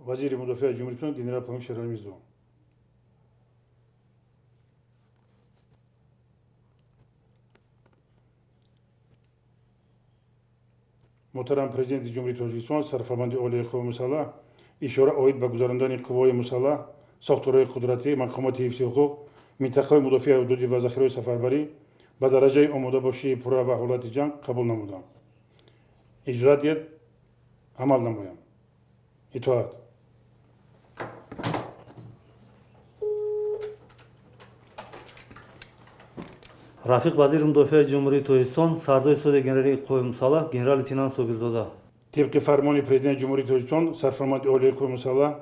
Вазири мудофиаи Ҷумҳурии Тоҷикистон генерал полковник Шералӣ Мирзо. Муҳтарам Президенти Ҷумҳурии Тоҷикистон, Сарфармондаи Олии Қувваҳои Мусаллаҳ, ишора оид ба гузарондани қувваҳои мусаллаҳ, сохторҳои қудратӣ, мақомоти ҳифзи ҳуқуқ, минтақаҳои мудофиаи ҳудудӣ ва захираҳои сафарбарӣ ба дараҷаи омодабошии пурра ва ҳолати ҷанг қабул намудам. Иҷозат диҳед амал намоям. Итоат. Рафиқ вазири мудофиаи Ҷумҳурии Тоҷикистон, сардори суди генералии қувваҳои мусаллаҳ, генерал-лейтенант Собирзода. Тибқи фармони Президенти Ҷумҳурии Тоҷикистон, Сарфармондаи Олии Қувваҳои Мусаллаҳ,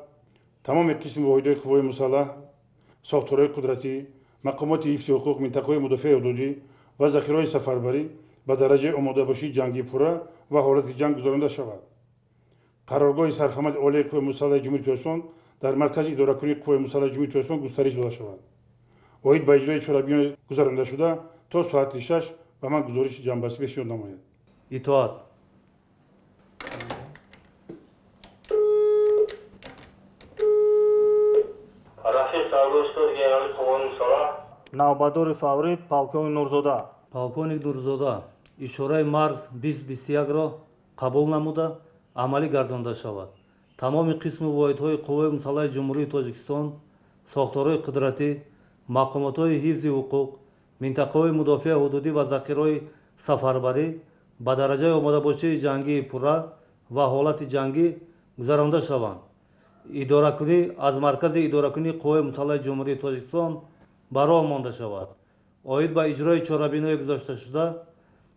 тамоми қисми воҳидҳои қувваҳои мусаллаҳ, сохторҳои қудратӣ, мақомоти ҳифзи ҳуқуқ, минтақаҳои мудофиаи ҳудудӣ ва захираҳои сафарбарӣ ба дараҷаи омодабошии ҷангии пурра ва ҳолати ҷанг гузаронда шавад. Қароргоҳи Сарфармондаи Олии Қувваҳои Мусаллаҳи Ҷумҳурии Тоҷикистон дар маркази идоракунии Қувваҳои Мусаллаҳи Ҷумҳурии Тоҷикистон густариш дода шавад. Оид ба иҷрои чорабиниҳои гузарондашуда то соати 6 ба ман гузориши ҷамъбастӣ пешниҳод намояд. Итоат. Рафиқ сардори штаби генералии қувваҳои мусаллаҳ, навбатдори фаврӣ полковник Нурзода. Полковник Нурзода, ишораи марз 2021-ро қабул намуда амалӣ гардонда шавад. Тамоми қисму воҳидҳои қувваҳои мусаллаҳи Ҷумҳурии Тоҷикистон, сохторҳои қудратӣ, мақомотҳои ҳифзи ҳуқуқ, минтақаҳои мудофиаи ҳудудӣ ва захираҳои сафарбарӣ ба дараҷаи омодабошии ҷангии пурра ва ҳолати ҷангӣ гузаронда шаванд. Идоракунӣ аз маркази идоракунии қувваҳои мусаллаҳи Ҷумҳурии Тоҷикистон ба роҳ монда шавад. Оид ба иҷрои чорабиниҳои гузошташуда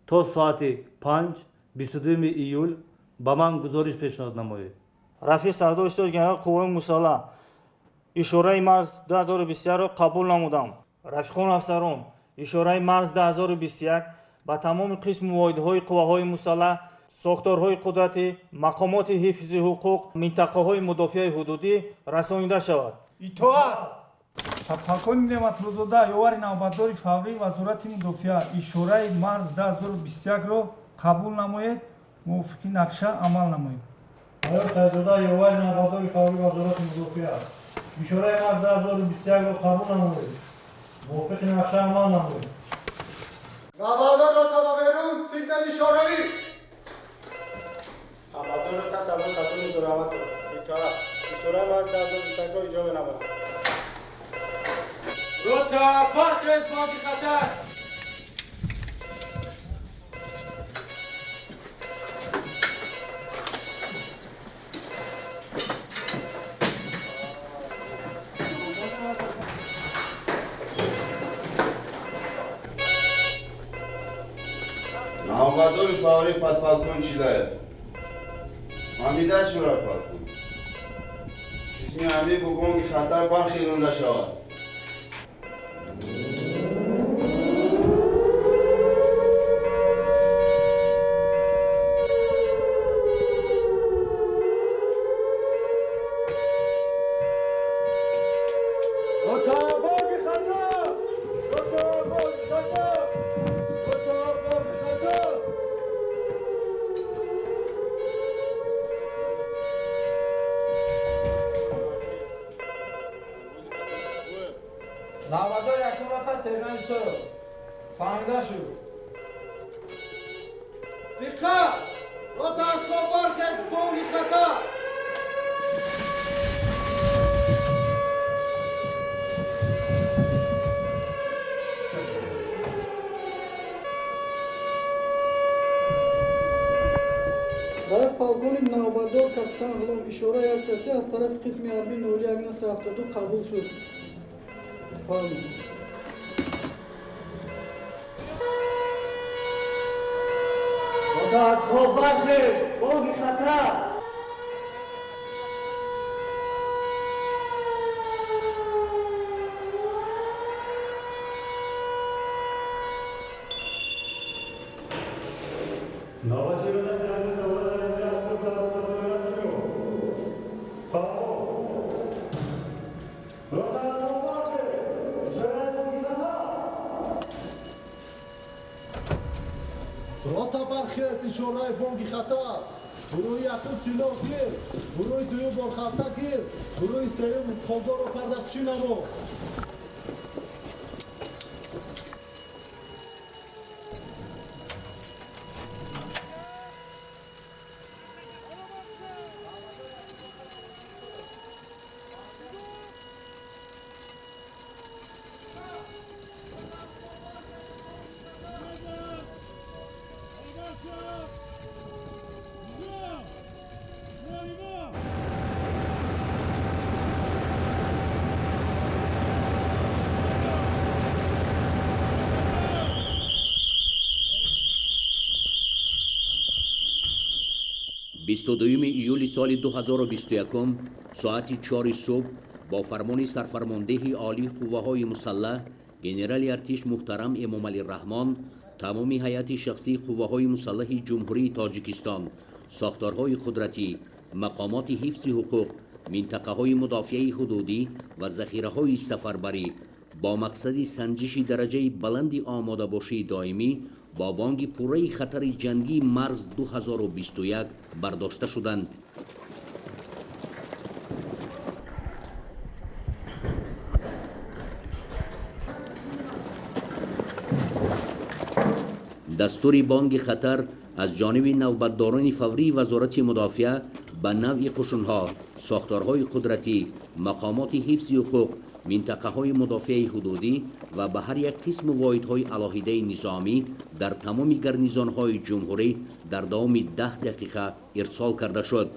то соати 5 22 июл ба ман гузориш пешниҳод намоед. Рафиқ сардори штаби генералии қувваҳои мусаллаҳ, ишораи марз 2021-ро қабул намудам. Рафиқон афсарон, ишораи марз 2021 ба тамоми қисму воҳидҳои қувваҳои мусаллаҳ, сохторҳои қудратӣ, мақомоти ҳифзи ҳуқуқ, минтақаҳои мудофиаи ҳудудӣ расонида шавад. Итоат. Полковник Неъматуллозода, ёвари навбатдори фаврии Вазорати мудофиа, ишораи марз 2021-ро қабул намоед, мувофиқи нақша амал намоед. Майор Сайдзода, ёвари навбатдори фаврии Вазорати мудофиа, ишораи марз 2021-ро қабул намоед, мувофиқи нақша амал намоед. Навбатдор рота ба берун, сигнали ишоравӣ. Навбатдор рота сарбоз Хатуни Зураҳматов, итоат. Ишораи марз 2021-ро иҷро менамояд. Рота бархез, бонги хатар! Навбатдори фаврӣ подполковник Чилаев. Ҳамида шурад полковник. Қисми ҳарбӣ бо бонги хатар бархезонда шавад. Рота бонги хатар! Рота бонги хатар! Рота бонги хатар! Навбатдор якум рота сержант Юсуф. Фаҳмида шуд. Диққат! Рота аз хоб бархез, бонги хатар! Раф полковник навбатдор капитан Ғулом, ишора 103 аз тарафи қисми ҳарбии 0172 қабул шуд. Фаҳмид. Рота аз хоб бархез, бонги хатар! Рота бархез, ишораи бонги хатар. Гурӯҳи якум силоҳ гир, гурӯҳи дуюм борхалта гир, гурӯҳи сеюм хобдорро пардапӯшӣ намо. Бисту дуюми июли соли 2021 соати 4 субҳ бо фармони сарфармондеҳи олии қувваҳои мусаллаҳ генерали артиш муҳтарам Эмомалӣ Раҳмон тамоми ҳайати шахсии қувваҳои мусаллаҳи Ҷумҳурии Тоҷикистон, сохторҳои қудратӣ, мақомоти ҳифзи ҳуқуқ, минтақаҳои мудофиаи ҳудудӣ ва захираҳои сафарбарӣ бо мақсади санҷиши дараҷаи баланди омодабошии доимӣ бо бонги пурраи хатари ҷангии марз 2021 бардошта шуданд. Дастури бонги хатар аз ҷониби навбатдорони фаврии Вазорати мудофиа ба навъи қушунҳо, сохторҳои қудратӣ, мақомоти ҳифзи ҳуқуқ, минтақаҳои мудофиаи ҳудудӣ ва ба ҳар як қисму воҳидҳои алоҳидаи низомӣ дар тамоми гарнизонҳои ҷумҳурӣ дар давоми 10 дақиқа ирсол карда шуд.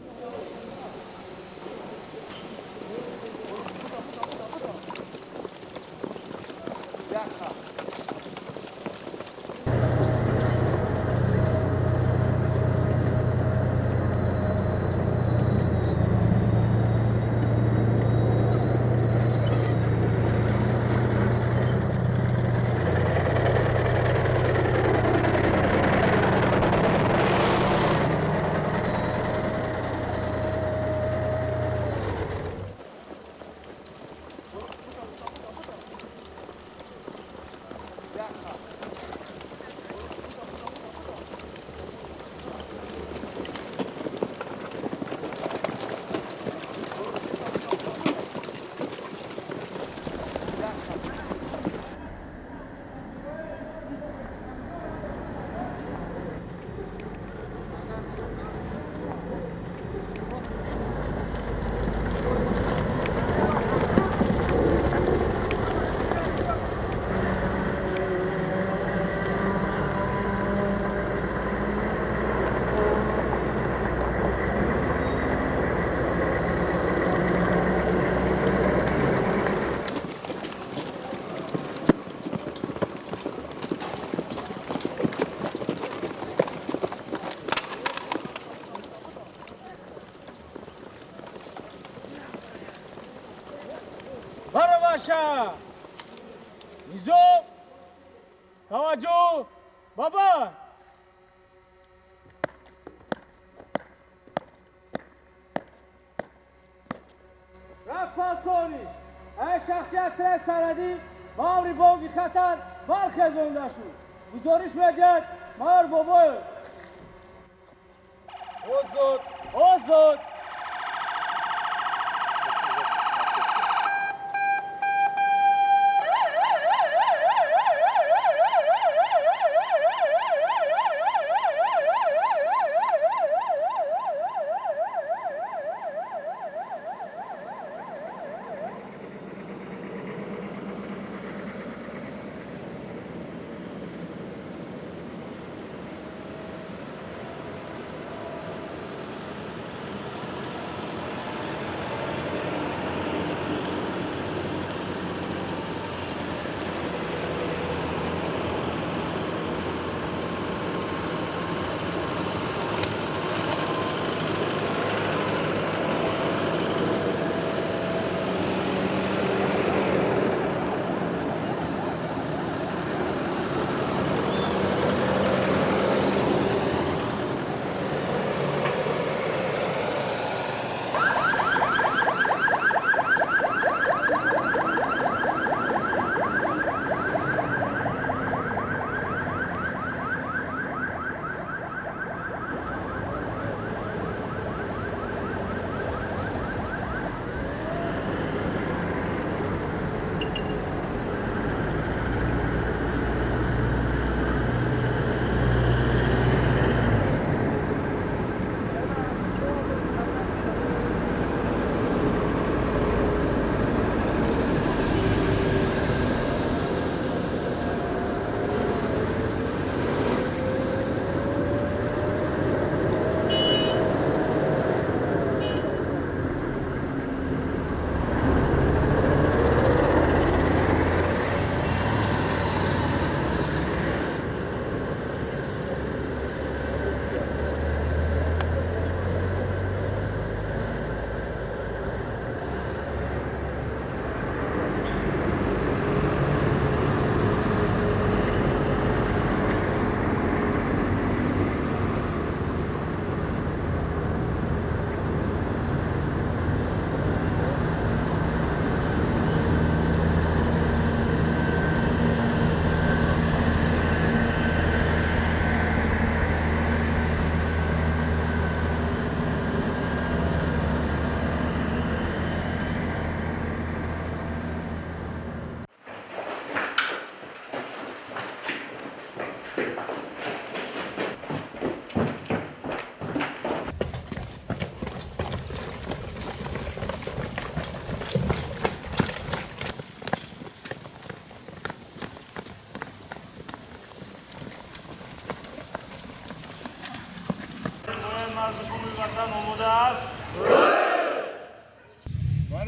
Низом! Таваҷҷӯҳ! Баба! Рафт полковник! Ай шахсият тираи сарҳадӣ ба амри бонги хатар бархезонда шуд. Гузориш медиҳад майор Бобоев. Озод! Озод!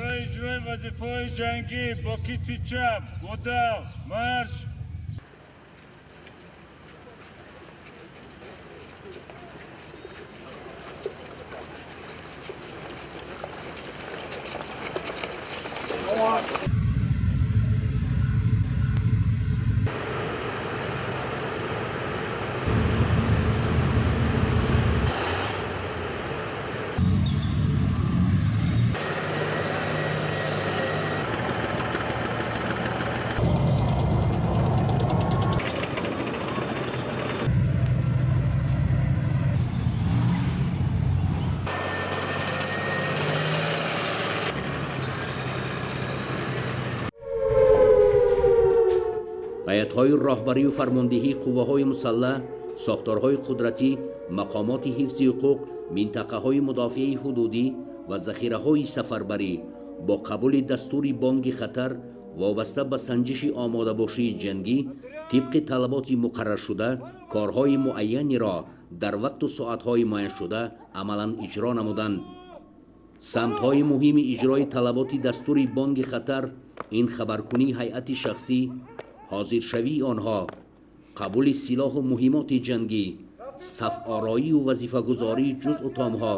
Барои иҷрои вазифаҳои ҷангӣ бо китфи чап, будав, марш! Ҳайатҳои роҳбарию фармондиҳии қувваҳои мусаллаҳ, сохторҳои қудратӣ, мақомоти ҳифзи ҳуқуқ, минтақаҳои мудофиаи ҳудудӣ ва захираҳои сафарбарӣ бо қабули дастури бонги хатар вобаста ба санҷиши омодабошии ҷангӣ тибқи талаботи муқарраршуда корҳои муайяниро дар вақту соатҳои муайяншуда амалан иҷро намуданд. Самтҳои муҳими иҷрои талаботи дастури бонги хатар ин хабаркунии ҳайати шахсӣ, ҳозиршавии онҳо, қабули силоҳу муҳимоти ҷангӣ, сафъороию вазифагузории ҷузъу томҳо,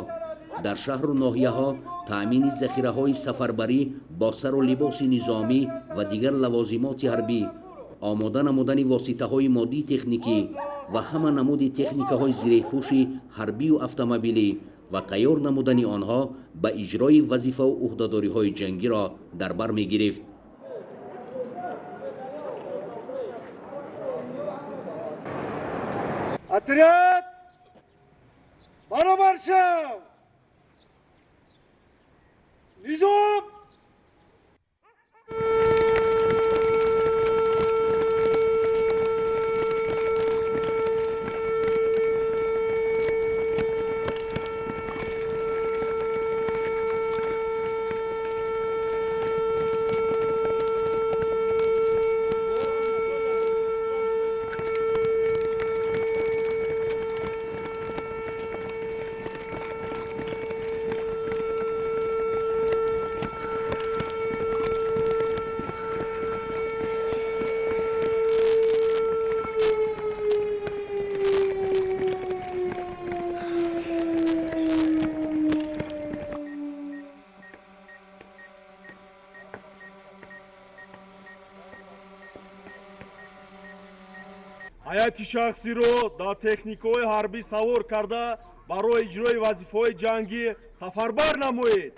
дар шаҳру ноҳияҳо таъмини захираҳои сафарбарӣ бо сару либоси низомӣ ва дигар лавозимоти ҳарбӣ, омода намудани воситаҳои моддии техникӣ ва ҳама намуди техникаҳои зиреҳпӯши ҳарбию автомобилӣ ва тайёр намудани онҳо ба иҷрои вазифаву ӯҳдадориҳои ҷангиро дар бар мегирифт. Отряд! Баробар шав! Низом! Ҳайати шахсиро дар техникаҳои ҳарбӣ савор карда барои иҷрои вазифаҳои ҷангӣ сафарбар намоед.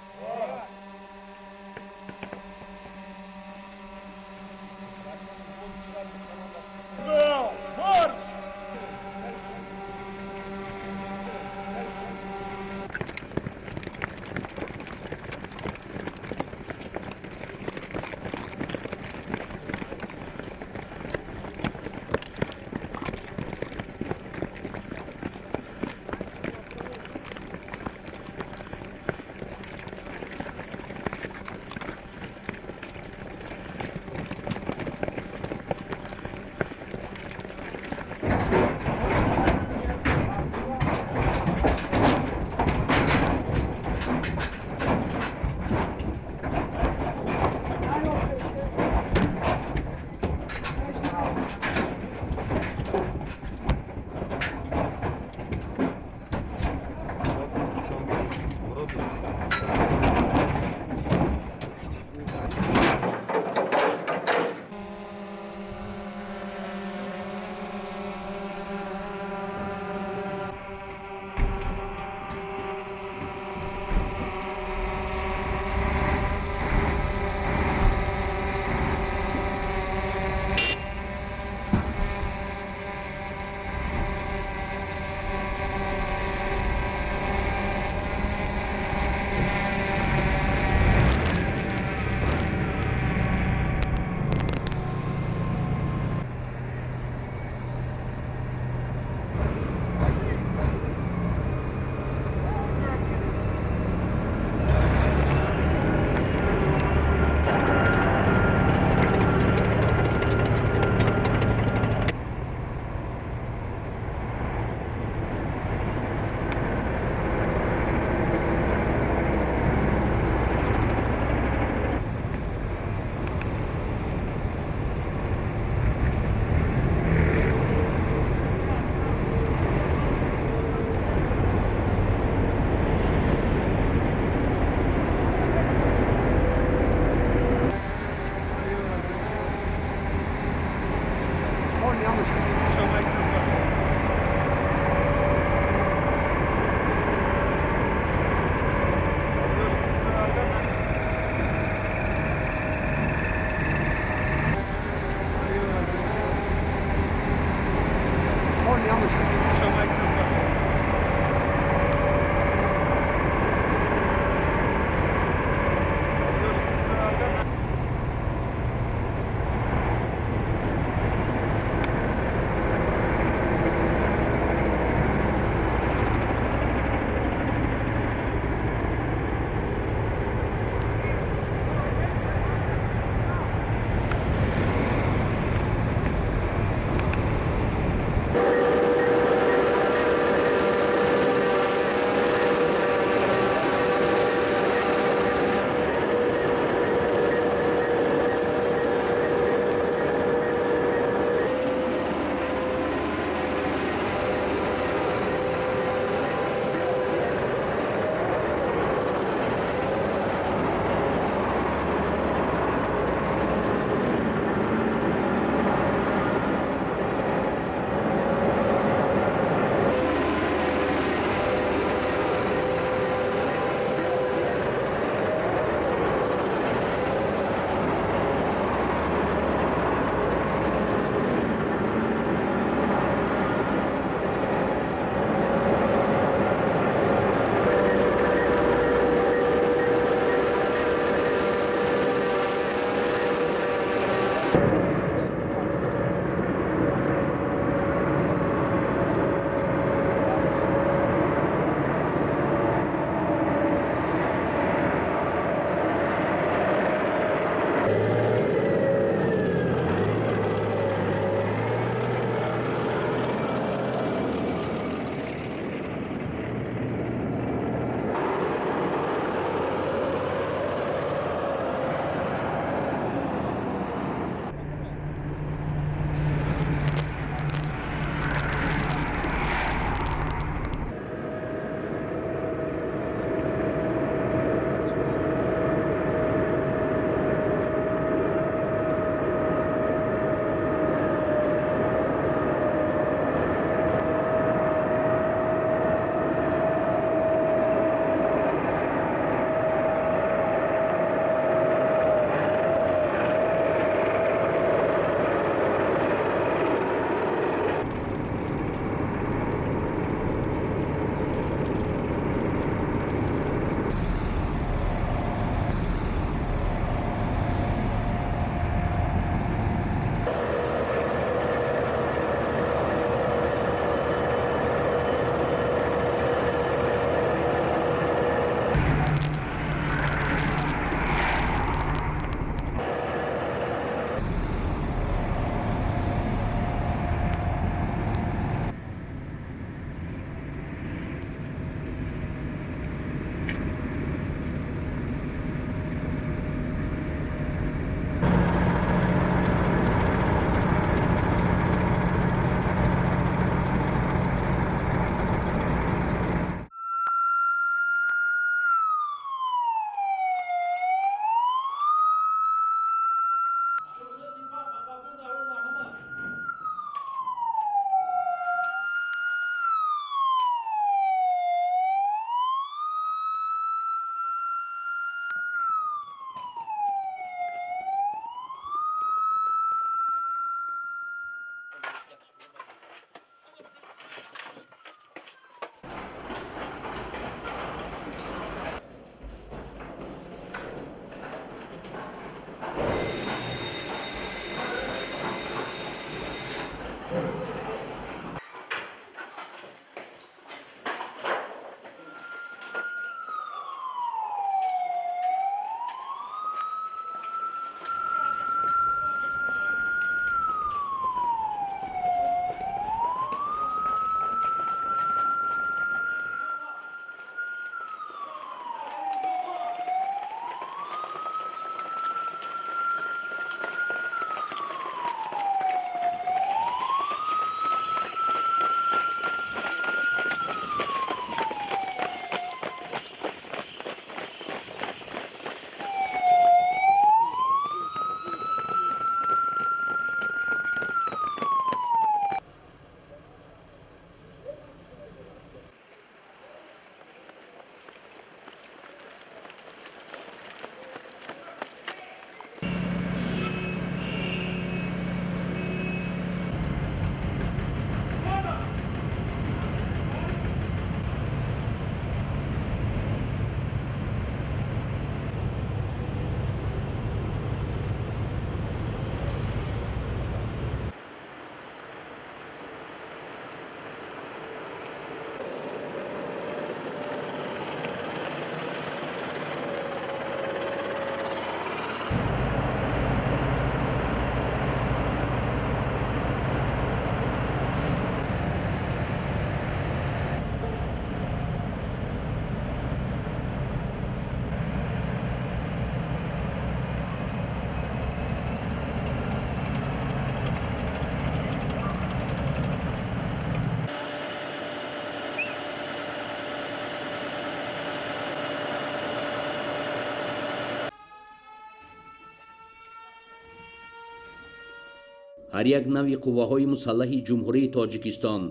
Ҳар як навъи қувваҳои мусаллаҳи Ҷумҳурии Тоҷикистон,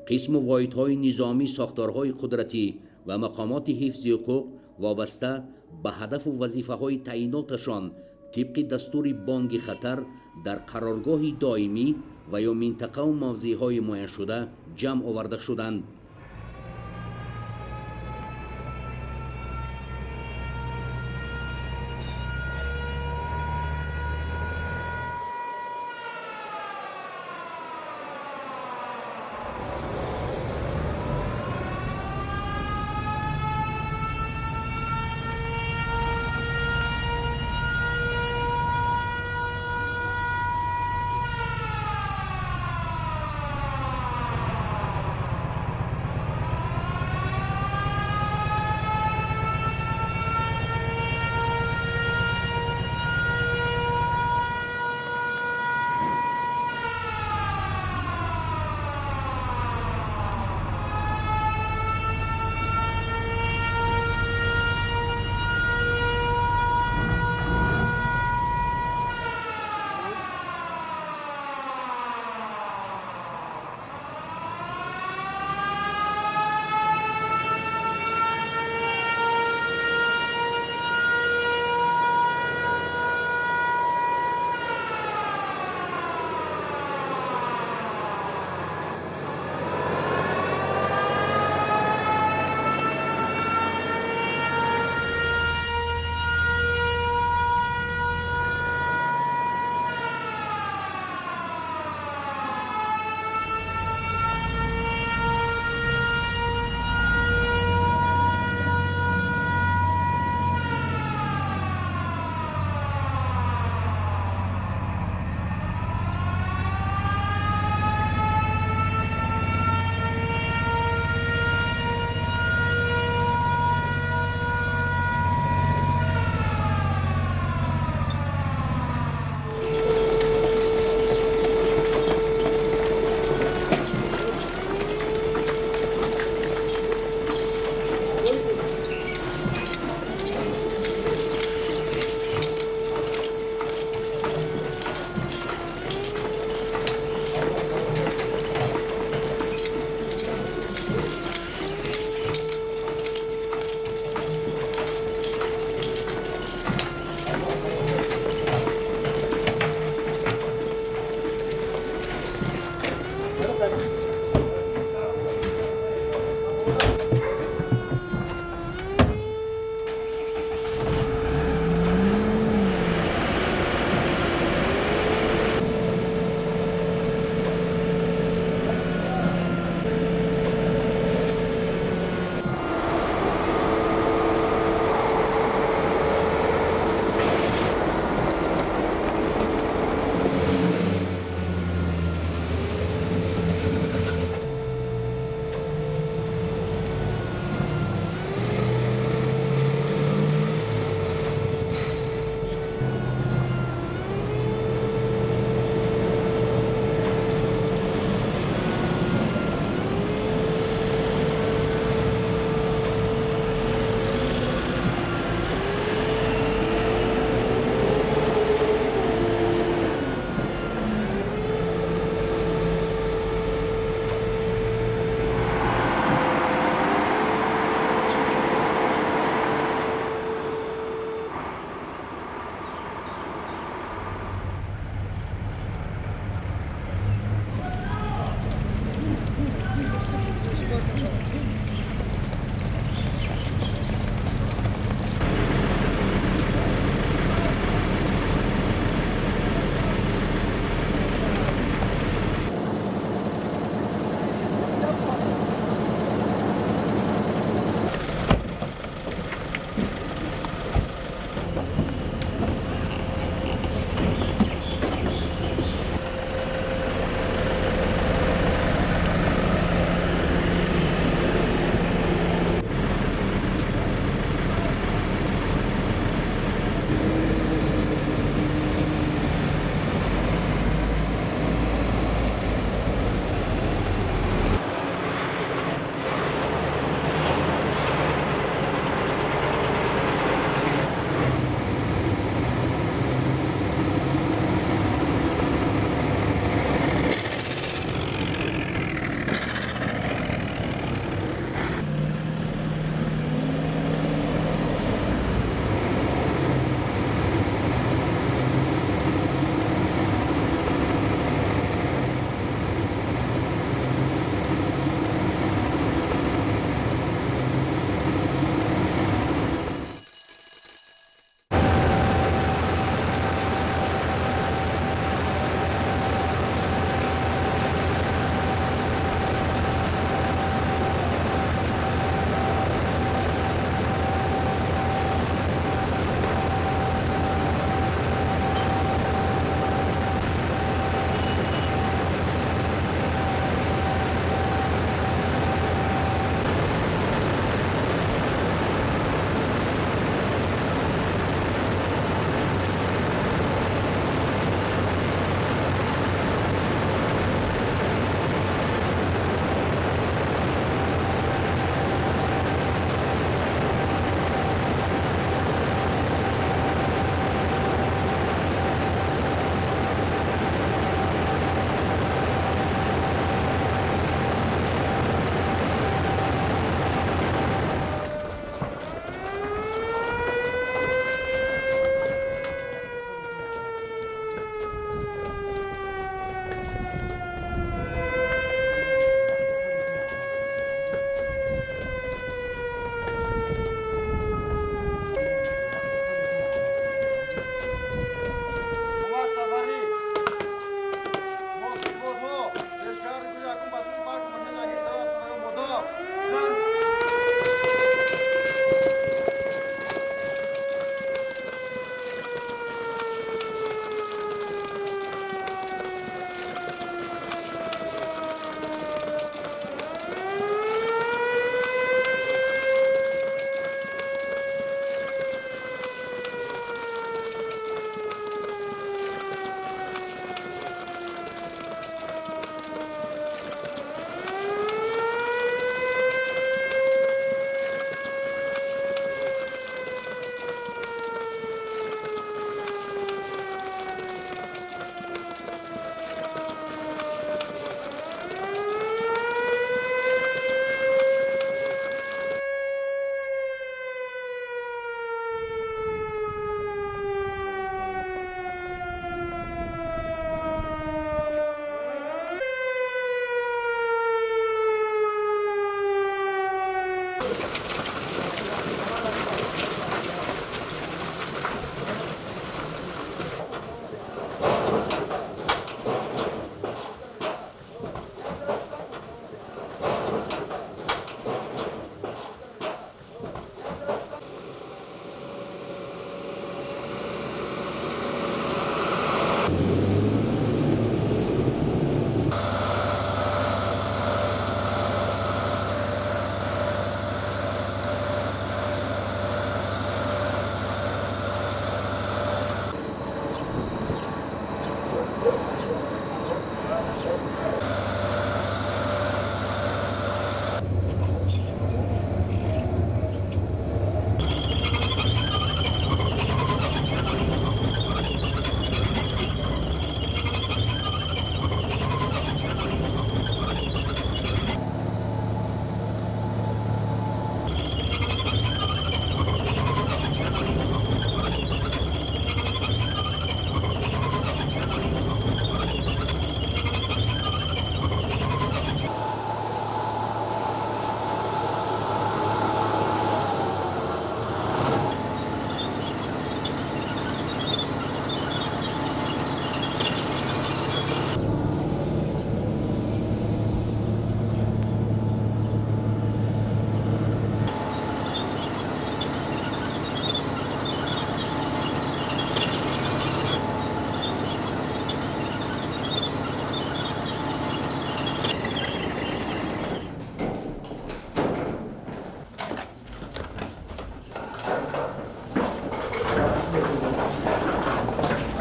қисму воҳидҳои низомӣ, сохторҳои қудратӣ ва мақомоти ҳифзи ҳуқуқ вобаста ба ҳадафу вазифаҳои таъиноташон тибқи дастури бонги хатар дар қароргоҳи доимӣ ва ё минтақаву мавзеъҳои муайяншуда ҷамъ оварда шуданд.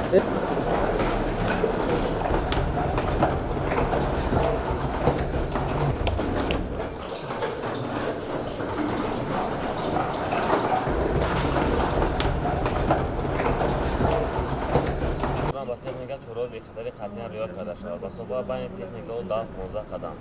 Ба техника чораҳои бехатарӣ қатъиян риоя карда шавад. Масофа байни техникаҳо 10-15 қадам.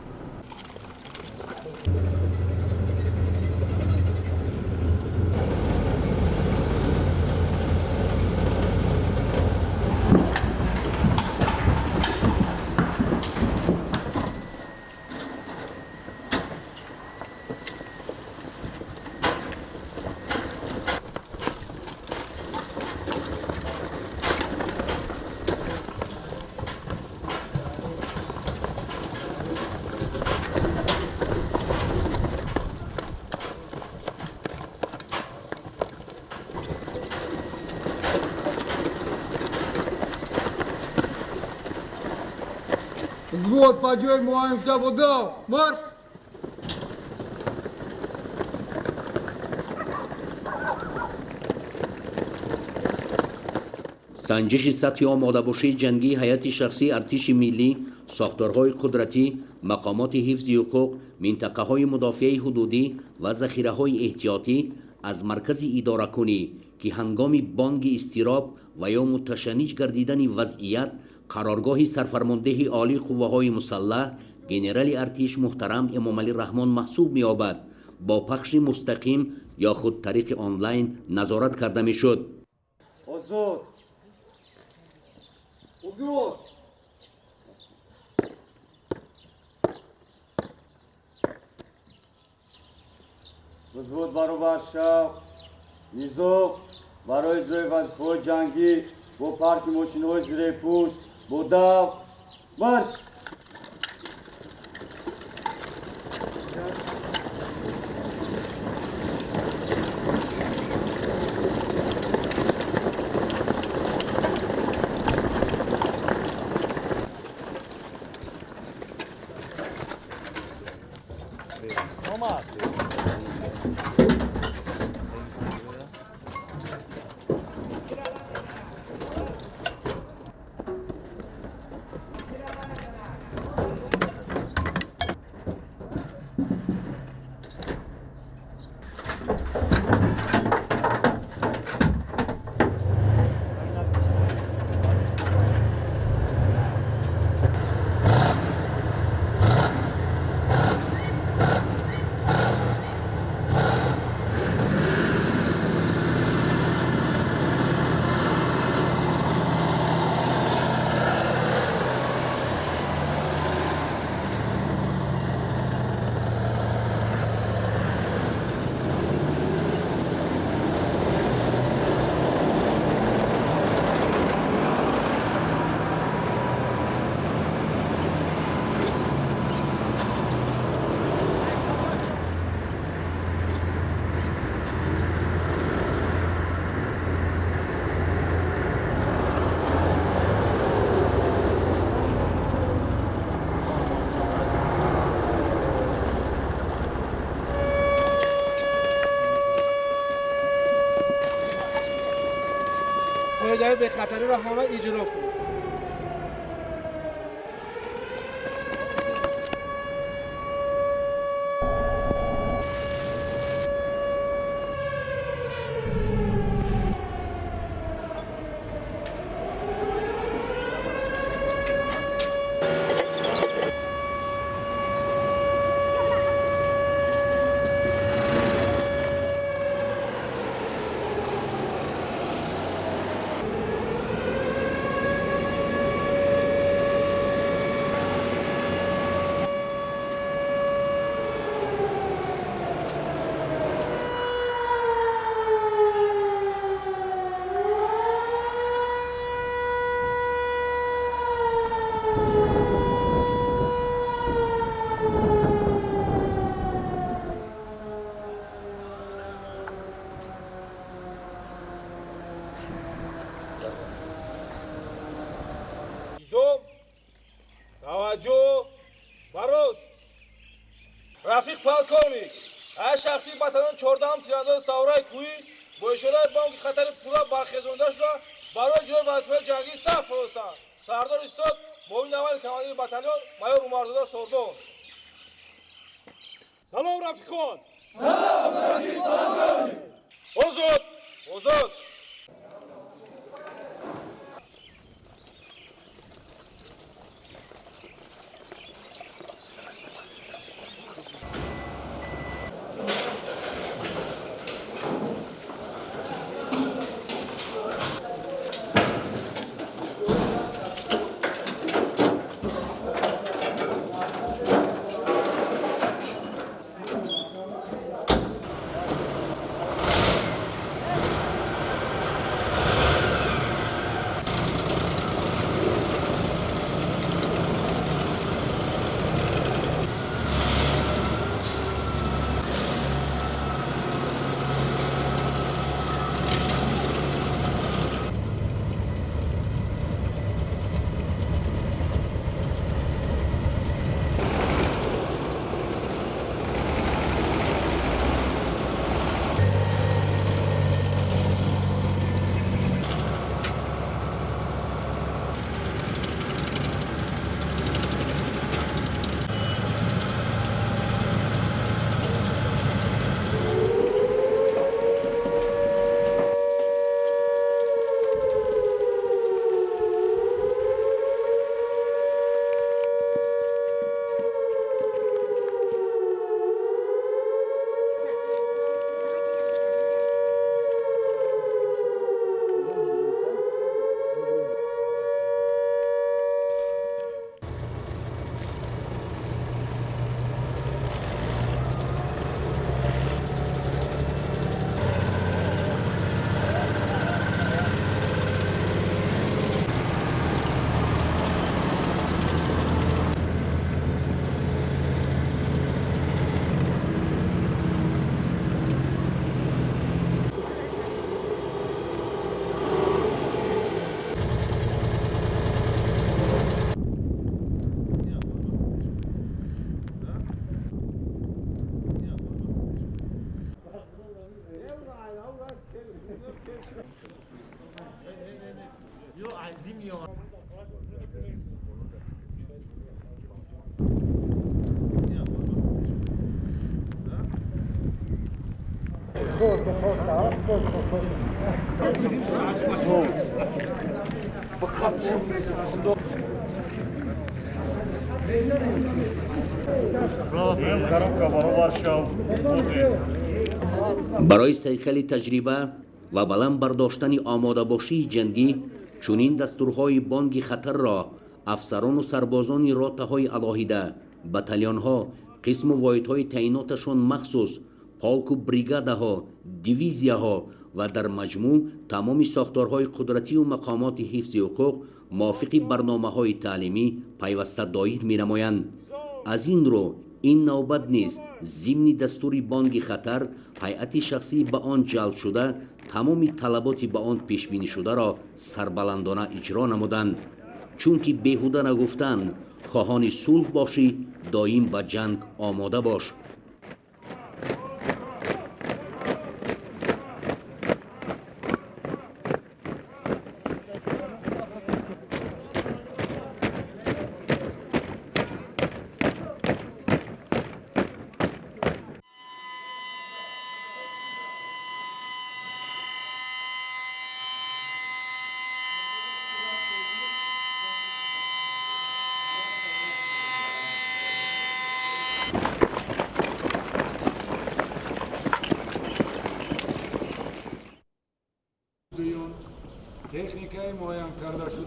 Взвод по ҷои муайяншуда буда, марш! Санҷиши сатҳи омодабошии ҷангии ҳайати шахсии артиши миллӣ, сохторҳои қудратӣ, мақомоти ҳифзи ҳуқуқ, минтақаҳои мудофиаи ҳудудӣ ва захираҳои эҳтиётӣ аз маркази идоракунӣ, ки ҳангоми бонги изтироб ва ё муташанниҷ гардидани вазъият қароргоҳи сарфармондеҳи олии қувваҳои мусаллаҳ генерали артиш муҳтарам Эмомалӣ Раҳмон маҳсуб меёбад, бо пахши мустақим ё худ тариқи онлайн назорат карда мешуд. Озод! Озод! Взвод баробар шав, низом барои иҷрои вазифаҳои ҷангӣ бо парки мошинҳои зиреҳпӯш бо дав марш! قاعده به خطری را همه اجرا کنید. توجه باروز رفیق پالکوونیک از شخصی батальон 14 تیرانداز ساورای کوهی با اشاره بانک خطر پورا برخیزونده شده Барои иҷрои вазифаи ҷангӣ саф фуростанд. Сардор истод, муовини аввали командири батальон майор Умарзода Сорбон. Салом, рафиқон! Салом, рафиқ полковник! Озод! Озод! Барои сайқали таҷриба ва баланд бардоштани омодабошии ҷангӣ чунин дастурҳои бонги хатарро афсарону сарбозони ротаҳои алоҳида, батальонҳо, қисму воҳидҳои таъиноташон махсус, полку бригадаҳо, дивизияҳо ва дар маҷмӯъ тамоми сохторҳои қудратию мақомоти ҳифзи ҳуқуқ мувофиқи барномаҳои таълимӣ пайваста доир менамоянд. Аз ин рӯ ин навбат низ зимни дастури бонги хатар ҳайати шахсӣ ба он ҷалб шуда тамоми талаботи ба он пешбинишударо сарбаландона иҷро намуданд. Чунки беҳуда нагуфтанд: хоҳони сулҳ бошӣ, доим ба ҷанг омода бош.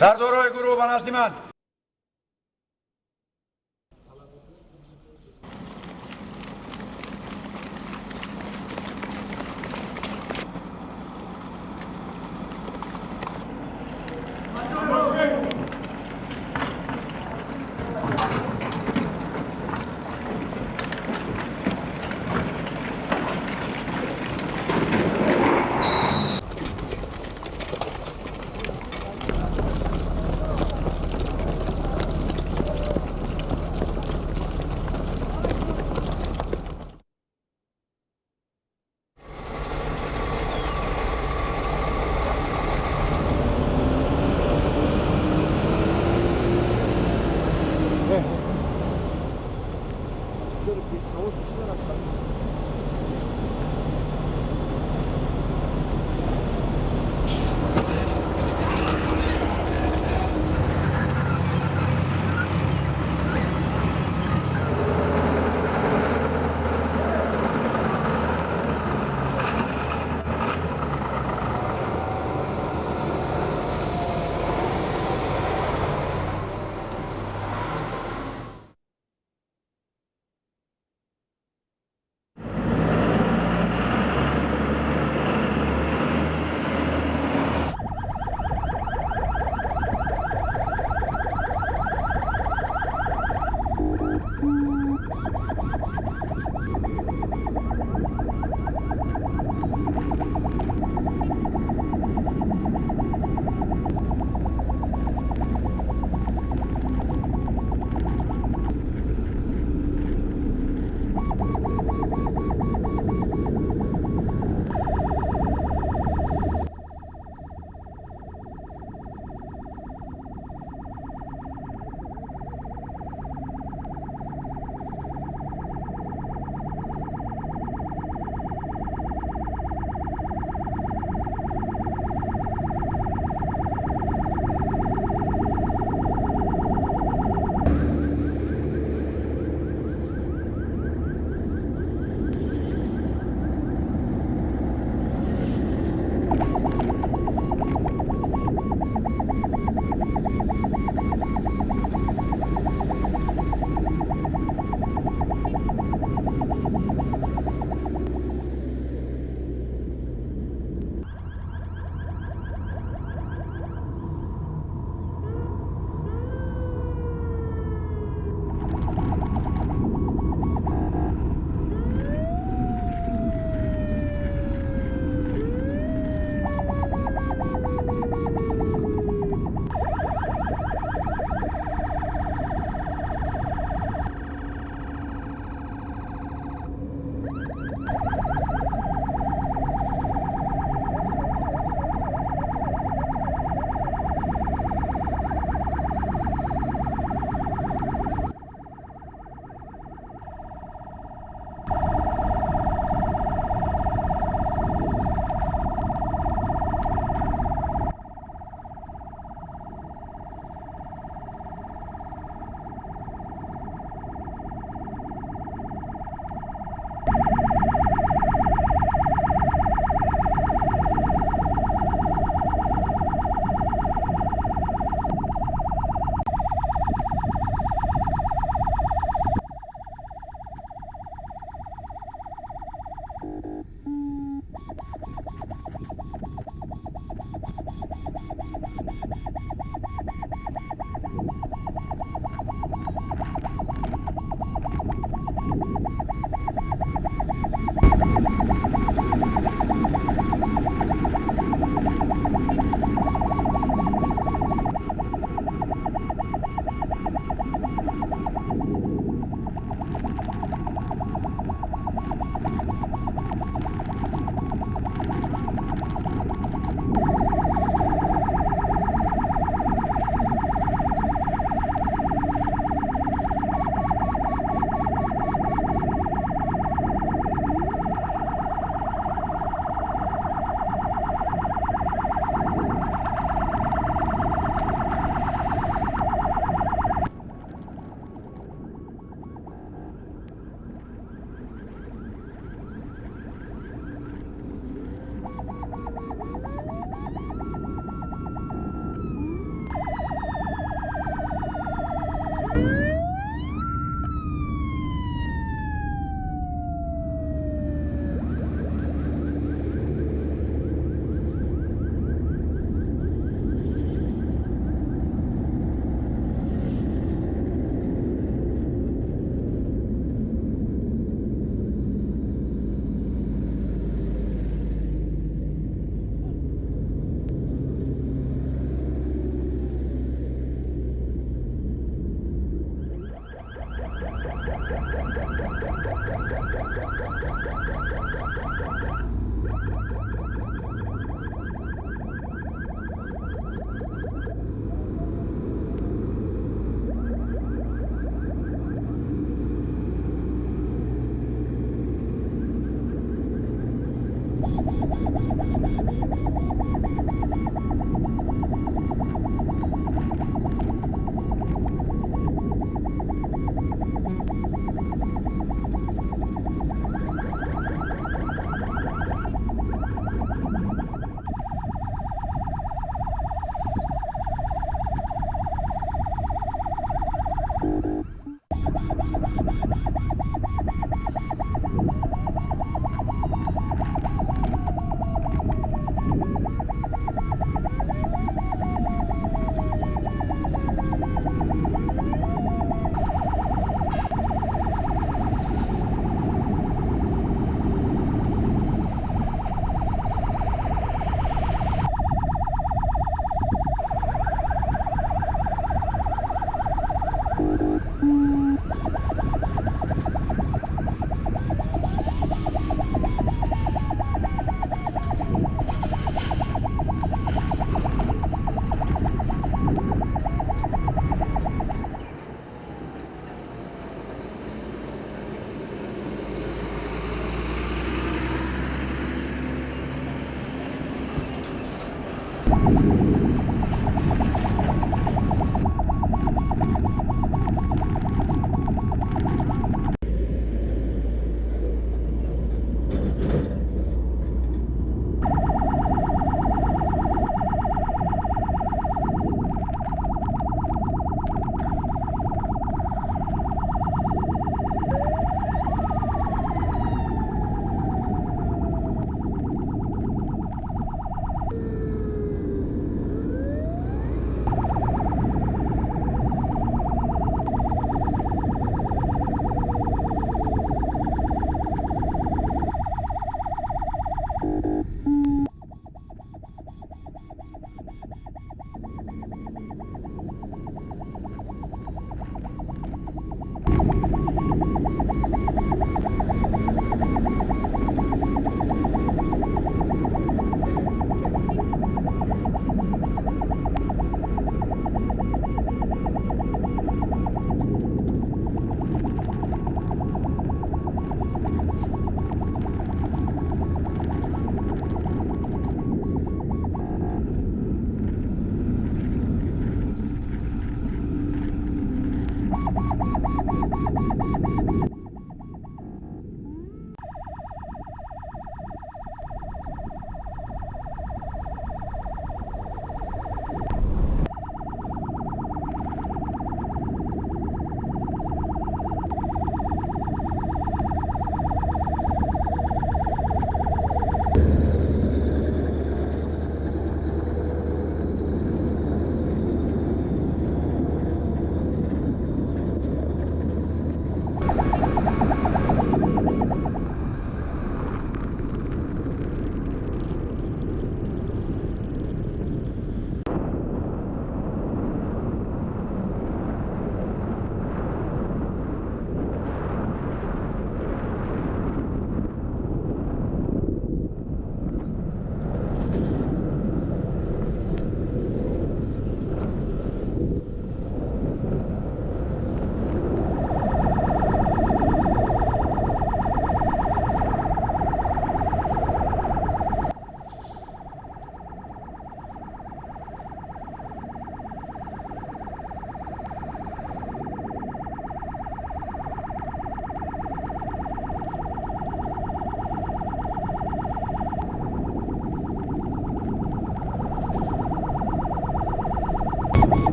Сардорои гурӯҳ ба назди ман.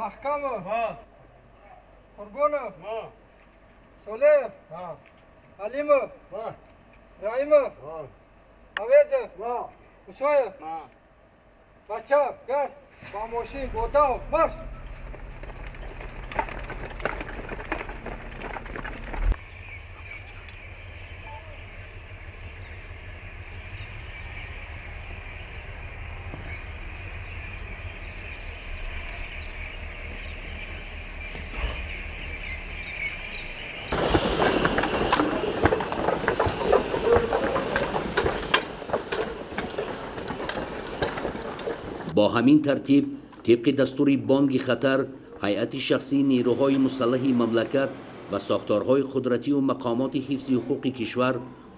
Маҳкамов. Қурбонов. Солеев. Алимов. Раимов. Авезов. Мусоев. Ба чап, гард, ба мошин, бо дав, марш! Бо ҳамин тартиб, тибқи дастури бонги хатар, ҳайати шахсии нерӯҳои мусаллаҳи мамлакат ва сохторҳои қудратию мақомоти ҳифзи ҳуқуқи кишвар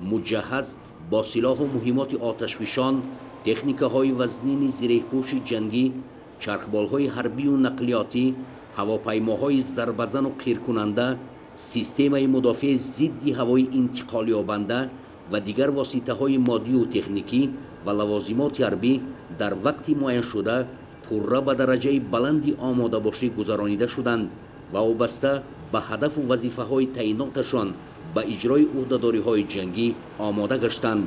муҷаҳҳаз бо силоҳу муҳимоти оташфишон, техникаҳои вазнини зиреҳпӯши ҷангӣ, чархболҳои ҳарбию нақлиётӣ, ҳавопаймоҳои зарбазану қиркунанда, системаи мудофиаи зидди ҳавои интиқолёбанда ва дигар воситаҳои моддию техникӣ ва лавозимоти ҳарбӣ дар вақти муайяншуда пурра ба дараҷаи баланди омодабошӣ гузаронида шуданд ва вобаста ба ҳадафу вазифаҳои таъиноташон ба иҷрои ӯҳдадориҳои ҷангӣ омода гаштанд.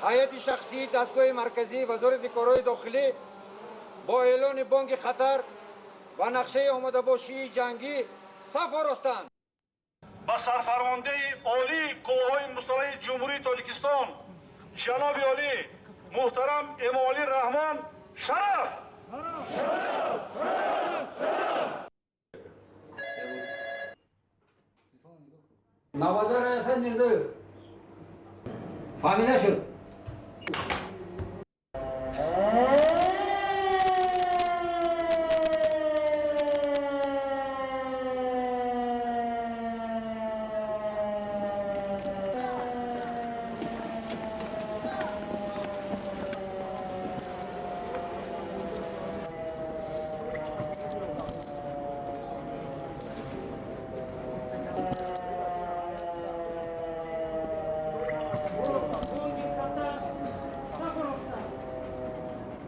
Ҳайати шахсии дастгоҳи марказии Вазорати корҳои дохилӣ бо эълони бонги хатар ва нақшаи омодабошии ҷангӣ саф оростанд. Ба сарфармондеҳи олии қувваҳои мусаллаҳи Ҷумҳурии Тоҷикистон ҷаноби олӣ муҳтарам Эмомалӣ Раҳмон шараф! Навбатдор Ҳасан Мирзоев. Фаҳмида шуд.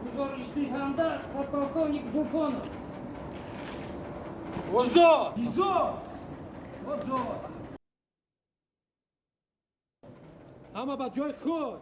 Гузоришдиҳанда подполковник Зулфонов. Озод! Изод! Озод! Ҳама ба ҷои худ!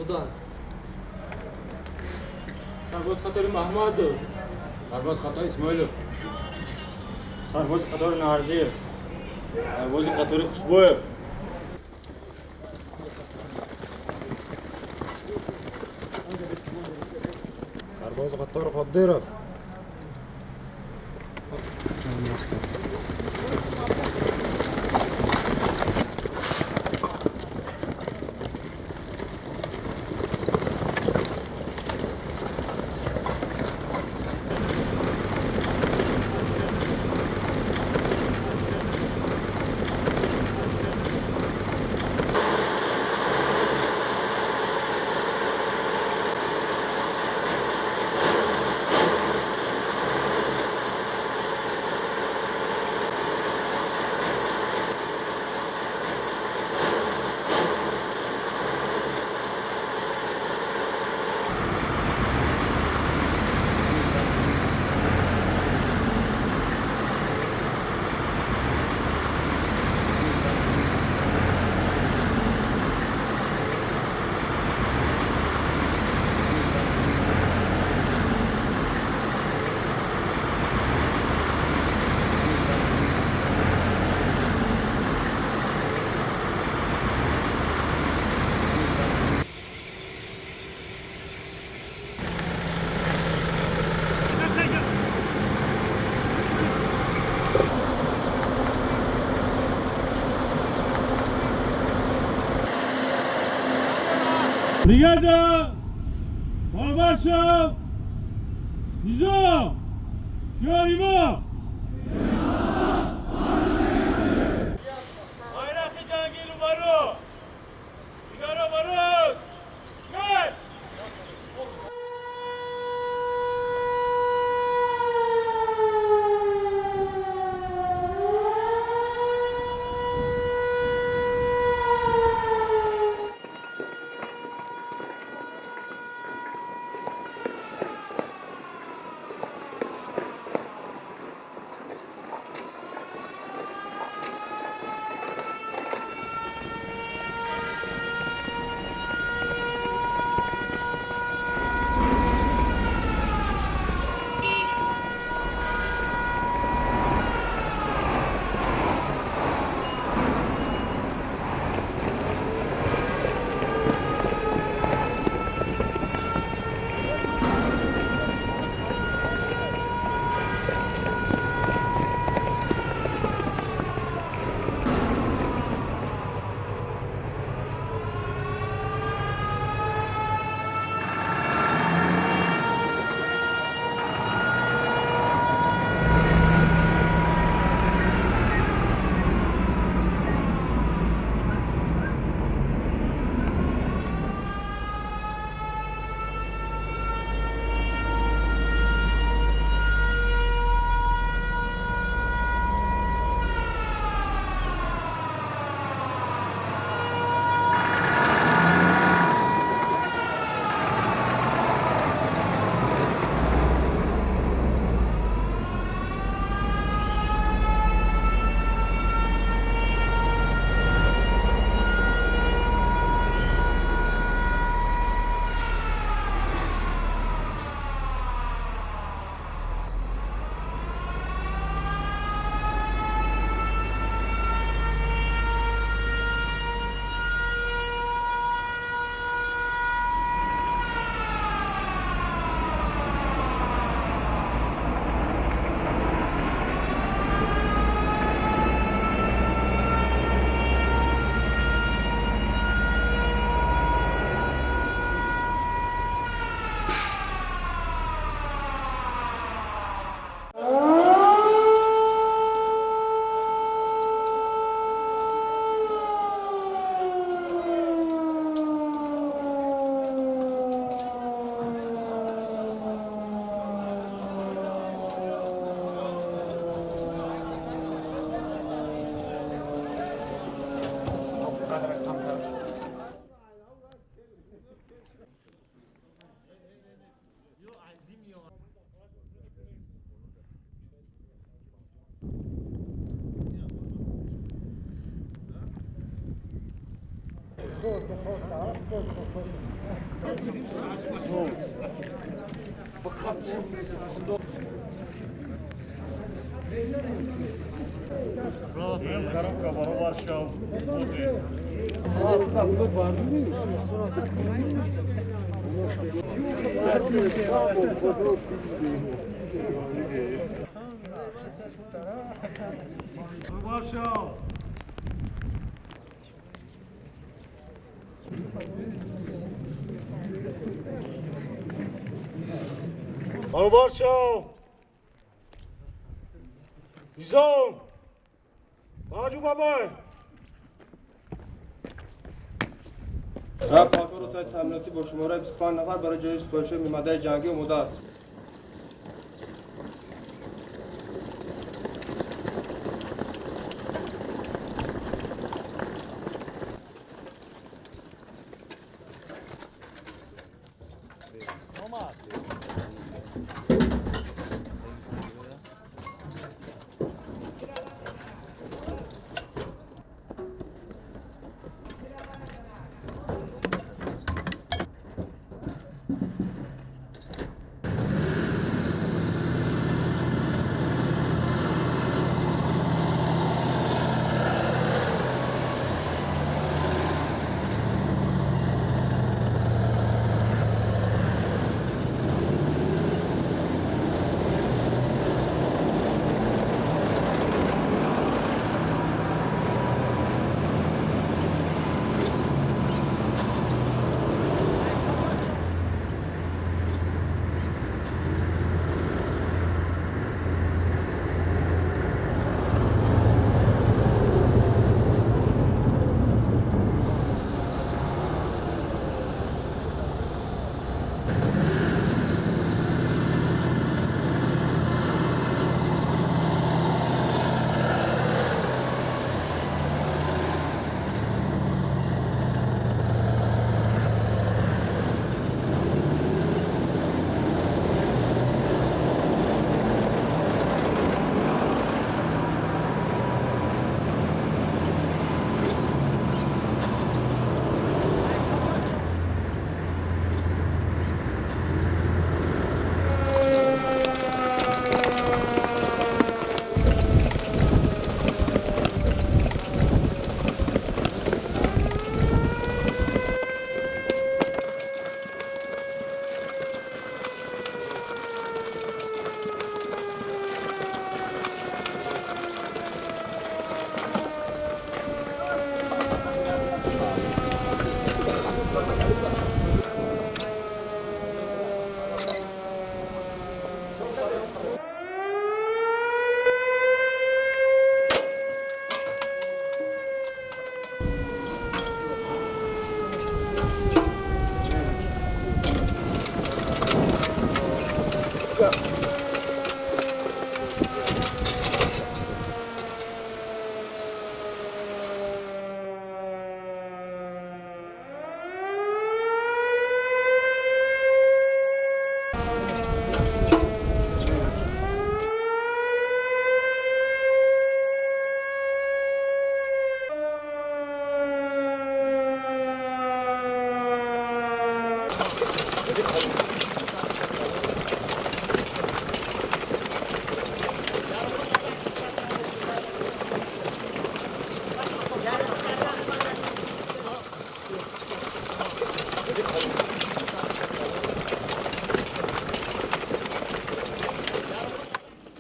Неъматуллозода. Сарбози қатори Маҳмадов. Сарбози қатори Исмоилов. Сарбози қатори Нарзиев. Сарбози қатори Хушбоев. Сарбози қатори Қодиров. Бригада! Барбашев! Низом! Ёримо! Байрақи ҷангӣ рӯбарӯ! Дигаро барӯ! Гай! Коробка баробар шав. Баробар шав. Низом. Таваҷҷӯҳ бабой. Полкон ротаи таъминотӣ бо шумораи 25 нафар барои ҷои супоришҳои мемадаи ҷангӣ омода аст.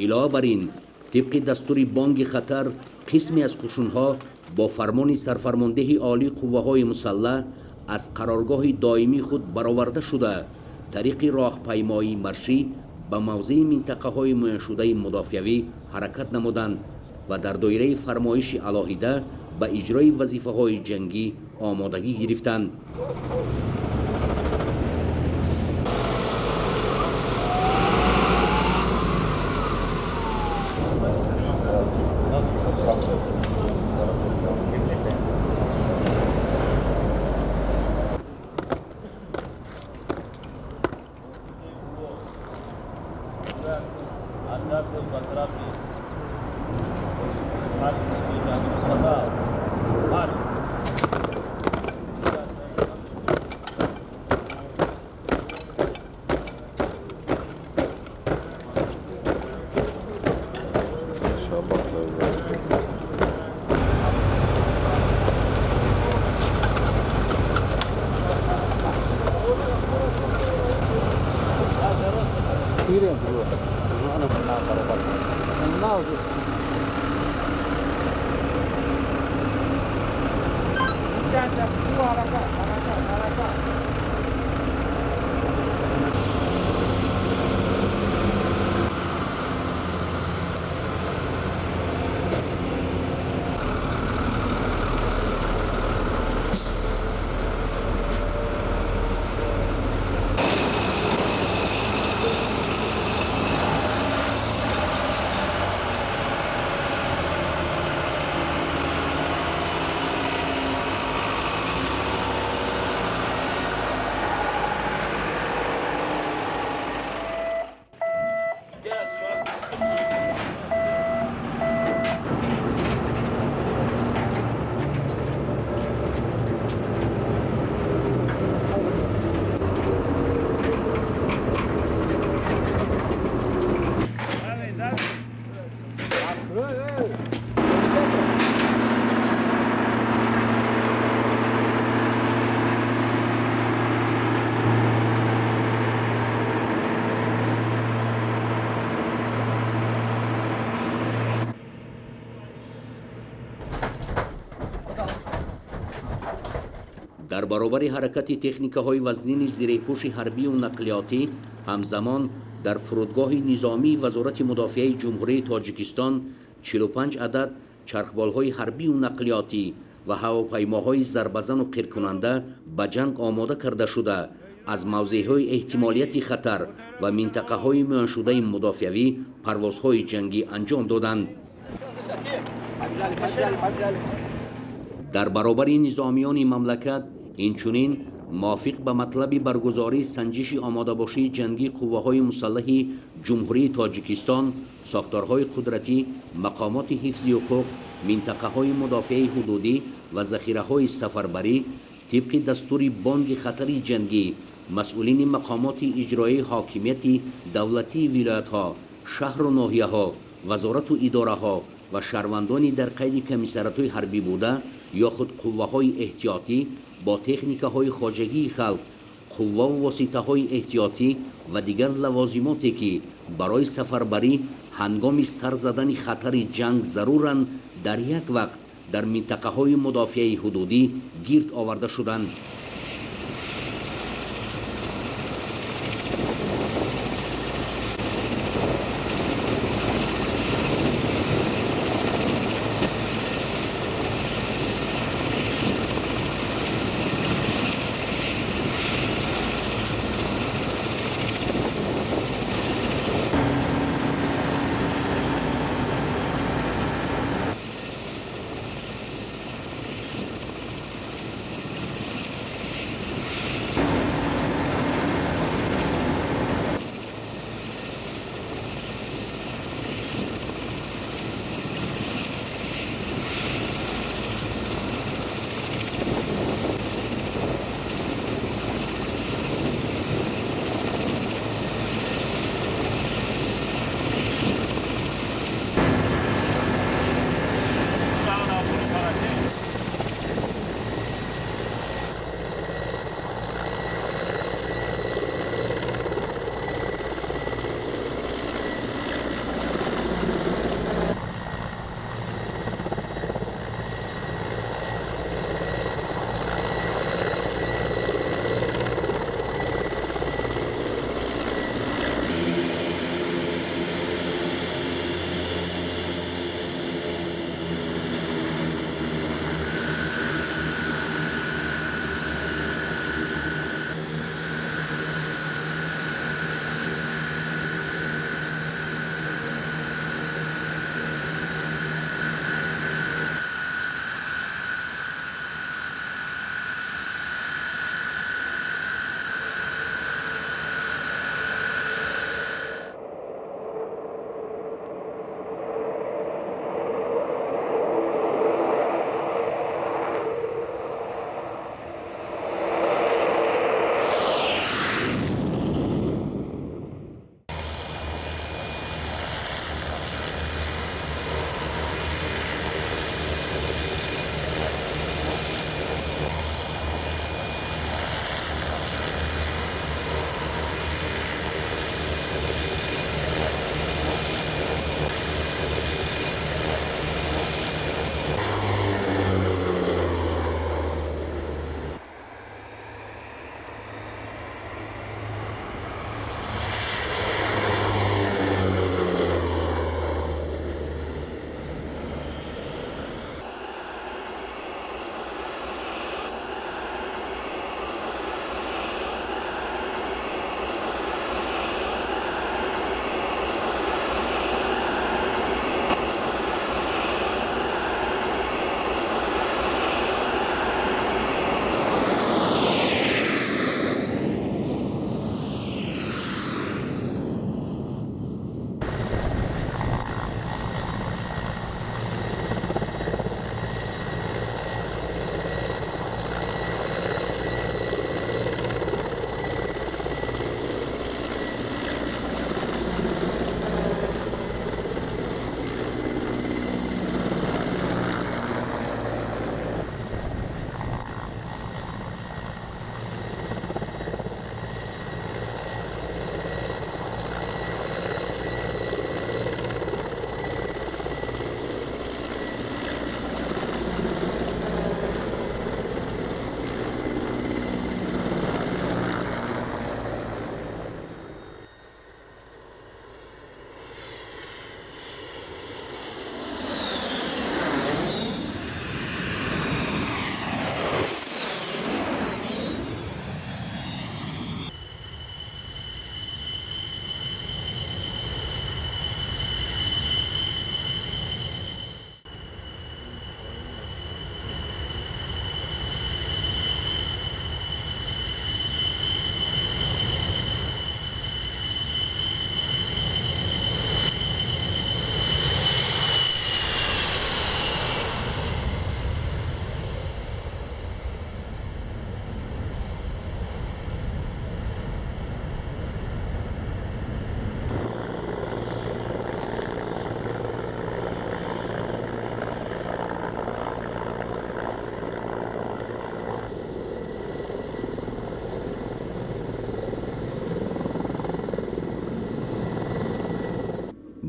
Илова бар ин, тибқи дастури бонги хатар, қисме аз қушунҳо бо фармони сарфармондеҳи олии қувваҳои мусаллаҳ аз қароргоҳи доимии худ бароварда шуда, тариқи роҳпаймоии маршӣ ба мавзеи минтақаҳои муайяншудаи мудофиавӣ ҳаракат намуданд ва дар доираи фармоиши алоҳида ба иҷрои вазифаҳои ҷангӣ омодагӣ гирифтанд. Ҳаракат, ҳаракат, ҳаракат. Дар баробари ҳаракати техникаҳои вазнини зиреҳпӯши ҳарбию нақлиётӣ, ҳамзамон дар фурудгоҳи низомии Вазорати мудофиаи Ҷумҳурии Тоҷикистон 45 адад чархболҳои ҳарбию нақлиётӣ ва ҳавопаймоҳои зарбазану қиркунанда ба ҷанг омода карда шуда, аз мавзеъҳои эҳтимолияти хатар ва минтақаҳои муайяншудаи мудофиавӣ парвозҳои ҷангӣ анҷом доданд. Дар баробари низомиёни мамлакат, инчунин мувофиқ ба матлаби баргузории санҷиши омодабошии ҷангии қувваҳои мусаллаҳи Ҷумҳурии Тоҷикистон, сохторҳои қудратӣ, мақомоти ҳифзи ҳуқуқ, минтақаҳои мудофиаи ҳудудӣ ва захираҳои сафарбарӣ тибқи дастури бонги хатари ҷангӣ, масъулини мақомоти иҷроии ҳокимияти давлатии вилоятҳо, шаҳру ноҳияҳо, вазорату идораҳо ва шаҳрвандони дар қайди комиссариатҳои ҳарбӣ буда ё худ қувваҳои эҳтиётӣ бо техникаҳои хоҷагии халқ, қувваву воситаҳои эҳтиётӣ ва дигар лавозимоте ки барои сафарбарӣ ҳангоми сар задани хатари ҷанг заруранд, дар як вақт дар минтақаҳои мудофиаи ҳудудӣ гирд оварда шуданд.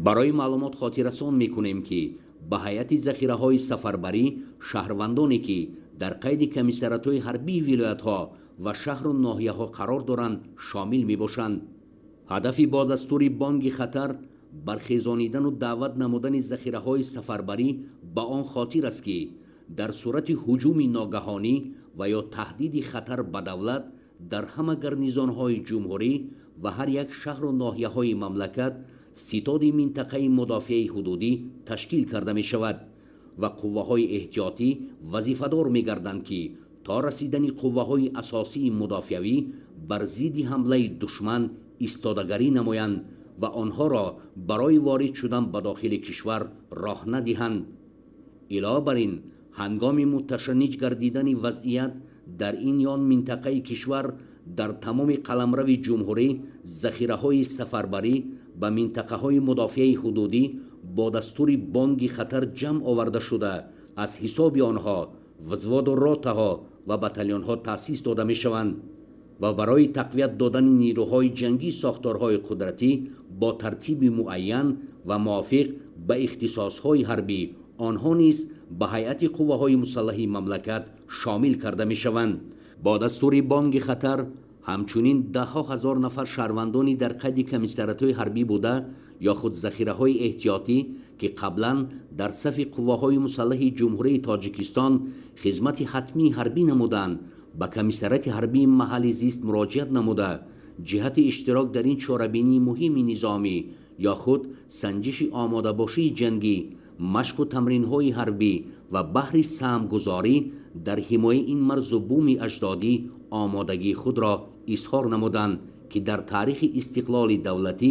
Барои маълумот хотиррасон мекунем, ки ба ҳайати захираҳои сафарбарӣ шаҳрвандоне, ки дар қайди комиссариатҳои ҳарбии вилоятҳо ва шаҳру ноҳияҳо қарор доранд, шомил мебошанд. Ҳадафи бо дастури бонги хатар бархезонидану даъват намудани захираҳои сафарбарӣ ба он хотир аст, ки дар сурати ҳуҷуми ногаҳонӣ ва ё таҳдиди хатар ба давлат дар ҳама гарнизонҳои ҷумҳурӣ ва ҳар як шаҳру ноҳияҳои мамлакат ситоди минтақаи мудофиаи ҳудудӣ ташкил карда мешавад ва қувваҳои эҳтиётӣ вазифадор мегарданд, ки то расидани қувваҳои асосии мудофиавӣ бар зидди ҳамлаи душман истодагарӣ намоянд ва онҳоро барои ворид шудан ба дохили кишвар роҳ надиҳанд. Илова бар ин, ҳангоми муташанниҷ гардидани вазъият дар ин ё он минтақаи кишвар дар тамоми қаламрави ҷумҳурӣ захираҳои сафарбарӣ ба минтақаҳои мудофиаи ҳудудӣ бо дастури бонги хатар ҷамъ оварда шуда, аз ҳисоби онҳо взводу ротаҳо ва батальонҳо таъсис дода мешаванд ва барои тақвият додани нерӯҳои ҷангии сохторҳои қудратӣ бо тартиби муайян ва мувофиқ ба ихтисосҳои ҳарбӣ онҳо низ ба ҳайати қувваҳои мусаллаҳи мамлакат шомил карда мешаванд. Бо дастури бонги хатар ҳамчунин даҳҳо ҳазор нафар шаҳрвандони дар қайди комиссариатҳои ҳарбӣ буда ё худ захираҳои эҳтиётӣ, ки қаблан дар сафи қувваҳои мусаллаҳи Ҷумҳурии Тоҷикистон хизмати ҳатмии ҳарбӣ намуданд, ба комиссариати ҳарбии маҳалли зист муроҷиат намуда, ҷиҳати иштирок дар ин чорабинии муҳими низомӣ ё худ санҷиши омодабошии ҷангӣ, машқу тамринҳои ҳарбӣ ва баҳри саҳмгузорӣ дар ҳимояи ин марзу буми аҷдодӣ омодагии худро изҳор намуданд, ки дар таърихи истиқлоли давлатӣ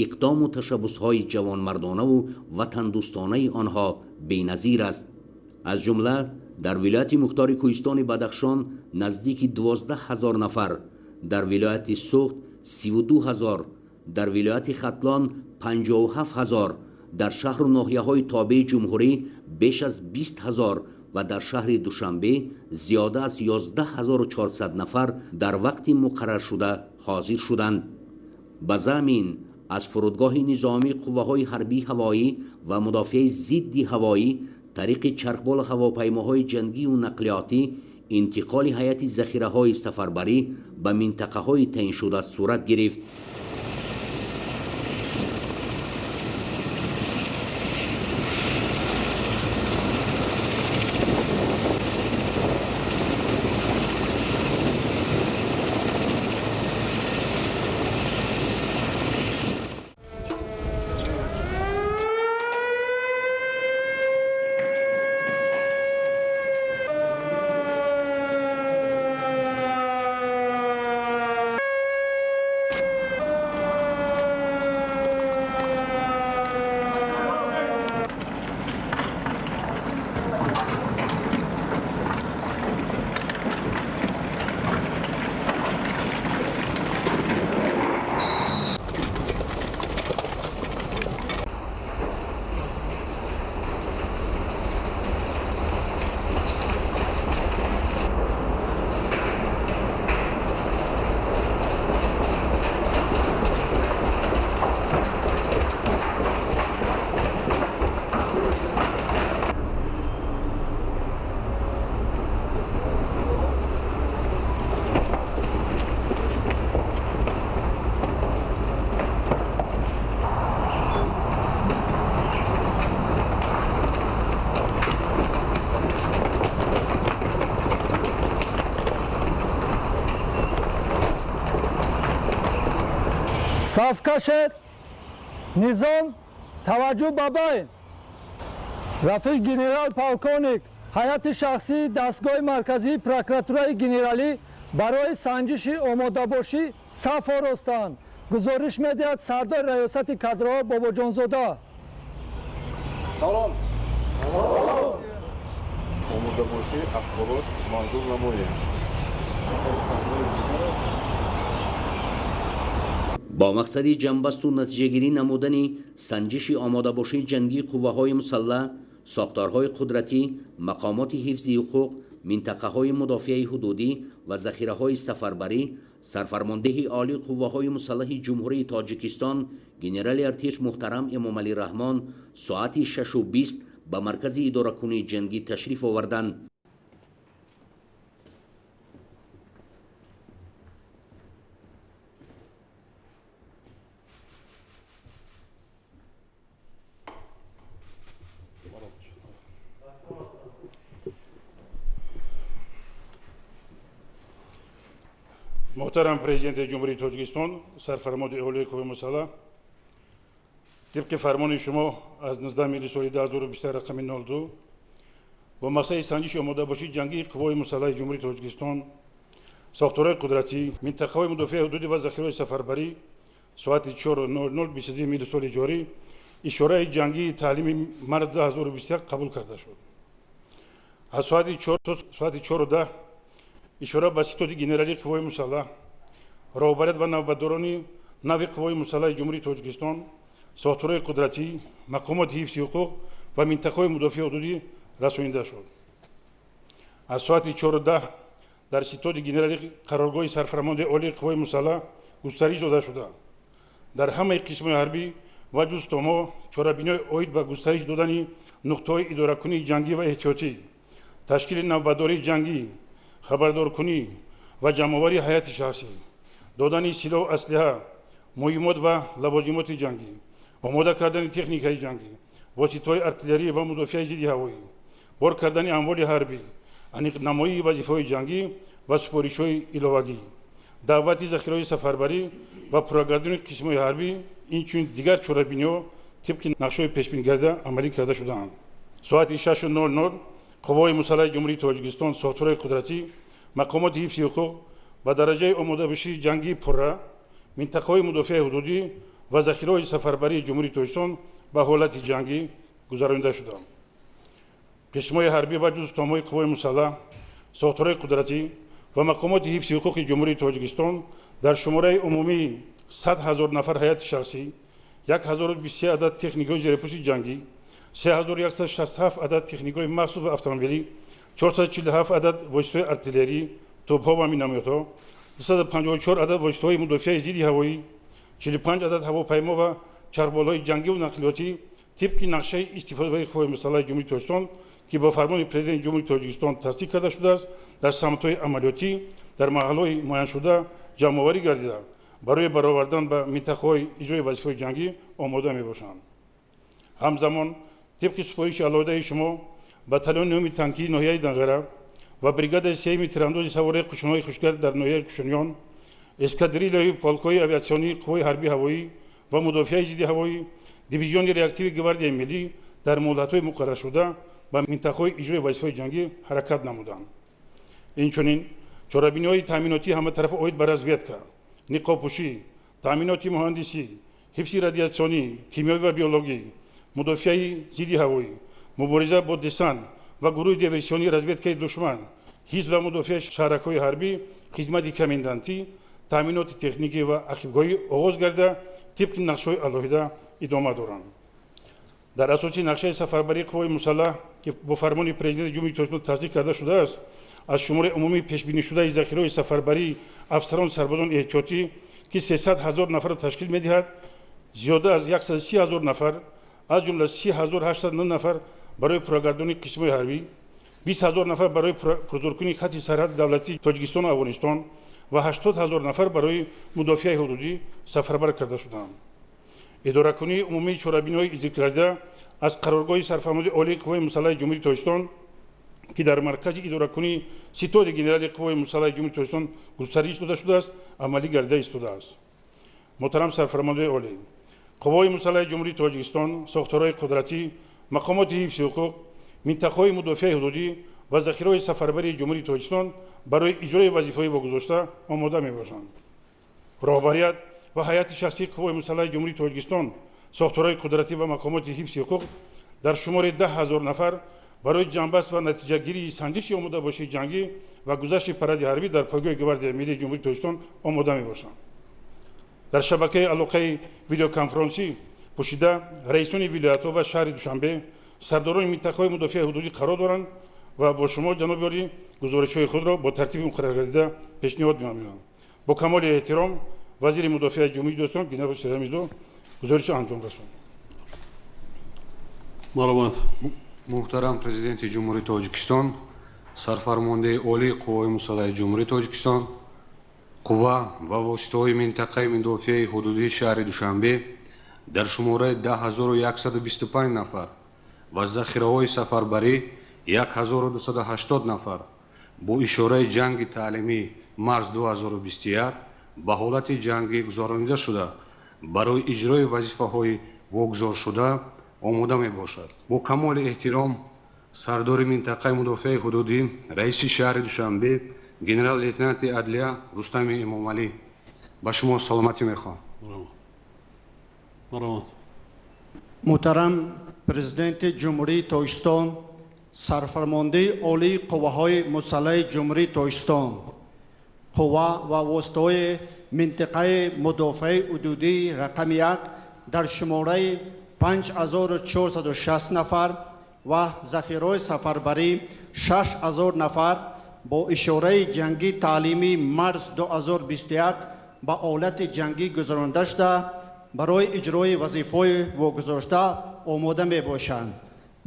иқдому ташаббусҳои ҷавонмардонаву ватандӯстонаи онҳо беназир аст. Аз ҷумла дар вилояти мухтори Кӯҳистони Бадахшон наздики 12 ҳазор нафар, дар вилояти Суғд 32 ҳазор, дар вилояти Хатлон 57 ҳазор, дар шаҳру ноҳияҳои тобеи ҷумҳурӣ беш аз 20 ҳазор ва дар шаҳри Душанбе зиёда аз 11 400 нафар дар вақти муқарраршуда ҳозир шуданд. Ба заъми ин, аз фурудгоҳи низомии қувваҳои ҳарбии ҳавоӣ ва мудофиаи зидди ҳавоӣ тариқи чархболу ҳавопаймоҳои ҷангию нақлиётӣ интиқоли ҳайати захираҳои сафарбарӣ ба минтақаҳои таъиншуда сурат гирифт. Саф кашед, низом, таваҷҷӯҳ ба байн. Рафиқ генерал полковник, ҳайати шахсии дастгоҳи марказии прокуратураи генералӣ барои санҷиши омодабошӣ саф оростанд. Гузориш медиҳад сардори раёсати кадрҳо Бобоҷонзода. Салом. Омодабошӣ ахборот манзур намоем. Бо мақсади ҷамъбасту натиҷагирӣ намудани санҷиши омодабошии ҷангии қувваҳои мусаллаҳ, сохторҳои қудратӣ, мақомоти ҳифзи ҳуқуқ, минтақаҳои мудофиаи ҳудудӣ ва захираҳои сафарбарӣ, Сарфармондеҳи Олии Қувваҳои Мусаллаҳи Ҷумҳурии Тоҷикистон генерали артиш муҳтарам Эмомалӣ Раҳмон соати 6:20 ба маркази идоракунии ҷангӣ ташриф оварданд. Муҳтарам Президенти Ҷумҳурии Тоҷикистон, Сарфармондеҳи Олии Қувваҳои Мусаллаҳ, тибқи фармони шумо аз 19 июли соли 2023 рақами 02 бо мақсади санҷиши омодабошии ҷангии Қувваҳои Мусаллаҳи Ҷумҳурии Тоҷикистон, сохторҳои қудратӣ, минтақаҳои мудофиаи ҳудудӣ ва захираҳои сафарбарӣ соати 4:00 22 июли соли ҷорӣ ишораи ҷангии таълими март 2021 қабул карда шуд. Аз соати 4 то соати 4:10 ишора ба ситоди генералии Қувваҳои Мусаллаҳ, роҳбарият ва навбатдорони нави Қувваҳои Мусаллаҳи Ҷумҳурии Тоҷикистон, сохторҳои қудратӣ, мақомоти ҳифзи ҳуқуқ ва минтақаҳои мудофиаи ҳудудӣ расонида шуд. Аз соати 4:10 дар ситоди генералии қароргоҳи Сарфармондеҳи Олии Қувваҳои Мусаллаҳ густариш дода шуда, дар ҳамаи қисмҳои ҳарбӣ ва ҷузтомҳо чорабиниҳои оид ба густариш додани нуқтаҳои идоракунии ҷангӣ ва эҳтиётӣ, ташкили навбатдории ҷангӣ, хабардоркунӣ ва ҷамъоварии ҳайати шахсӣ, додани силоҳу аслиҳа, муҳимот ва лавозимоти ҷангӣ, омода кардани техникаи ҷангӣ, воситаҳои артиллерӣ ва мудофиаи зидди ҳавоӣ, бор кардани амволи ҳарбӣ, аниқнамоии вазифаҳои ҷангӣ ва супоришҳои иловагӣ, даъвати захираҳои сафарбарӣ ва пуррагардони қисмҳои ҳарбӣ, инчунин дигар чорабиниҳо тибқи нақшаҳои пешбинигардида амалӣ карда шудаанд. Соати 6:00 Қувваҳои Мусаллаҳи Ҷумҳурии Тоҷикистон, сохторҳои қудратӣ, мақомоти ҳифзи ҳуқуқ ба дараҷаи омодабошии ҷангии пурра, минтақаҳои мудофиаи ҳудудӣ ва захираҳои сафарбарии Ҷумҳурии Тоҷикистон ба ҳолати ҷангӣ гузаронида шуданд. Қисмҳои ҳарбӣ ва ҷузтомҳои Қувваҳои Мусаллаҳ, сохторҳои қудратӣ ва мақомоти ҳифзи ҳуқуқи Ҷумҳурии Тоҷикистон дар шумораи умумии 100 000 нафар ҳайати шахсӣ, 1023 адад техникаҳои зерпӯши ҷангӣ, 3167 адад техникаҳои махсус ва автомобилӣ, 447 адад воситаҳои артиллерӣ, тӯбҳо ва минометҳо, 254 адад воситаҳои мудофиаи зидди ҳавоӣ, 45 адад ҳавопаймо ва чархболҳои ҷангиву нақлиётӣ тибқи нақшаи истифодабарии Қувваҳои Мусаллаҳи Ҷумҳурии Тоҷикистон, ки бо фармони Президенти Ҷумҳурии Тоҷикистон тасдиқ карда шудааст, дар самтҳои амалиётӣ дар маҳалҳои муайяншуда ҷамъоварӣ гардида, барои баровардан ба минтақаҳои иҷрои вазифаҳои ҷангӣ омода мебошанд. Ҳамзамон тибқи супориши алоҳидаи шумо батальони нӯҳуми танкии ноҳияи Данғара ва бригадаи сеюми тирандози савораи қушунҳои хушкгард дар ноҳияи Кушуниён, эскадрилияи полкҳои авиатсионии Қувваҳои ҳарбии ҳавоӣ ва мудофиаи зидди ҳавоӣ, дивизиони реактиви Гвардияи миллӣ дар муҳлатҳои муқарраршуда ба минтақаҳои иҷрои вазифаҳои ҷангӣ ҳаракат намуданд. Инчунин чорабиниҳои таъминотии ҳаматарафа оид ба разведка, ниқобпӯшӣ, таъминоти муҳандисӣ, ҳифзи радиатсионӣ, кимиёвӣ ва биологӣ, мудофиаи зидди ҳавоӣ, мубориза бо десант ва гурӯҳи диверсионии разведкаи душман, ҳифз ва мудофиаи шаҳракҳои ҳарбӣ, хизмати комендантӣ, таъминоти техникӣ ва ақибгоҳӣ оғоз гардида, тибқи нақшаҳои алоҳида идома доранд. Дар асоси нақшаи сафарбарии Қувваҳои Мусаллаҳ, ки бо фармони Президенти Ҷумҳурии Тоҷикистон тасдиқ карда шудааст, аз шумораи умумии пешбинишудаи захираҳои сафарбарии афсарон сарбозони эҳтиётӣ, ки 300 000 нафарро ташкил медиҳад, зиёда аз 130 000 нафар, аз ҷумла 30 809 нафар барои пуррагардонии қисмҳои ҳарбӣ, 20 000 нафар барои пурзуркунии хати сарҳади давлатии Тоҷикистону Афғонистон ва 80 000 нафар барои мудофиаи ҳудудӣ сафарбар карда шудаанд. Идоракунии умумии чорабиниҳои зикркарда аз қароргоҳи Сарфармондеҳи Олии Қувваҳои Мусаллаҳи Ҷумҳурии Тоҷикистон, ки дар маркази идоракунии ситоди генералии Қувваҳои Мусаллаҳи Ҷумҳурии Тоҷикистон густариш дода шудааст, амалӣ гардида истодааст. Муҳтарам Сарфармондеҳи Олӣ, Қувваҳои Мусаллаҳи Ҷумҳурии Тоҷикистон, сохторҳои қудратӣ, мақомоти ҳифзи ҳуқуқ, минтақаҳои мудофиаи ҳудудӣ ва захираҳои сафарбарии Ҷумҳурии Тоҷикистон барои иҷрои вазифаҳои вогузошта омода мебошанд. Роҳбарият ва ҳайати шахсии Қувваҳои Мусаллаҳи Ҷумҳурии Тоҷикистон, сохторҳои қудратӣ ва мақомоти ҳифзи ҳуқуқ дар шумори 10 000 нафар барои ҷанбаст ва натиҷагирии санҷиши омодабошии ҷангӣ ва гузашти паради ҳарбӣ дар пойгоҳи Гвардияи миллии Ҷумҳурии Тоҷикистон омода мебошанд. Дар шабакаи алоқаи видеоконференсӣ пӯшида раисони вилоятҳо ва шаҳри Душанбе, сардорони минтақаҳои мудофиаи ҳудудӣ қарор доранд ва бо шумо, ҷаноби олӣ, гузоришҳои худро бо тартиби муқарраргардида пешниҳод менамоянд. Бо камоли эҳтиром, вазири мудофиаи Ҷумҳурии Тоҷикистон генерал Шералӣ Мирзо гузоришро анҷом расонд. Марҳамат. Муҳтарам Президенти Ҷумҳурии Тоҷикистон, Сарфармондеҳи Олии Қувваҳои Мусаллаҳи Ҷумҳурии Тоҷикистон, қувва ва воситаҳои минтақаи мудофиаи ҳудудии шаҳри Душанбе дар шумораи 10125 нафар ва захираҳои сафарбарӣ 1280 нафар бо ишораи ҷанги таълимӣ марз 2021 ба ҳолати ҷангӣ гузаронида шуда, барои иҷрои вазифаҳои вогузоршуда омода мебошад. Бо камоли эҳтиром, сардори минтақаи мудофиаи ҳудудӣ, раиси шаҳри Душанбе, генерал-лейтенанти адлия Рустами Эмомалӣ, ба шумо саломатӣ мехоҳам. Муҳтарам Президенти Ҷумҳурии Тоҷикистон, Сарфармондеҳи Олии Қувваҳои Мусаллаҳи Ҷумҳурии Тоҷикистон, қувва ва воситаҳои минтақаи мудофиаи ҳудудии рақами 1 дар шумораи 5460 нафар ва захираҳои сафарбарӣ 6000 нафар бо ишораи ҷангии таълимии марз 2021 ба ҳолати ҷангӣ гузаронида шуда, барои иҷрои вазифаҳои вогузошта омода мебошанд.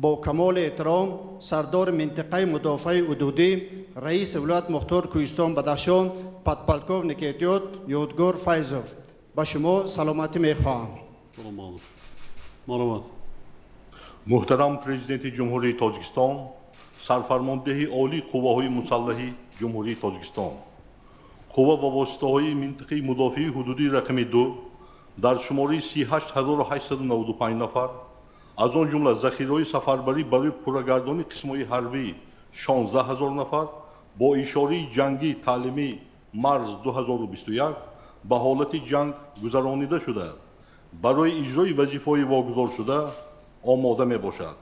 Бо камоли эҳтиром, сардори минтақаи мудофиаи ҳудудӣ, раиси вилоят Мухтор Кӯҳистон Бадахшон, подполковники эҳтиёт Ёдгор Файзов, ба шумо саломатӣ мехоҳам. Марҳамат. Муҳтарам Президенти Ҷумҳурии Тоҷикистон, Сарфармондеҳи Олии Қувваҳои Мусаллаҳи Ҷумҳурии Тоҷикистон, қувва ва воситаҳои минтақаи мудофиаи ҳудудии рақами 2 дар шумораи 38895 нафар, аз он ҷумла захираҳои сафарбарӣ барои пуррагардонии қисмҳои ҳарбӣ 16000 нафар бо ишораи ҷангии таълимӣ марз 2021 ба ҳолати ҷанг гузаронида шуда, барои иҷрои вазифаҳои вогузоршуда омода мебошад.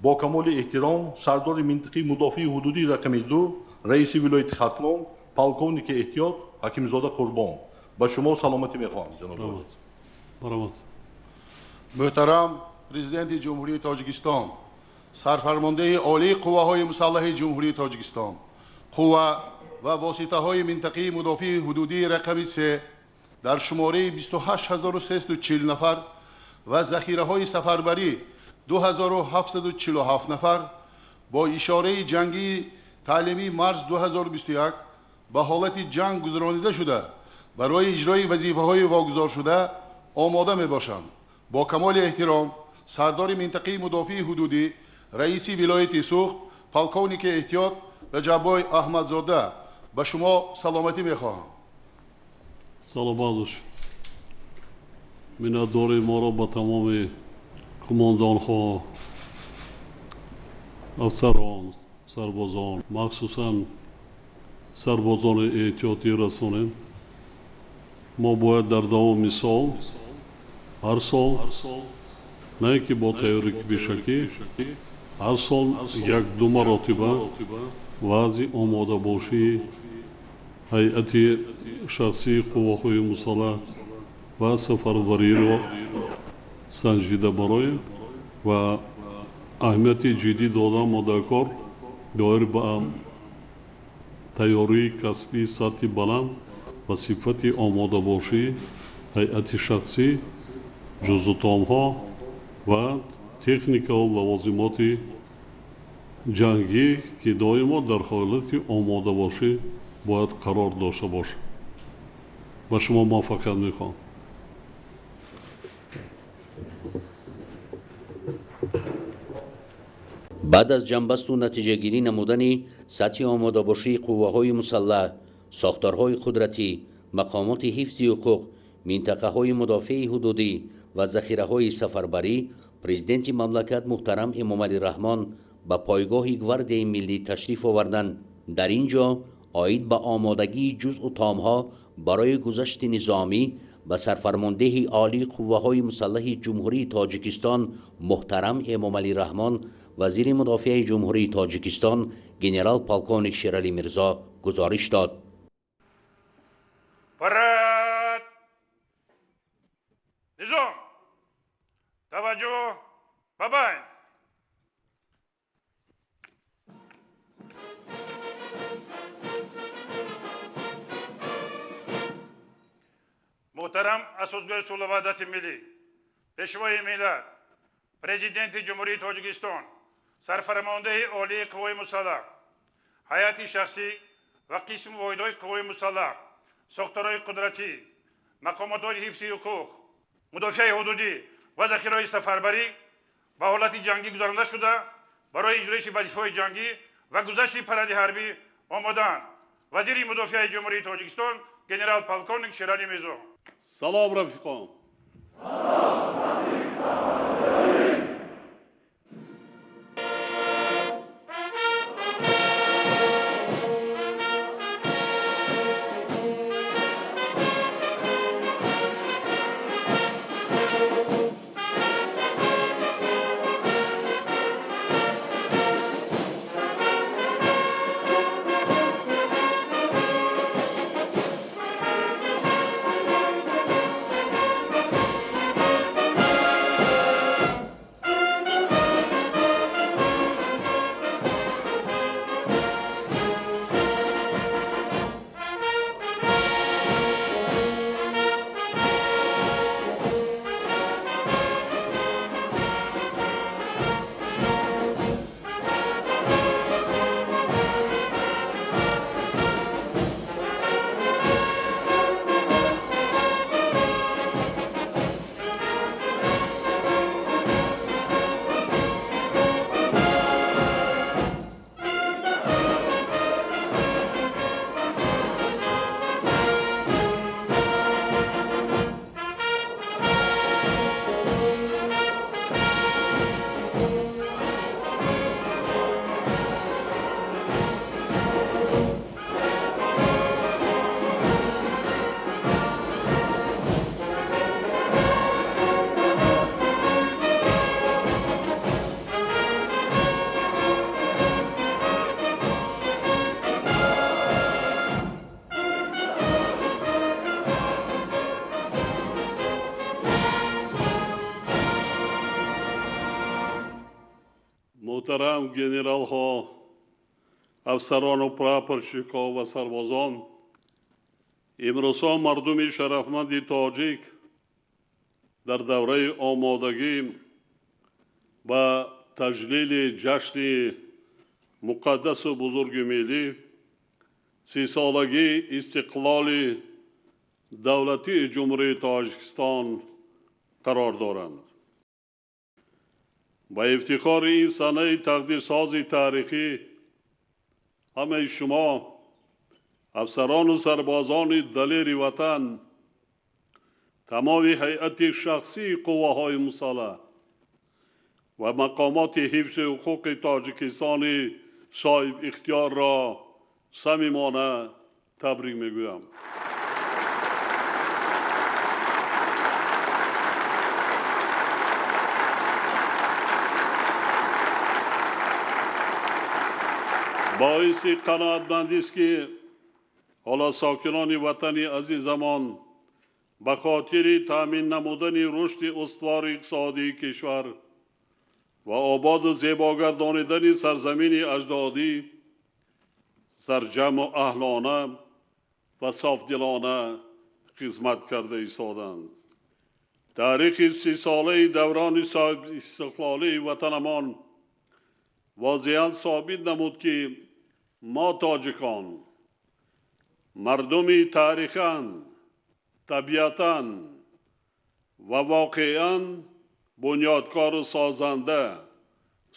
Бо камоли эҳтиром, сардори минтақаи мудофиаи ҳудудии рақами 2, раиси вилояти Хатлон, полковники эҳтиёт Ҳакимзода Қурбон, ба шумо саломатӣ мехоҳам, ҷаноб. Марҳамат. Муҳтарам Президенти Ҷумҳурии Тоҷикистон, Сарфармондеҳи Олии Қувваҳои Мусаллаҳи Ҷумҳурии Тоҷикистон, қувва ва воситаҳои минтақаи мудофиаи ҳудудии рақами 3 дар шумораи 28340 нафар ва захираҳои сафарбарӣ 2747 нафар бо ишораи ҷангии таълимии марз 2021 ба ҳолати ҷанг гузаронида шуда, барои иҷрои вазифаҳои вогузоршуда омода мебошанд. Бо камоли эҳтиром, сардори минтақаи мудофиаи ҳудудӣ, раиси вилояти Суғд, полковники эҳтиёт Раҷаббой Аҳмадзода, ба шумо саломатӣ мехоҳам. Саломат бош. Миннатдории моро ба тамоми кумондонҳо, афсарон, сарбозон, махсусан сарбозони эҳтиётӣ расонем. Мо бояд дар давоми сол, ҳар сол, на ин ки бо тайёрии пешакӣ, ҳар сол як-ду маротиба вазъи омодабошии ҳайати шахсии қувваҳои мусаллаҳ ва сафарбариро санҷида бароем ва аҳамияти ҷиддӣ дода мо дар кор доир ба тайёрии касбии сатҳи баланд ва сифати омодабошии ҳайати шахсӣ, ҷузутомҳо ва техникаву лавозимоти ҷангӣ, ки доимо дар ҳолати омодабошӣ бояд қарор дошта бошад. Ба шумо муваффақият мехоҳам. Баъд аз ҷанбасту натиҷагирӣ намудани сатҳи омодабошии қувваҳои мусаллаҳ, сохторҳои қудратӣ, мақомоти ҳифзи ҳуқуқ, минтақаҳои мудофиаи ҳудудӣ ва захираҳои сафарбарӣ, президенти мамлакат муҳтарам Эмомалӣ Раҳмон ба пойгоҳи Гвардияи миллӣ ташриф оварданд. Дар ин ҷо оид ба омодагии ҷузъу томҳо барои гузашти низомӣ ба сарфармондеҳи Олии Қувваҳои Мусаллаҳи Ҷумҳурии Тоҷикистон муҳтарам Эмомалӣ Раҳмон вазири мудофиаи Ҷумҳурии Тоҷикистон генерал-полковник Шералӣ Мирзо гузориш дод. Парад! Низом! Таваҷҷӯҳ ба байн! Муҳтарам Асосгузори сулҳу ваҳдати миллӣ, Пешвои миллат, Президенти Ҷумҳурии Тоҷикистон, Сарфармондеҳи Олии Қувваҳои Мусаллаҳ, ҳайати шахсӣ ва қисму воҳидҳои қувваҳои мусаллаҳ, сохторҳои қудратӣ, мақомотҳои ҳифзи ҳуқуқ, мудофиаи ҳудудӣ ва захираҳои сафарбарӣ ба ҳолати ҷангӣ гузаронда шуда, барои иҷроиши вазифаҳои ҷангӣ ва гузашти паради ҳарбӣ омодаанд. Вазири мудофиаи Ҷумҳурии Тоҷикистон генерал-полковник Шералӣ Мирзо. Салом, рафиқон! Муҳтарам генералҳо, афсарону прапорщикҳо ва сарбозон, имрӯзҳо мардуми шарафманди тоҷик дар давраи омодагӣ ба таҷлили ҷашни муқаддасу бузурги миллӣ, 30-солагии истиқлоли давлатии Ҷумҳурии Тоҷикистон қарор доранд. Ба ифтихори ин санаи тақдирсози таърихӣ ҳамаи шумо, афсарону сарбозони далери ватан, тамоми ҳайати шахсии қувваҳои мусаллаҳ ва мақомоти ҳифзи ҳуқуқи Тоҷикистони соҳибихтиёрро самимона табрик мегӯям. Боиси қаноатмандист, ки ҳоло сокинони ватани азизамон ба хотири таъмин намудани рушди устувори иқтисодии кишвар ва ободу зебогардонидани сарзамини аҷдодӣ сарҷамъу аҳлона ва софдилона хизмат карда истоданд. Таърихи 30-солаи даврони соҳибистиқлолии ватанамон возеҳан собит намуд, ки мо тоҷикон мардуми таърихан, табиатан ва воқеан бунёдкору созанда,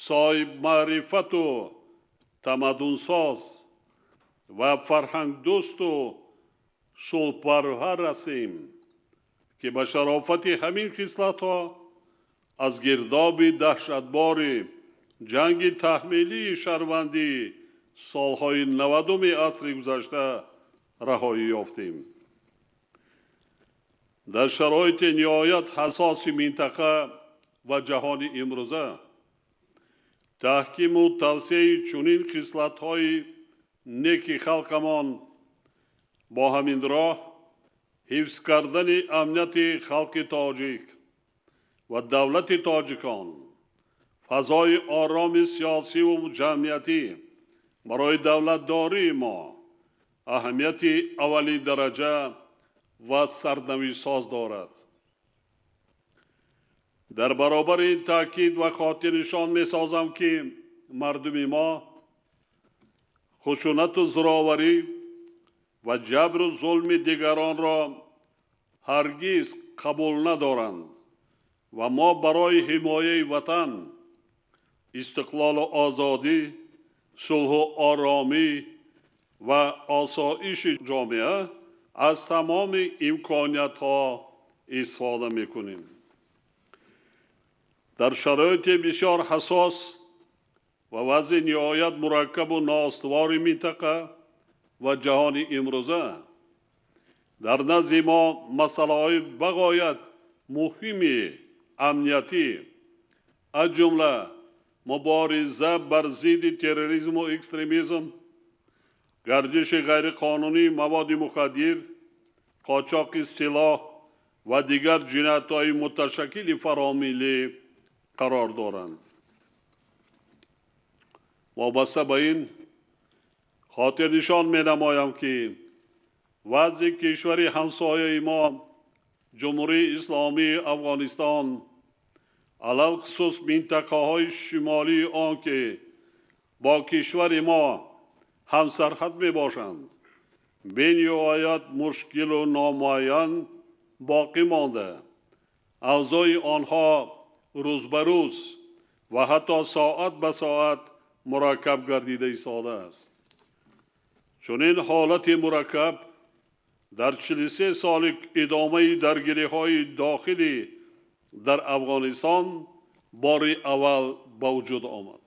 соҳибмаърифату тамаддунсоз ва фарҳангдӯсту сулҳпарвар ҳастем, ки ба шарофати ҳамин хислатҳо аз гирдоби даҳшатбори ҷанги таҳмилии шаҳрвандӣ солҳои 90-уми асри гузашта раҳоӣ ёфтем. Дар шароити ниҳоят ҳассоси минтақа ва ҷаҳони имрӯза таҳкиму тавсияи чунин хислатҳои неки халқамон бо ҳамин роҳ ҳифз кардани амнияти халқи тоҷик ва давлати тоҷикон, фазои ороми сиёсиву ҷамъиятӣ барои давлатдории мо аҳамияти аввалиндараҷа ва сарнавиштсоз дорад. Дар баробари ин таъкид ва хотирнишон месозам, ки мардуми мо хушунату зӯроварӣ ва ҷабру зулми дигаронро ҳаргиз қабул надоранд ва мо барои ҳимояи ватан, истиқлолу озодӣ, сулҳу оромӣ ва осоиши ҷомеа аз тамоми имкониятҳо истифода мекунем. Дар шароити бисёр ҳассос ва вазъи ниҳоят мураккабу ноустувори минтақа ва ҷаҳони имрӯза дар назди мо масъалаҳои бағоят муҳими амниятӣ, аз ҷумла мубориза бар зидди терроризму экстремизм, гардиши ғайриқонунии маводи мухаддир, қочоқи силоҳ ва дигар ҷиноятҳои муташаккили фаромиллӣ қарор доранд. Вобаста ба ин хотирнишон менамоям, ки вазъи кишвари ҳамсояи мо, Ҷумҳурии Исломии Афғонистон, алалхусус минтақаҳои шимолии он, ки бо кишвари мо ҳамсарҳад мебошанд, бениҳоят мушкилу номуайян боқӣ монда, авзои онҳо рӯз ба рӯз ва ҳатто соат ба соат мураккаб гардида истодааст. Чунин ҳолати мураккаб дар 43 соли идомаи даргириҳои дохилӣ дар Афғонистон бори аввал ба вуҷуд омад.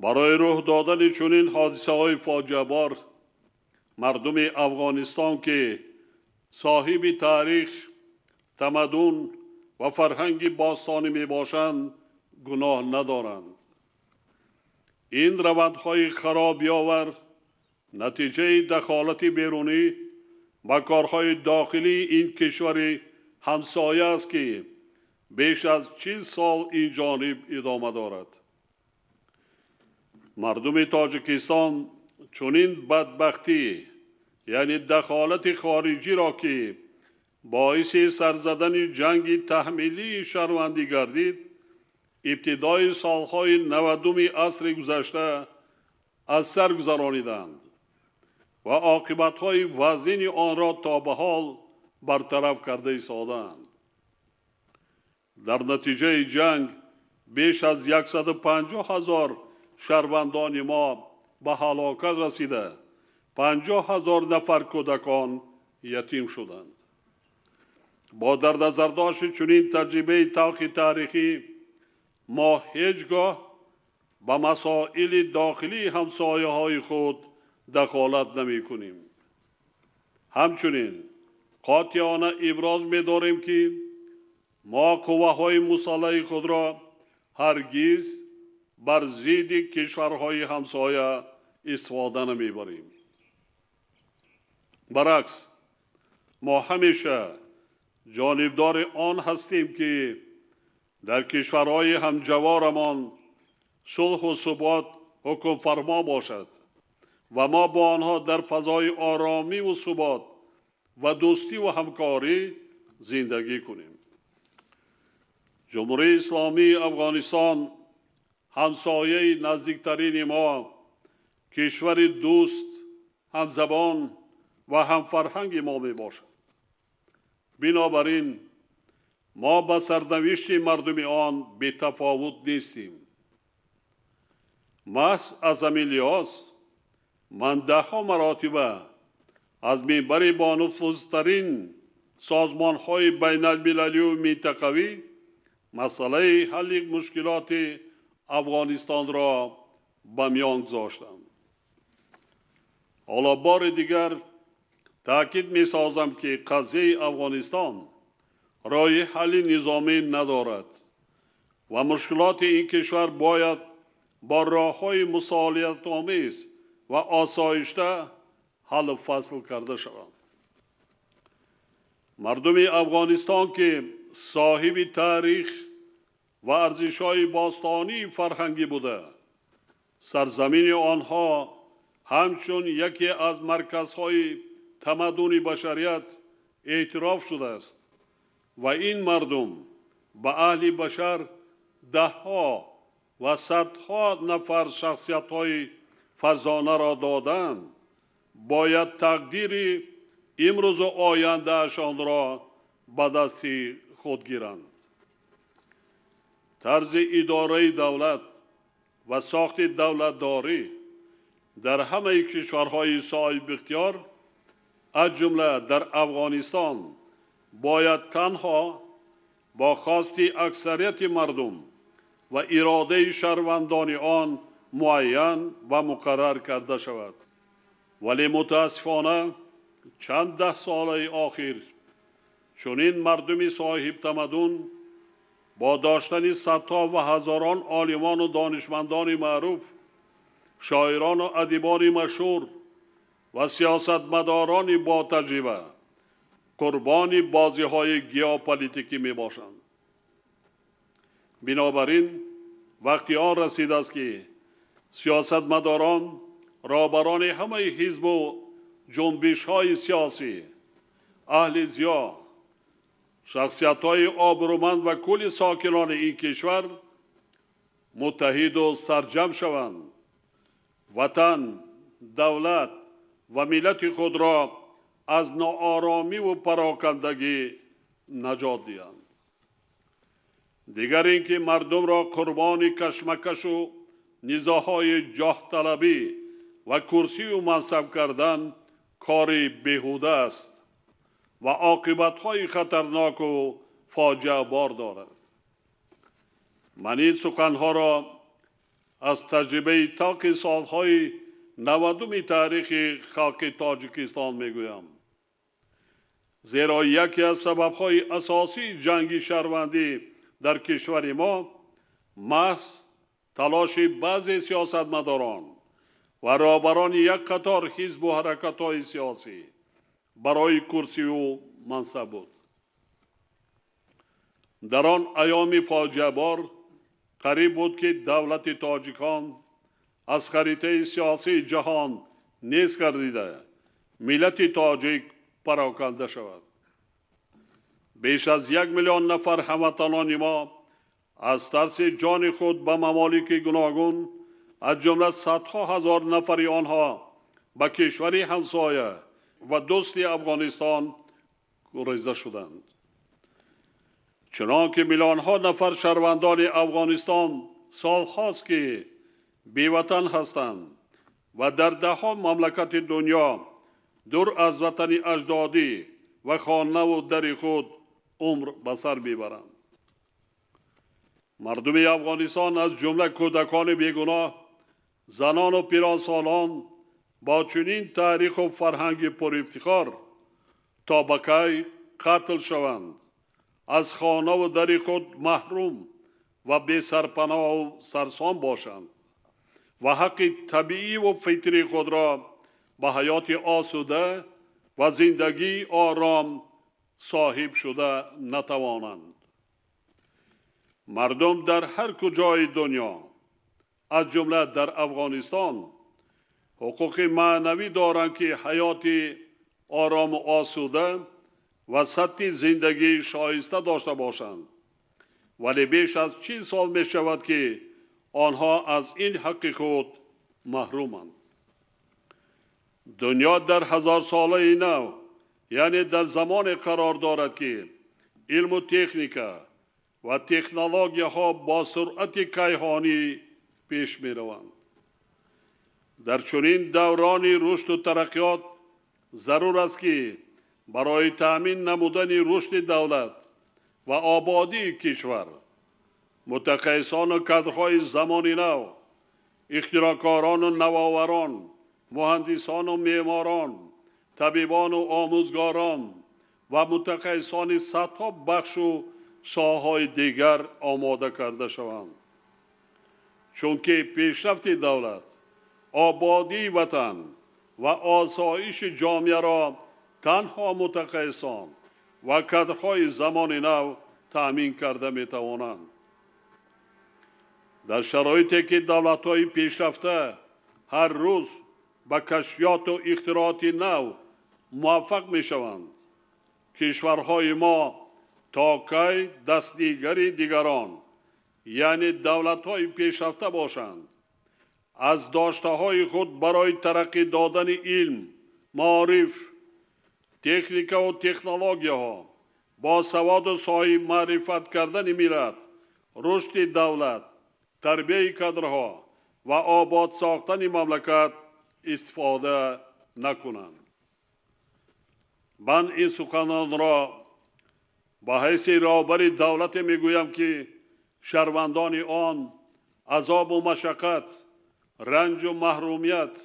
Барои рӯҳ додани чунин ҳодисаҳои фоҷиабор, мардуми Афғонистон, ки соҳиби таърих, тамаддун ва фарҳанги бостонӣ мебошанд, гуноҳ надоранд. Ин равандҳои харобиовар натиҷаи дахолати берунӣ ба корҳои дохилии ин кишвари ҳамсоя аст, ки беш аз 40 сол ин ҷониб идома дорад. Мардуми Тоҷикистон чунин бадбахтӣ, яъне дахолати хориҷиро, ки боиси сарзадани ҷанги таҳмилии шаҳрвандӣ гардид, ибтидои солҳои 90-уми асри гузашта аз сар гузарониданд ва оқибатҳои вазини онро то ба ҳол бартараф карда истодаанд. Дар натиҷаи ҷанг беш аз 150 ҳазор шаҳрвандони мо ба ҳалокат расида, 50 ҳазор нафар кӯдакон ятим шуданд. Бо дар назардошти чунин таҷрибаи талхи таърихӣ мо ҳеҷ гоҳ ба масоили дохилии ҳамсояҳои худ дахолат намекунем. Ҳамчунин қотеона иброз медорем, ки мо қувваҳои мусаллаҳи худро ҳаргиз бар зидди кишварҳои ҳамсоя истифода намебарем. Баръакс, мо ҳамеша ҷонибдори он ҳастем, ки дар кишварҳои ҳамҷаворамон сулҳу субот ҳукмфармо бошад ва мо бо онҳо дар фазои оромиву субот ва дӯстиву ҳамкорӣ зиндагӣ кунем. Ҷумҳурии Исломии Афғонистон ҳамсояи наздиктарини мо, кишвари дӯст, ҳамзабон ва ҳамфарҳанги мо мебошад. Бинобар ин мо ба сарнавишти мардуми он бетафовут нестем. Маҳз аз ҳамин лиҳоз ман даҳҳо маротиба аз минбари бонуфузтарин созмонҳои байналмилалию минтақавӣ масъалаи ҳалли мушкилоти Афғонистонро ба миён гузоштам. Ҳоло бори дигар таъкид месозам, ки қазияи Афғонистон роҳи ҳалли низомӣ надорад ва мушкилоти ин кишвар бояд бо роҳҳои мусолиҳатомез ва осоишта ҳаллу фасл карда шаванд. Мардуми Афғонистон, ки соҳиби таърих ва арзишҳои бостонии фарҳангӣ буда, сарзамини онҳо ҳамчун яке аз марказҳои Тамаддуни башарият эътироф шудааст ва ин мардум ба аҳли башар даҳҳо ва садҳо нафар шахсиятҳои фарзонаро доданд, бояд тақдири имрӯзу ояндаашонро ба дасти худ гиранд. Тарзи идораи давлат ва сохти давлатдорӣ дар ҳамаи кишварҳои соҳибихтиёр, аз ҷумла дар Афғонистон, бояд танҳо бо хости аксарияти мардум ва иродаи шаҳрвандони он муайян ва муқаррар карда шавад. Вале мутаассифона чанд даҳсолаи охир чунин мардуми соҳибтамаддун бо доштани садҳо ва ҳазорон олимону донишмандони маъруф, шоирону адибони машҳур ва сиёсатмадорони ботаҷриба қурбони бозиҳои геополитикӣ мебошанд. Бинобар ин вақти он расидааст, ки сиёсатмадорон, роҳбарони ҳамаи ҳизбу ҷунбишҳои сиёсӣ, аҳли зиё, шахсиятҳои обрӯманд ва кулли сокинони ин кишвар муттаҳиду сарҷамъ шаванд, ватан, давлат ва миллати худро аз нооромиву парокандагӣ наҷот диҳанд. Дигар ин ки мардумро қурбони кашмакашу низоъҳои ҷоҳталабӣ ва курсию мансаб кардан кори беҳуда аст ва оқибатҳои хатарноку фоҷиабор дорад. Ман ин суханҳоро аз таҷрибаи талхи солҳои 90-уми таърихи халқи Тоҷикистон мегӯям, зеро яке аз сабабҳои асосии ҷанги шаҳрвандӣ дар кишвари мо маҳз талоши баъзе сиёсатмадорон ва роҳбарони як қатор ҳизбу ҳаракатҳои сиёсӣ барои курсию мансаб буд. Дар он айёми фоҷиабор қариб буд, ки давлати тоҷикон аз харитаи сиёсии ҷаҳон нест гардида, миллати тоҷик пароканда шавад. Беш аз 1 миллион нафар ҳамватанони мо аз тарси ҷони худ ба мамолики гуногун, аз ҷумла садҳо ҳазор нафари онҳо ба кишвари ҳамсоя ва дӯсти Афғонистон гуреза шуданд. Чунон ки миллионҳо нафар шаҳрвандони Афғонистон солҳост, ки беватан ҳастанд ва дар даҳҳо мамлакати дунё дур аз ватани аҷдодӣ ва хонаву дари худ умр ба сар мебаранд. Мардуми Афғонистон, аз ҷумла кӯдакони бегуноҳ, занону пиронсолон, бо чунин таъриху фарҳанги пурифтихор то ба кай қатл шаванд, аз хонаву дари худ маҳрум ва бесарпаноҳу сарсон бошанд ва ҳаққи табииву фитрии худро ба ҳаёти осуда ва зиндагии ором соҳиб шуда натавонанд? Мардум дар ҳар куҷои дунё, аз ҷумла дар Афғонистон, ҳуқуқи маънавӣ доранд, ки ҳаёти орому осуда ва сатҳи зиндагии шоиста дошта бошанд, вале беш аз 40 сол мешавад, ки онҳо аз ин ҳаққи худ маҳруманд. Дунё дар ҳазорсолаи нав, яъне дар замоне қарор дорад, ки илму техника ва технологияҳо бо суръати кайҳонӣ пеш мераванд. Дар чунин даврони рушду тараққиёт зарур аст, ки барои таъмин намудани рушди давлат ва ободии кишвар мутахассисону кадрҳои замони нав, ихтироъкорону навоварон, муҳандисону меъморон, табибону омӯзгорон ва мутахассисони садҳо бахшу соҳаҳои дигар омода карда шаванд, чунки пешрафти давлат, ободии ватан ва осоиши ҷомеаро танҳо мутахассисон ва кадрҳои замони нав таъмин карда метавонанд. Дар шароите ки давлатҳои пешрафта ҳар рӯз ба кашфиёту ихтирооти нав муваффақ мешаванд. Кишварҳои мо то кай дастнигари дигарон, яъне давлатҳои пешрафта бошанд, аз доштаҳои худ барои тараққӣ додани илм, маориф, техникаву технологияҳо, босаводу соҳибмаърифат кардани миллат, рушди давлат, тарбияи кадрҳо ва обод сохтани мамлакат истифода накунанд. Ман ин суханонро ба ҳайси роҳбари давлате мегӯям, ки шаҳрвандони он азобу машаққат, ранҷу маҳрумият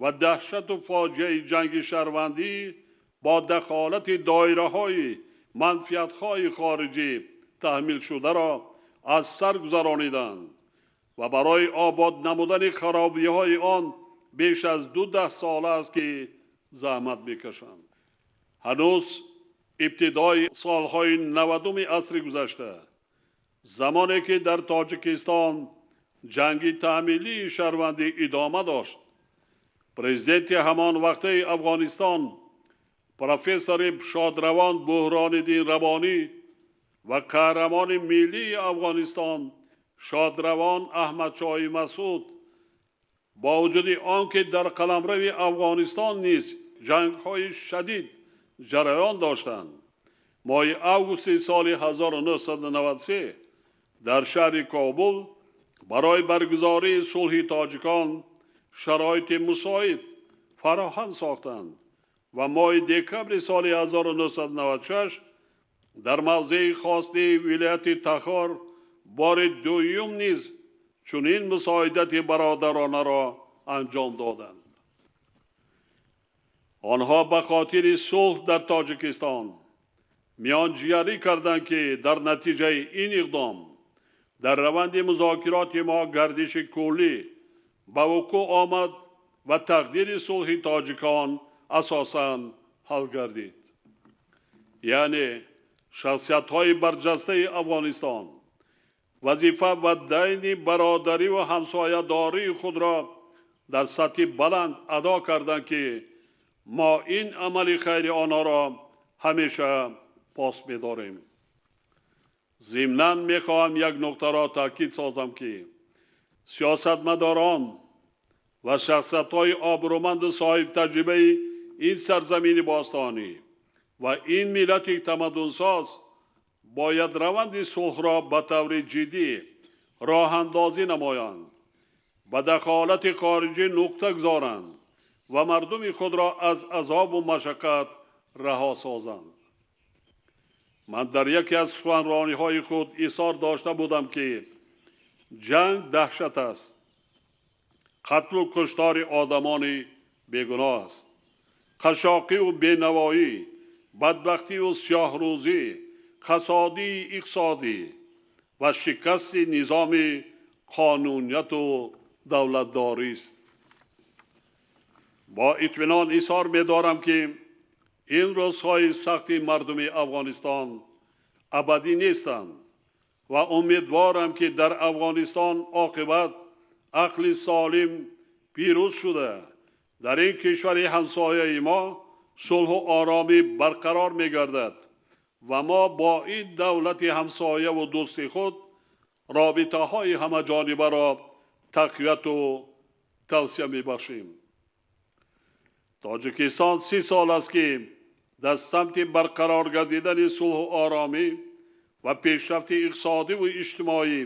ва даҳшату фоҷиаи ҷанги шаҳрвандӣ бо дахолати доираҳои манфиатҳои хориҷӣ таҳмилшударо аз сар гузарониданд ва барои обод намудани харобиҳои он беш аз 20 сола аст, ки заҳмат мекашанд. Ҳанӯз ибтидои солҳои 90-уми асри гузашта, замоне ки дар Тоҷикистон ҷанги таъмилии шаҳрвандӣ идома дошт, президенти ҳамон вақтаи Афғонистон профессори шодравон Буҳрониддин Рабонӣ ва қаҳрамони миллии Афғонистон шодравон Аҳмадшоҳи Масъуд бо вуҷуди он ки дар қаламрави Афғонистон низ ҷангҳои шадид ҷараён доштанд, моҳи августи соли 1993 дар шаҳри Кобул барои баргузории сулҳи тоҷикон шароити мусоид фароҳам сохтанд ва моҳи декабри соли 1996 дар мавзеи хости вилояти Тахор бори дуюм низ чунин мусоидати бародаронаро анҷом доданд. Онҳо ба хотири сулҳ дар Тоҷикистон миёнҷигарӣ карданд, ки дар натиҷаи ин иқдом дар раванди музокироти мо гардиши куллӣ ба вуқӯъ омад ва тақдири сулҳи тоҷикон асосан ҳал гардид. Яъне шахсиятҳои барҷастаи Афғонистон вазифа ва дайни бародарӣ ва ҳамсоядории худро дар сатҳи баланд адо карданд, ки мо ин амали хайри онҳоро ҳамеша пос медорем. Зимнан мехоҳам як нуқтаро таъкид созам, ки сиёсатмадорон ва шахсиятҳои обрӯманду соҳибтаҷрибаи ин сарзамини бостонӣ ва ин миллати тамаддунсоз бояд раванди сулҳро ба таври ҷиддӣ роҳандозӣ намоянд, ба дахолати хориҷӣ нуқта гузоранд ва мардуми худро аз азобу машаққат раҳо созанд. Ман дар яке аз суханрониҳои худ изҳор дошта будам, ки ҷанг даҳшат аст, қатлу куштори одамони бегуноҳ аст, қашоқиву бенавоӣ, бадбахтиву сиёҳрӯзӣ, қасодии иқтисодӣ ва шикасти низоми қонунияту давлатдорист. Бо итминон изҳор медорам, ки ин рӯзҳои сахти мардуми Афғонистон абадӣ нестанд ва умедворам, ки дар Афғонистон оқибат ақли солим пирӯз шуда, дар ин кишвари ҳамсояи мо сулҳу оромӣ барқарор мегардад ва мо бо ин давлати ҳамсояву дӯсти худ робитаҳои ҳамаҷонибаро тақвияту тавсия мебахшем. Тоҷикистон 30 сол аст, ки дар самти барқарор гардидани сулҳу оромӣ ва пешрафти иқтисодиву иҷтимоӣ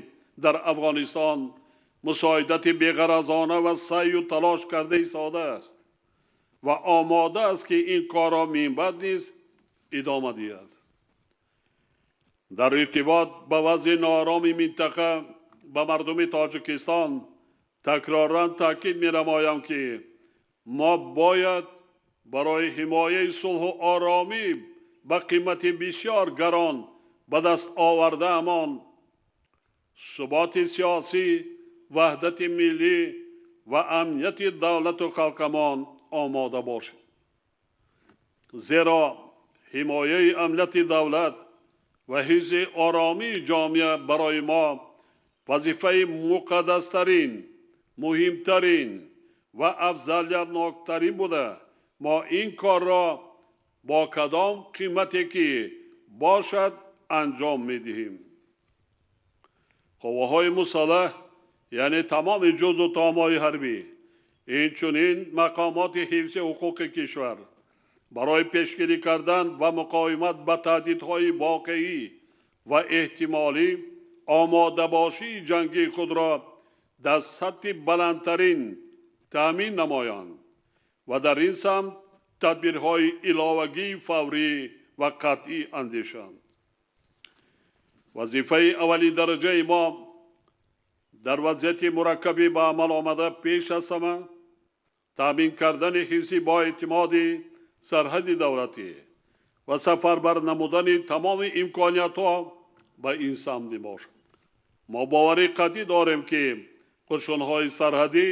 дар Афғонистон мусоидати беғаразона ва саъю талош карда истодааст ва омода аст, ки ин корро минбаъд низ идома диҳад. Дар иртибот ба вазъи ноороми минтақа ба мардуми Тоҷикистон такроран таъкид менамоям, ки мо бояд барои ҳимояи сулҳу оромӣ ба қимати бисёр гарон ба даст овардаамон суботи сиёсӣ, ваҳдати миллӣ ва амнияти давлату халқамон омода бошем. Зеро ҳимояи амнияти давлат ва ҳифзи оромии ҷомеа барои мо вазифаи муқаддастарин, муҳимтарин ва афзалиятноктарин буда, мо ин корро бо кадом қимате ки бошад анҷом медиҳем. Қувваҳои мусаллаҳ, яъне тамоми ҷузъу томҳои ҳарбӣ, инчунин мақомоти ҳифзи ҳуқуқи кишвар барои пешгирӣ кардан ва муқовимат ба таҳдидҳои воқеӣ ва эҳтимолӣ омодабошии ҷангии худро дар сатҳи баландтарин таъмин намоянд ва дар ин самт тадбирҳои иловагии фаврӣ ва қатъӣ андешанд. Вазифаи аввалиндараҷаи мо дар вазъияти мураккабӣ ба амал омада пеш аз ҳама таъмин кардани ҳифзи боэътимоди сарҳади давлатӣ ва сафарбар намудани тамоми имкониятҳо ба ин самт мебошад. Мо боварӣ қатъӣ дорем, ки қушунҳои сарҳадӣ,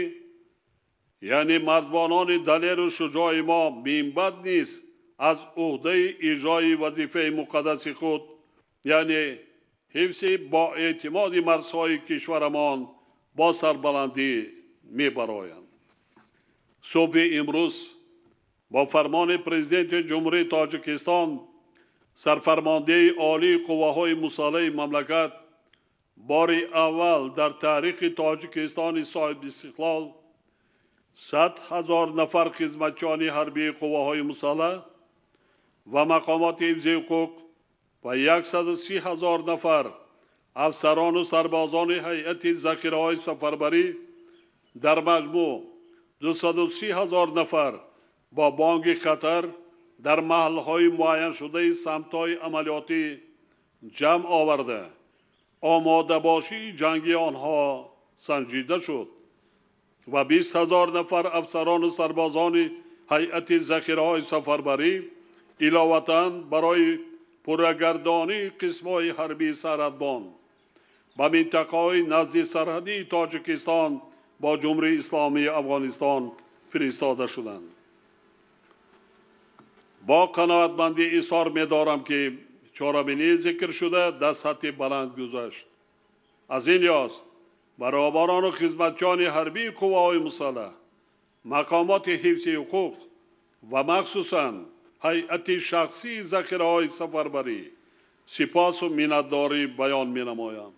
яъне марзбонони далеру шуҷои мо, минбаъд низ аз уҳдаи иҷрои вазифаи муқаддаси худ, яъне ҳифзи боэътимоди марзҳои кишварамон, бо сарбаландӣ мебароянд. Субҳи имрӯз бо фармони Президенти Ҷумҳурии Тоҷикистон Сарфармондеҳи Олии Қувваҳои Мусаллаҳи мамлакат бори аввал дар таърихи Тоҷикистони соҳибистиқлол 100 000 нафар хизматчиёни ҳарбии қувваҳои мусаллаҳ ва мақомоти ҳифзи ҳуқуқ ва 130 000 нафар афсарону сарбозони ҳайати захираҳои сафарбарӣ, дар маҷмӯъ 230 000 нафар бо бонги хатар дар маҳалҳои муайяншудаи самтҳои амалиётӣ ҷамъ оварда, омодабошии ҷангии онҳо санҷида шуд ва 20 000 нафар афсарону сарбозони ҳайати захираҳои сафарбарӣ иловатан барои пуррагардонии қисмҳои ҳарбии сарҳадбон ба минтақаҳои назди сарҳадии Тоҷикистон бо Ҷумҳурии Исломии Афғонистон фиристода шуданд. Бо қаноатмандӣ изҳор медорам, ки чорабинии зикршуда дар сатҳи баланд гузашт. Аз ин лиҳоз баробарону хизматчиёни ҳарбии қувваҳои мусаллаҳ, мақомоти ҳифзи ҳуқуқ ва махсусан ҳайати шахсии захираҳои сафарбарӣ сипосу миннатдорӣ баён менамоям.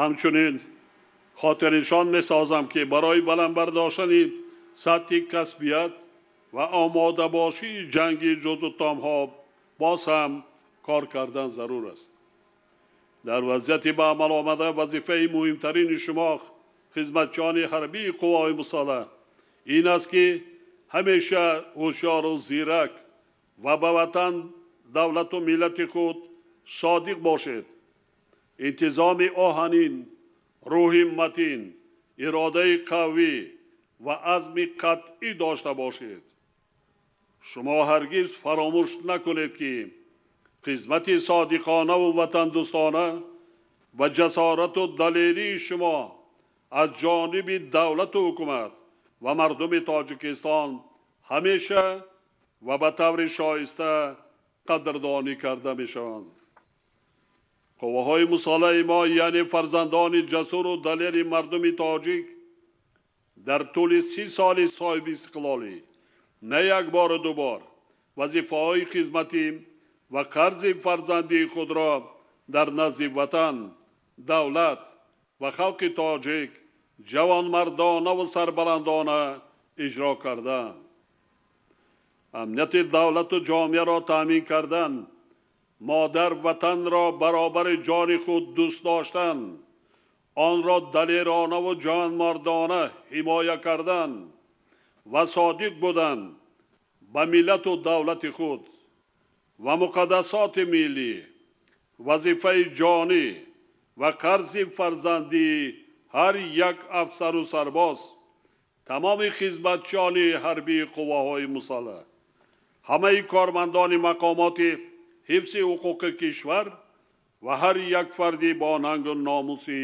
Ҳамчунин хотирнишон месозам, ки барои баланд бардоштани сатҳи касбият ва омодабошии ҷангии ҷузъу томҳо боз ҳам кор кардан зарур аст. Дар вазъияти ба амал омада вазифаи муҳимтарини шумо, хизматчиёни ҳарбии қувваҳои мусаллаҳ, ин аст, ки ҳамеша ҳушёру зирак ва ба ватан, давлату миллати худ содиқ бошед. Интизоми оҳанин, рӯҳи матин, иродаи қавӣ ва азми қатъӣ дошта бошед. Шумо ҳаргиз фаромӯш накунед, ки хизмати содиқонаву ватандӯстона ва ҷасорату далерии шумо аз ҷониби давлату ҳукумат ва мардуми Тоҷикистон ҳамеша ва ба таври шоиста қадрдонӣ карда мешаванд. Қувваҳои мусаллаҳи мо, яъне фарзандони ҷасуру далери мардуми тоҷик, дар тӯли 30 соли соҳибистиқлолӣ на як бору ду бор вазифаҳои хизматӣ ва қарзи фарзандии худро дар назди ватан, давлат ва халқи тоҷик ҷавонмардонаву сарбаландона иҷро карданд. Амнияти давлату ҷомеаро таъмин кардан, модар ватанро баробари ҷони худ дӯст доштан, онро далеронаву ҷавонмардона ҳимоя кардан ва содиқ будан ба миллату давлати худ ва муқаддасоти миллӣ, вазифаи ҷонӣ ва қарзи фарзандии ҳар як афсару сарбоз, тамоми хизматчиёни ҳарбии қувваҳои мусаллаҳ, ҳамаи кормандони мақомоти ҳифзи ҳуқуқи кишвар ва ҳар як фарди бо нангу номуси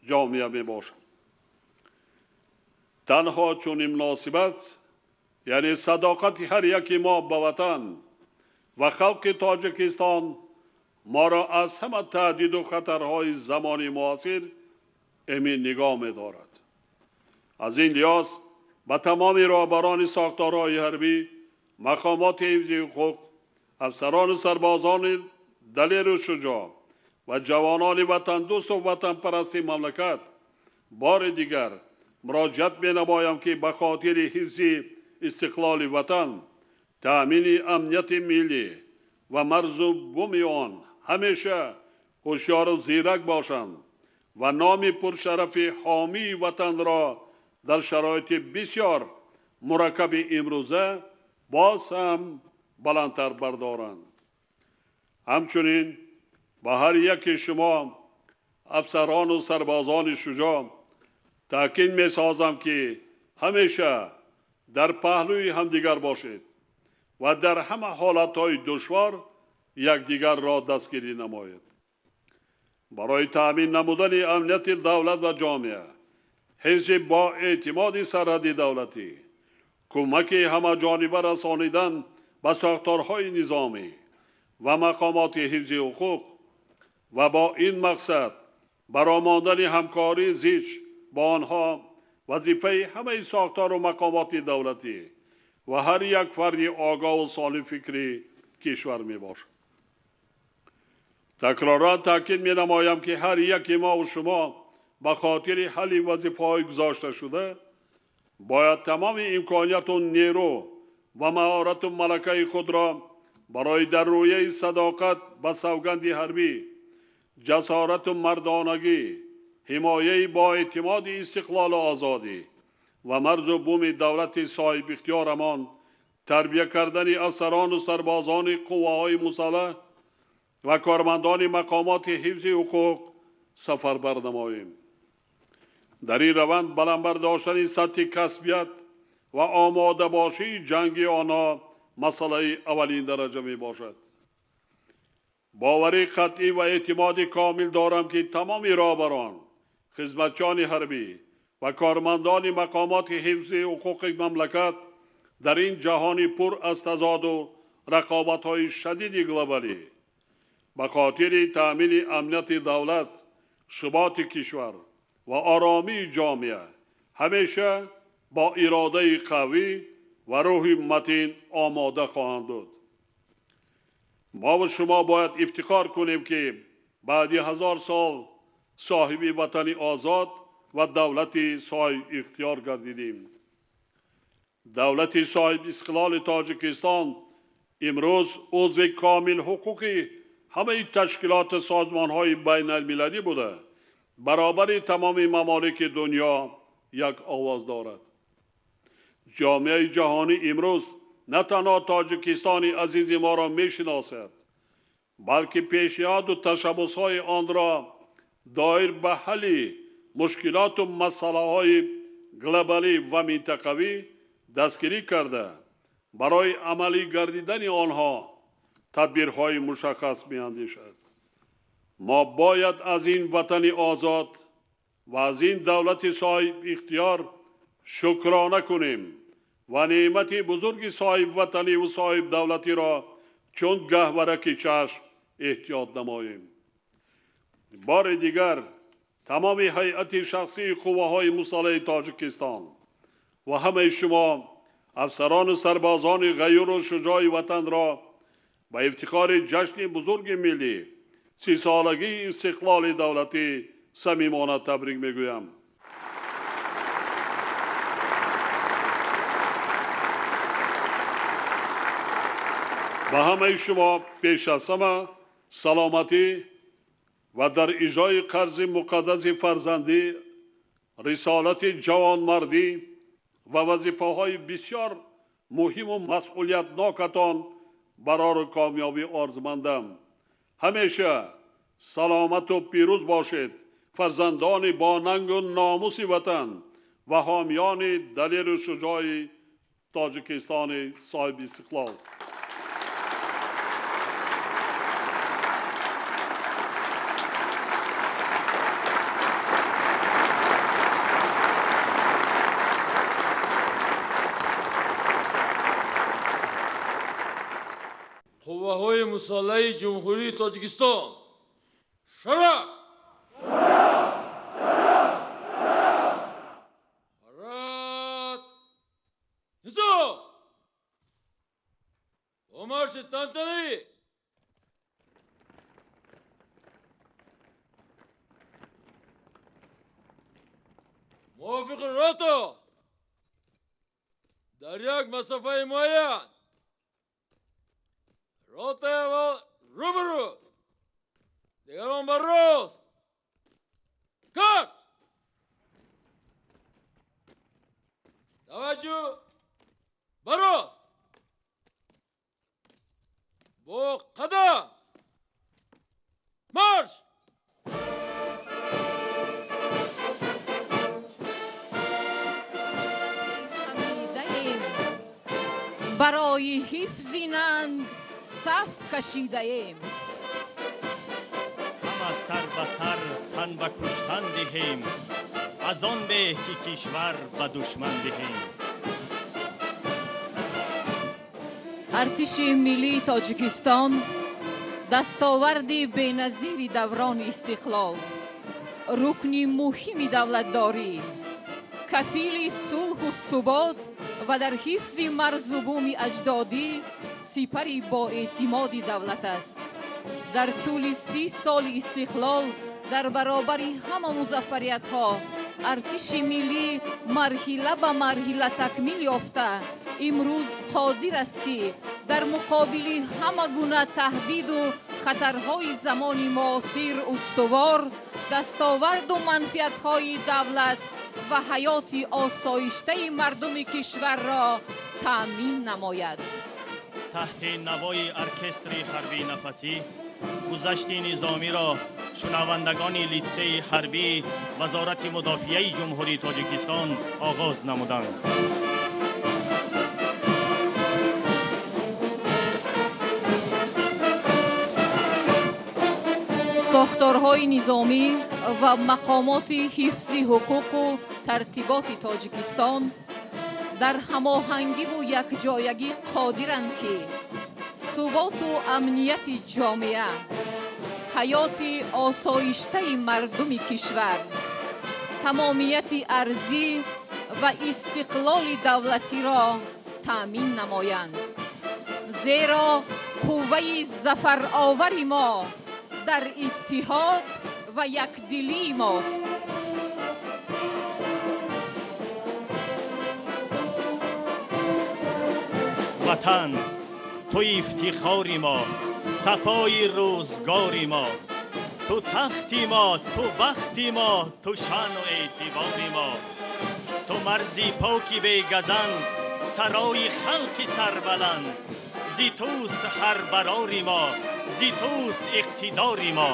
ҷомеа мебошад. Танҳо чунин муносибат Яъне садоқати ҳар яки мо ба ватан ва халқи Тоҷикистон моро аз ҳама таҳдиду хатарҳои замони муосир эмин нигоҳ медорад. Аз ин лиҳоз ба тамоми роҳбарони сохторҳои ҳарбӣ, мақомоти ҳифзи ҳуқуқ, афсарону сарбозони далеру шуҷоъ ва ҷавонони ватандӯсту ватанпарасти мамлакат бори дигар муроҷиат менамоям, ки ба хотири ҳифзи истиқлоли ватан, таъмини амнияти миллӣ ва марзу буми он ҳамеша ҳушёру зирак бошанд ва номи пуршарафи ҳомии ватанро дар шароити бисёр мураккаби имрӯза боз ҳам баландтар бардоранд. Ҳамчунин ба ҳар яки шумо афсарону сарбозони шуҷоъ таъкид месозам, ки ҳамеша дар паҳлӯи ҳамдигар бошед ва дар ҳама ҳолатҳои душвор якдигарро дастгирӣ намоед. Барои таъмин намудани амнияти давлат ва ҷомеа, ҳифзи боэътимоди сарҳади давлатӣ, кӯмаки ҳамаҷониба расонидан ба сохторҳои низомӣ ва мақомоти ҳифзи ҳуқуқ ва бо ин мақсад баромондани ҳамкории зич бо онҳо вазифаи ҳамаи сохтору мақомоти давлатӣ ва ҳар як фарди огоҳу солимфикри кишвар мебошад. Такроран таъкид менамоям, ки ҳар яки мову шумо ба хотири ҳалли вазифаҳои гузошташуда бояд тамоми имконияту нерӯ ва маҳорату малакаи худро барои дар рӯяи садоқат ба савганди ҳарбӣ, ҷасорату мардонагӣ, ҳимояи боэътимоди истиқлолу озодӣ ва марзу буми давлати соҳибихтиёрамон, тарбия кардани афсарону сарбозони қувваҳои мусаллаҳ ва кормандони мақомоти ҳифзи ҳуқуқ сафарбар намоем. Дар ин раванд баланд бардоштани сатҳи касбият ва омодабошии ҷанги онҳо масъалаи аввалин дараҷа мебошад. Боварӣ қатъӣ ва эътимоди комил дорам, ки тамоми роҳбарон, хизматчиёни ҳарбӣ ва кормандони мақомоти ҳифзи ҳуқуқи мамлакат дар ин ҷаҳони пур аз тазоду рақобатҳои шадиди глобалӣ ба хотири таъмини амнияти давлат, суботи кишвар ва оромии ҷомеа ҳамеша бо иродаи қавӣ ва рӯҳи матин омода хоҳанд буд. Мо ва шумо бояд ифтихор кунем, ки баъди 1000 сол соҳиби ватани озод ва давлати соҳибихтиёр гардидем. Давлати соҳибистиқлоли Тоҷикистон имрӯз узви комилҳуқуқи ҳамаи ташкилоту созмонҳои байналмилалӣ буда, баробари тамоми мамолики дунё як овоз дорад. Ҷомеаи ҷаҳонӣ имрӯз на танҳо Тоҷикистони азизи моро мешиносад, балки пешниҳоду ташаббусҳои онро доир ба ҳалли мушкилоту масъалаҳои глобалӣ ва минтақавӣ дастгирӣ карда, барои амалӣ гардидани онҳо тадбирҳои мушаххас меандешад. Мо бояд аз ин ватани озод ва аз ин давлати соҳибихтиёр шукрона кунем ва неъмати бузурги соҳибватаниву соҳибдавлатиро чун гаҳвораки чашм эҳтиёт намоем. Бори дигар тамоми ҳайати шахсии қувваҳои мусаллаҳи Тоҷикистон ва ҳамаи шумо афсарону сарбозони ғайюру шуҷои ватанро ба ифтихори ҷашни бузурги миллӣ, 30-солагии истиқлоли давлатӣ самимона табрик мегӯям. Ба ҳамаи шумо пеш аз ҳама саломатӣ ва дар иҷрои қарзи муқаддаси фарзандӣ, рисолати ҷавонмардӣ ва вазифаҳои бисёр муҳиму масъулиятнокатон барору комёбӣ орзумандам. Ҳамеша саломату пирӯз бошед, фарзандони бонангу номуси ватан ва ҳомиёни далеру шуҷои Тоҷикистони соҳибистиқлол. Қувваҳои мусаллаҳи Ҷумҳурии Тоҷикистон шараф! Парад! Низом! Бо марши тантанавӣ! Мувофиқи рота дар як масофаи муайян ротаи аввал рӯбарӯ, дигарон ба рост. Кар! Таваҷҷӯҳ ба рост! Бо қадам! Марш! Барои ҳифзи нанг саф кашидаем. Ҳама сар ба сар тан ба куштан диҳем, аз он беҳ ки кишвар ба душман диҳем. Артиши миллии Тоҷикистон дастоварди беназири даврони истиқлол, рукни муҳими давлатдорӣ, кафили сулҳу субот ва дар ҳифзи марзу буми аҷдодӣ сипари боэътимоди давлат аст. Дар тӯли 30 соли истиқлол дар баробари ҳама музаффариятҳо артиши миллӣ марҳила ба марҳила такмил ёфта, имрӯз қодир аст, ки дар муқобили ҳама гуна таҳдиду хатарҳои замони муосир устувор, дастоварду манфиатҳои давлат ва ҳаёти осоиштаи мардуми кишварро таъмин намояд. Таҳти навои оркестри ҳарбии нафасӣ гузашти низомиро шунавандагони литсейи ҳарбии Вазорати мудофиаи Ҷумҳурии Тоҷикистон оғоз намуданд. Сохторҳои низомӣ ва мақомоти ҳифзи ҳуқуқу тартиботи Тоҷикистон дар ҳамоҳангиву якҷоягӣ қодиранд, ки суботу амнияти ҷомеа, ҳаёти осоиштаи мардуми кишвар, тамомияти арзӣ ва истиқлоли давлатиро таъмин намоянд. Зеро қувваи зафаровари мо дар иттиҳод ва якдилии мост. Ватан, ту ифтихори мо, сафои рӯзгори мо, ту тахти мо, ту бахти мо, ту шаъну эътибори мо, ту марзи поки бегазанд, сарои халқи сарбаланд, зи туст ҳар барори мо, зи туст иқтидори мо.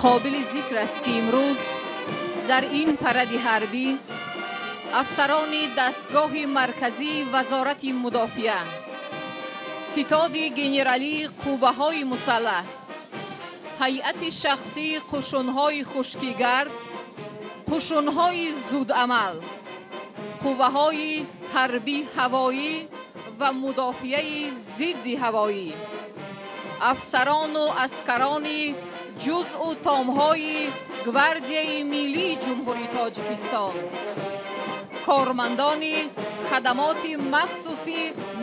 Қобили зикр аст, ки имрӯз дар ин паради ҳарбӣ афсарони дастгоҳи марказии Вазорати мудофиа, ситоди генералии қувваҳои мусаллаҳ, ҳайати шахсии қушунҳои хушкигард, қушунҳои зудамал, қувваҳои ҳарбии ҳавоӣ ва мудофиаи зидди ҳавоӣ, афсарону аскарони ҷузъу томҳои Гвардияи миллии Ҷумҳурии Тоҷикистон, кормандони хадамоти махсуси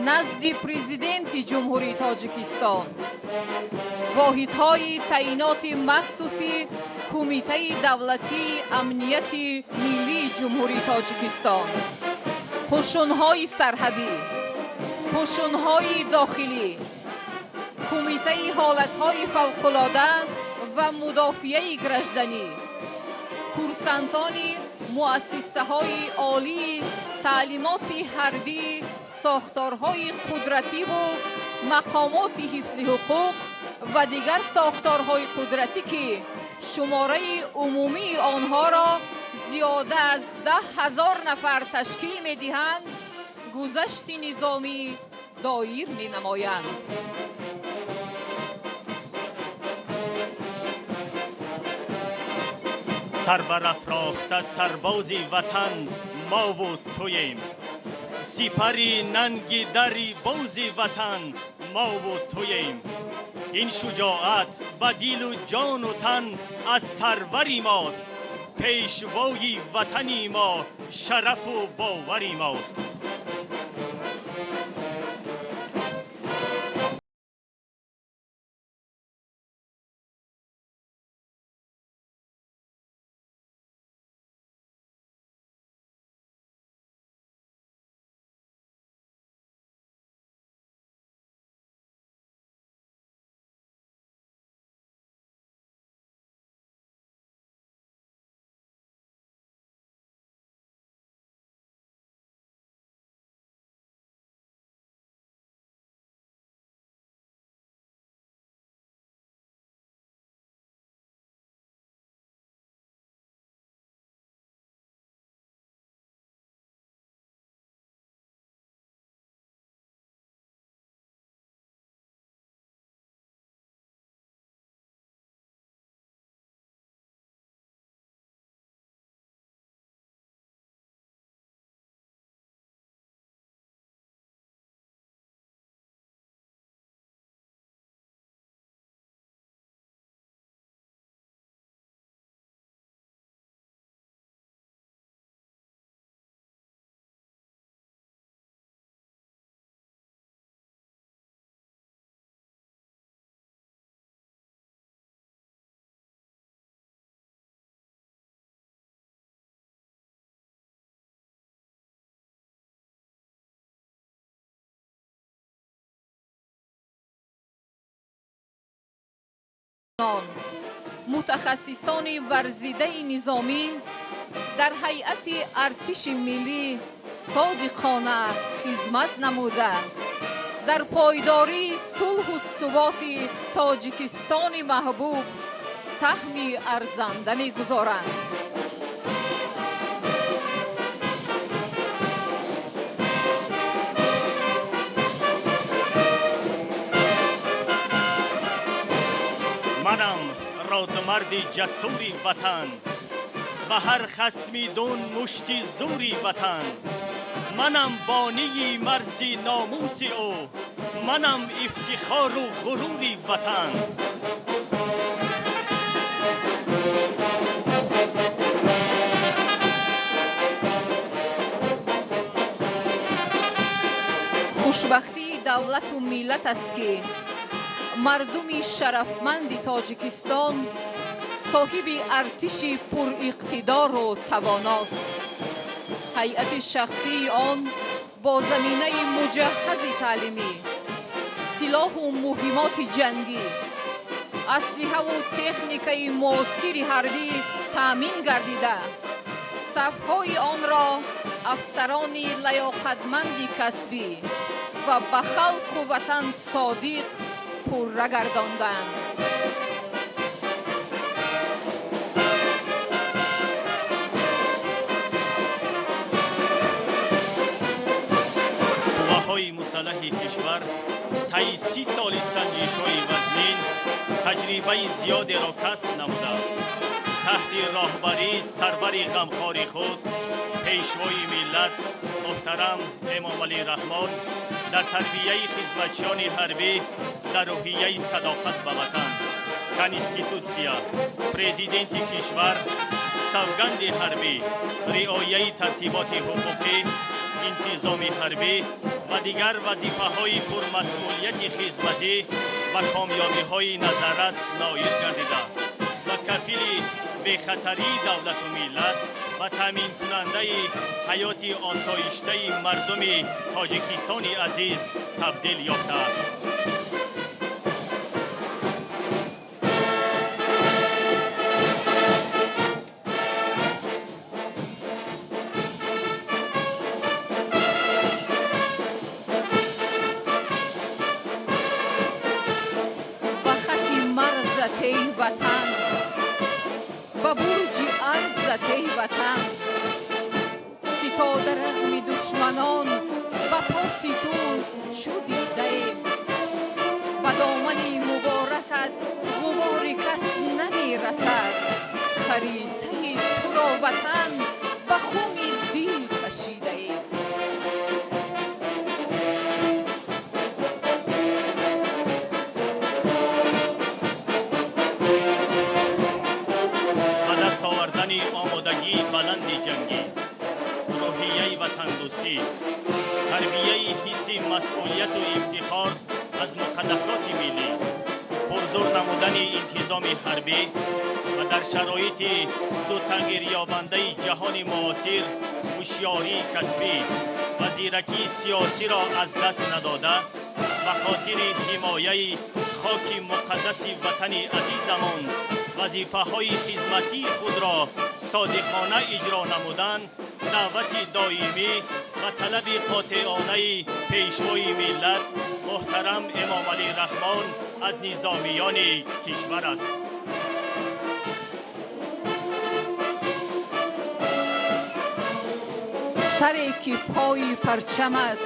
назди Президенти Ҷумҳурии Тоҷикистон, воҳидҳои таъиноти махсуси Кумитаи давлатии амнияти миллии Ҷумҳурии Тоҷикистон, қушунҳои сарҳадӣ, қушунҳои дохилӣ, Кумитаи ҳолатҳои фавқулода ва мудофиаи гражданӣ, курсантони муассисаҳои олии таълимоти ҳарбӣ, сохторҳои қудративу мақомоти ҳифзи ҳуқуқ ва дигар сохторҳои қудратӣ, ки шумораи умумии онҳоро зиёда аз 10 000 нафар ташкил медиҳанд, гузашти низомӣ доир менамоянд. Сар барафрохта сарбози ватан мову туем. Сипари нанги дари бози ватан мову туем. Ин шуҷоат ба дилу ҷону тан аз сарвари мост. Пешвои ватани мо шарафу бовари мост. Мутахассисони варзидаи низомӣ дар ҳайати артиши миллӣ содиқона хизмат намуда, дар пойдории сулҳу суботи Тоҷикистони маҳбуб саҳми арзанда мегузоранд. Манам родмарди ҷасури ватан, ба ҳар хасми дун мушти зури ватан. Манам бонии марзи номуси ӯ, манам ифтихору ғурури ватан. Хушбахтии давлату миллат аст, ки мардуми шарафманди Тоҷикистон соҳиби артиши пуриқтидору тавоност. Ҳайати шахсии он бо заминаи муҷаҳҳази таълимӣ, силоҳу муҳимоти ҷангӣ, аслиҳаву техникаи муосири ҳарбӣ таъмин гардида, сафҳои онро афсарони лаёқатманди касбӣ ва ба халқу ватан содиқ пурра гардонданд. Қувваҳои мусаллаҳи кишвар таи 30 соли санҷишҳои вазнин таҷрибаи зиёдеро касб намуданд. Таҳти роҳбарии сарвари ғамхори худ, пешвои миллат муҳтарам Эмомалӣ Раҳмон, дар тарбияи хизматчиёни ҳарбӣ дар рӯҳияи садоқат ба ватан, конститутсия, президенти кишвар, савганди ҳарбӣ, риояи тартиботи ҳуқуқӣ, интизоми ҳарбӣ ва дигар вазифаҳои пурмасъулияти хизматӣ ба комёбиҳои назаррас ноил гардида ва кафили бехатарии давлату миллат ва таъминкунандаи ҳаёти осоиштаи мардуми Тоҷикистони азиз табдил ёфтааст. Ба хати марзатей ватан, ба бурҷи арзатей ватан, ситода рағми душманон ба поси ту чӯ дидаем. Ба домани муборакат ғубори кас намерасад, харитаи Туро Ватан ба хуни дил кашидаем. Ба даст овардани омодагии баланди ҷангӣ, рӯҳияи ватандӯстӣ, тарбияи ҳисси масъулияту ифтихор аз муқаддасоти миллӣ, пурзур намудани интизоми ҳарбӣ ва дар шароити зудтағйирёбандаи ҷаҳони муосир ҳушёрии касбӣ ва зиракии сиёсиро аз даст надода, ба хотири ҳимояи хоки муқаддаси ватани азизамон вазифаҳои хизматии худро содиқона иҷро намудан даъвати доимӣ ва талаби қотеонаи пешвои миллат муҳтарам Эмомалӣ Раҳмон аз низомиёни кишвар аст. Саре ки пои парчамат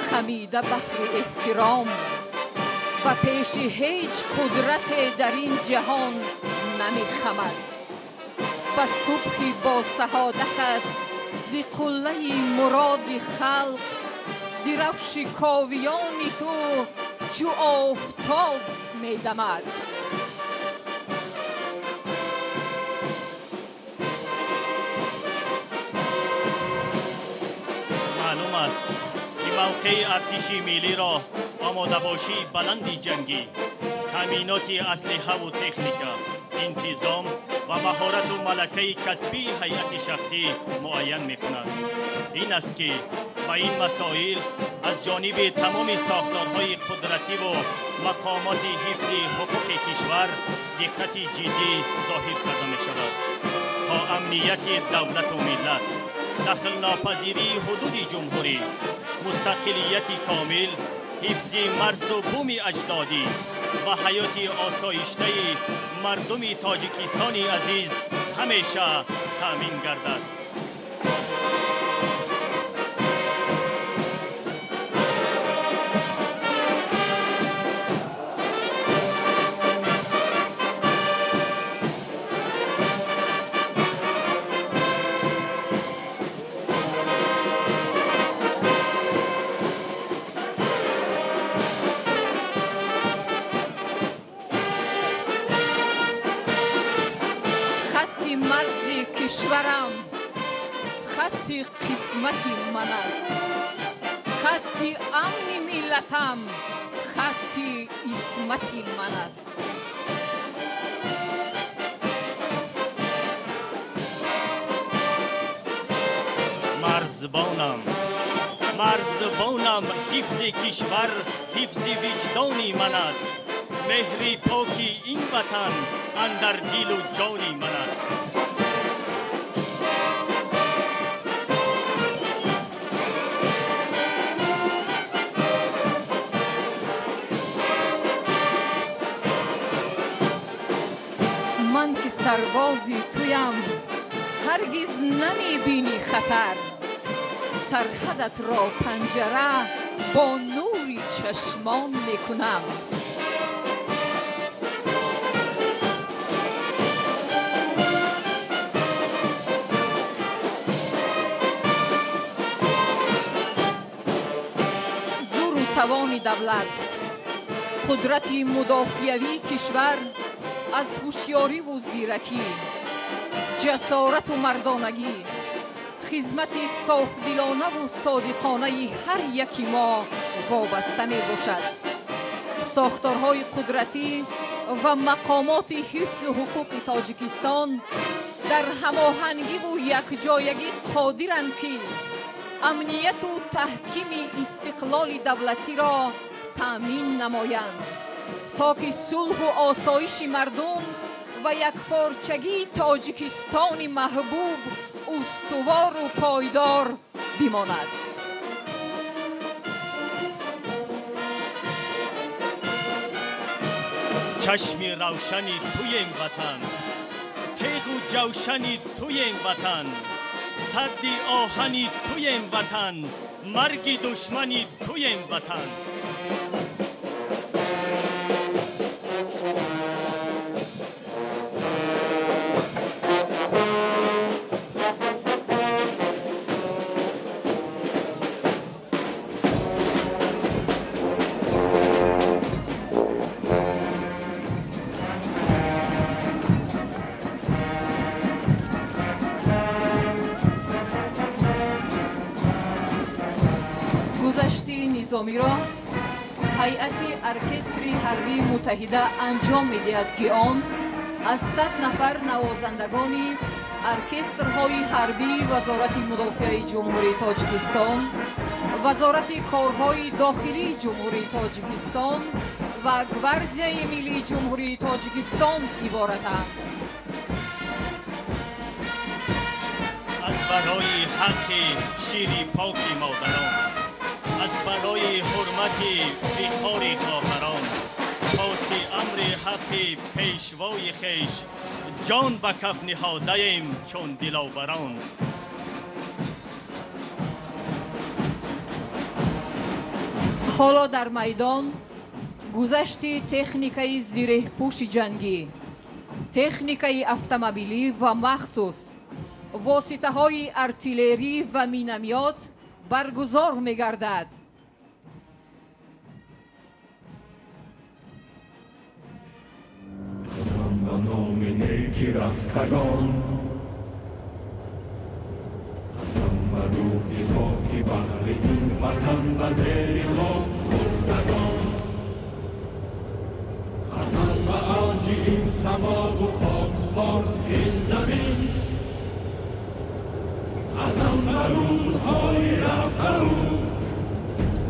хамида баҳри эҳтиром, ба пеши ҳеҷ қудрате дар ин ҷаҳон намехамад. Ба субҳи босаодатат зи қуллаи муроди халқ, дирафши ковиёни ту чу офтоб медамад. Маълум аст, ки мавқеи артиши миллиро омодабошии баланди ҷангӣ, таъминоти аслиҳаву техника, интизом ва маҳорату малакаи касбии ҳайати шахсӣ муайян мекунад. Ин аст, ки ба ин масоил аз ҷониби тамоми сохторҳои қудративу мақомоти ҳифзи ҳуқуқи кишвар диққати ҷиддӣ зоҳир карда мешавад, то амнияти давлату миллат, дахлнопазирии ҳудуди ҷумҳурӣ, мустақилияти комил, ҳифзи марзу буми аҷдодӣ ва ҳаёти осоиштаи мардуми Тоҷикистони азиз ҳамеша таъмин гардад. Хатти марзи кишварам хатти қисмати ман аст, хатти амни миллатам хатти исмати ман аст. Марзбонам, марзбонам, ҳифзи кишвар ҳифзи виҷдони ман аст. Меҳри поки ин ватан андар дилу ҷони ман аст. Ман ки сарбози туям, ҳаргиз намебинӣ хатар. Сарҳадатро панҷара бо нури чашмон мекунам. Зуру тавони давлат, қудрати мудофиавии кишвар аз ҳушёриву зиракӣ, ҷасорату мардонагӣ, хизмати софдилонаву содиқонаи ҳар яки мо вобаста мебошад. Сохторҳои қудратӣ ва мақомоти ҳифзу ҳуқуқи Тоҷикистон дар ҳамоҳангиву якҷоягӣ қодиранд, ки амнияту таҳкими истиқлоли давлатиро таъмин намоянд, то ки сулҳу осоиши мардум ва якпорчагии Тоҷикистони маҳбуб устувору пойдор бимонад. Чашми равшани туем Ватан, теғу ҷавшани туем Ватан, садди оҳани туем Ватан, марги душмани туем Ватан. Низомиро ҳайати оркестри ҳарбии муттаҳида анҷом медиҳад, ки он аз 100 нафар навозандагони оркестрҳои ҳарбии Вазорати мудофиаи Ҷумҳурии Тоҷикистон, Вазорати корҳои дохилии Ҷумҳурии Тоҷикистон ва Гвардияи миллии Ҷумҳурии Тоҷикистон иборатанд. Аз барои ҳаққи шири поки модарон, аз барои ҳурмати виқори хоҳарон, поси амри ҳаққи пешвои хеш, ҷон ба каф ниҳодаем чун диловарон. Ҳоло дар майдон гузашти техникаи зиреҳпӯши ҷангӣ, техникаи автомобилӣ ва махсус воситаҳои артиллерӣ ва минамиёт баргузор мегардад. Қасам ба номи неки рафтагон, қасам ба рӯҳи поки баҳри ин ватан ба зери хок хуфтагон, қасам ба авҷи ин самову хоксор ин замин, қасам ба рӯзҳои рафтару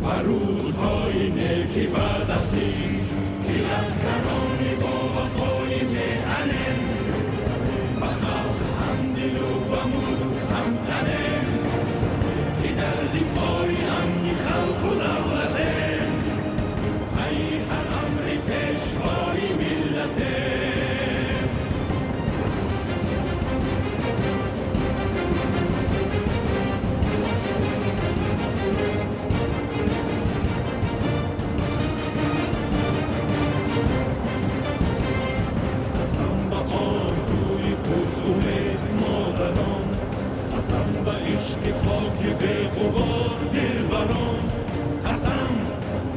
ба рӯзҳои неки баъд аз ин, ки аскарони бовафои меҳанем, ба халқ ҳамдилу ба мулк ҳамтанем, ки дар дифои амни халқу давлатем, пайи ҳар амри пешвои миллатем. Қасам ба орзуи пурумед модарон, қасам ба ишқи поки беғубор дилбарон, қасам,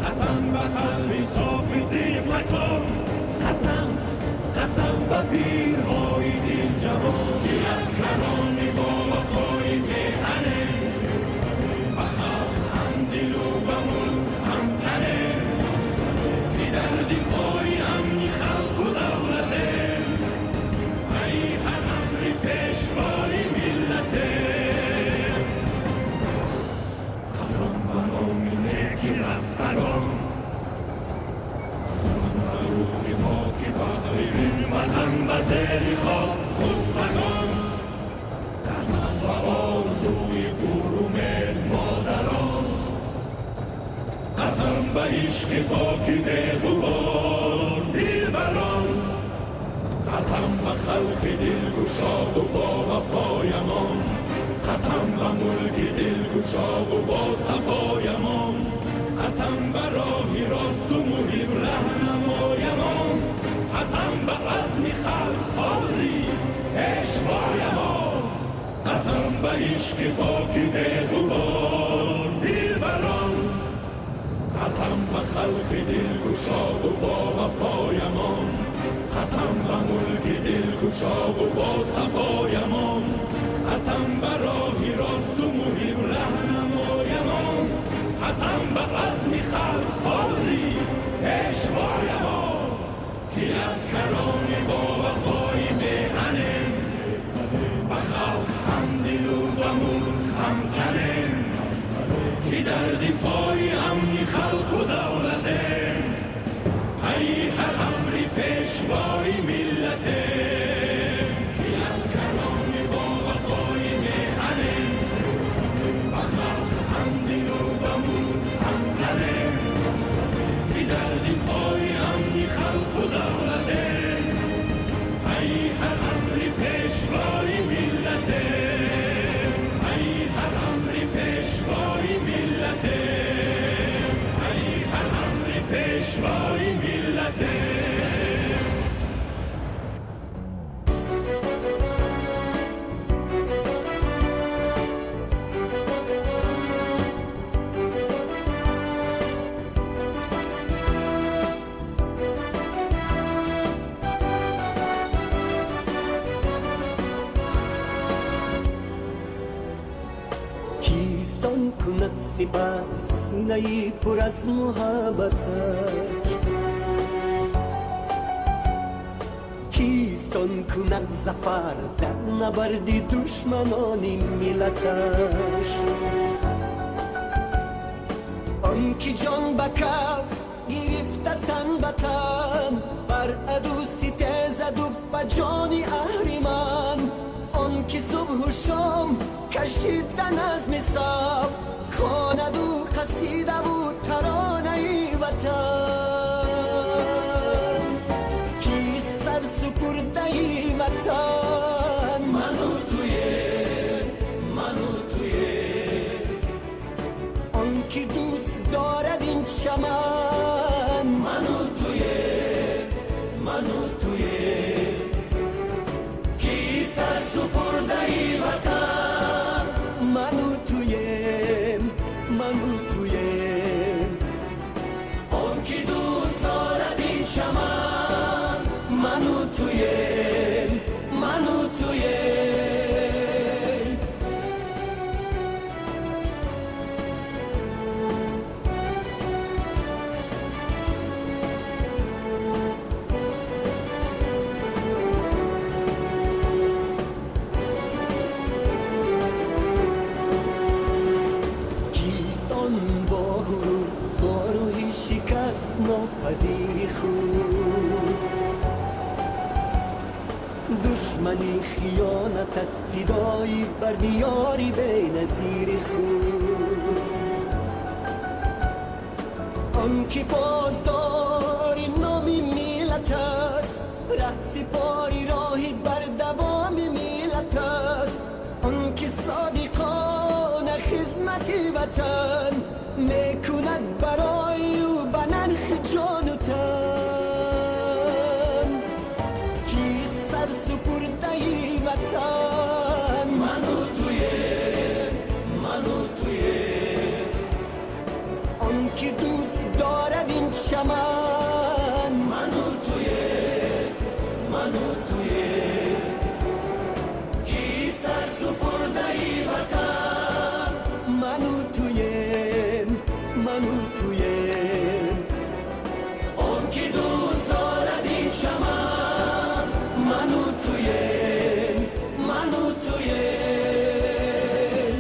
қасам ба қалби софи тифлакон, қасам, қасам ба пирҳои дилҷавон, ки аскарони бовафои меҳанем, ба халқ ҳамдилу ба мулк ҳамтанем, ки дар дифои амни халқу давлатем, пайи ҳар амри пешвои миллатем. Қасам ба номи неки рафтагон, қасам ба рӯҳи поки баҳри ин ватан ба зери хок хуфтагон, қасам ба орзуи пурумед модарон, қасам ба ишқи поки беғубор дилбарон, қасам ба халқи дилгушоду бовафоямон, қасам ба мулки дилгушоду босафоямон, қасам ба роҳи росту муҳим раҳнамоямон, қасам ба азми халқсозӣ пешвоямон, қасам ба ишқи поки беғубор дилбарон, қасам ба халқи дилгушоду бовафоямон, қасам ба мулки дилгушоду босафоямон, қасам ба роҳи росту муҳим раҳнамоямон, қасам ба азми халқсозӣ пешвоямон, ки аскарони бовафои меҳанем, ба халқ ҳамдилу ба мулк ҳамтанем, ки дар дифои амни халқу давлатем, пайи ҳар амри пешвои миллатем, ки аскарони бовафои меҳанем, ба халқ ҳамдилу ба мулк ҳамтанем, ки дар дифои амни халқу давлатем, пайи ҳар амри пешвои миллатем, пайи ҳар амри пешвои миллатем, пайи ҳар амри пешвои миллатем. Кистон кунад сипас Синаи пур аз муҳаббаташ. Кист он кунад зафар дар набарди душманони миллаташ? Он ки ҷон ба каф гирифта, тан ба тан бар аду ситезаду ба ҷони аҳриман, он ки субҳу шом кашида назми саф хонаду қасидаву таронаи ватан. Кист сарсупурдаи ватан? Ману туем, ману туем. Он ки дӯст дорад ин чаман, ману туем, ману туем. Ки сарсупурдаи ватан? Ману туем, ману туем. Он ки дӯст дорад ин чаман, ману туем, ману туем. Кист он бо ғурур, бо рӯҳи шикастнопазири худ, душмани хиёнат аз фидои бар диёри беназири худ? Он ки посдори номи миллат аст, раҳсипори роҳи бардавоми миллат аст, он ки содиқона хизмати ватан мекунад барои ӯ ба нархи ҷону тан. Кист сарсупурдаи ватан? Ману туем, ману туем. Он ки дӯст дорад ин чаман, ману туем, ману туем. Ки сарсупурдаи ватан? Ману туем, ману туем. Он ки дӯст дорад ин чаман, ману туем, ману туем.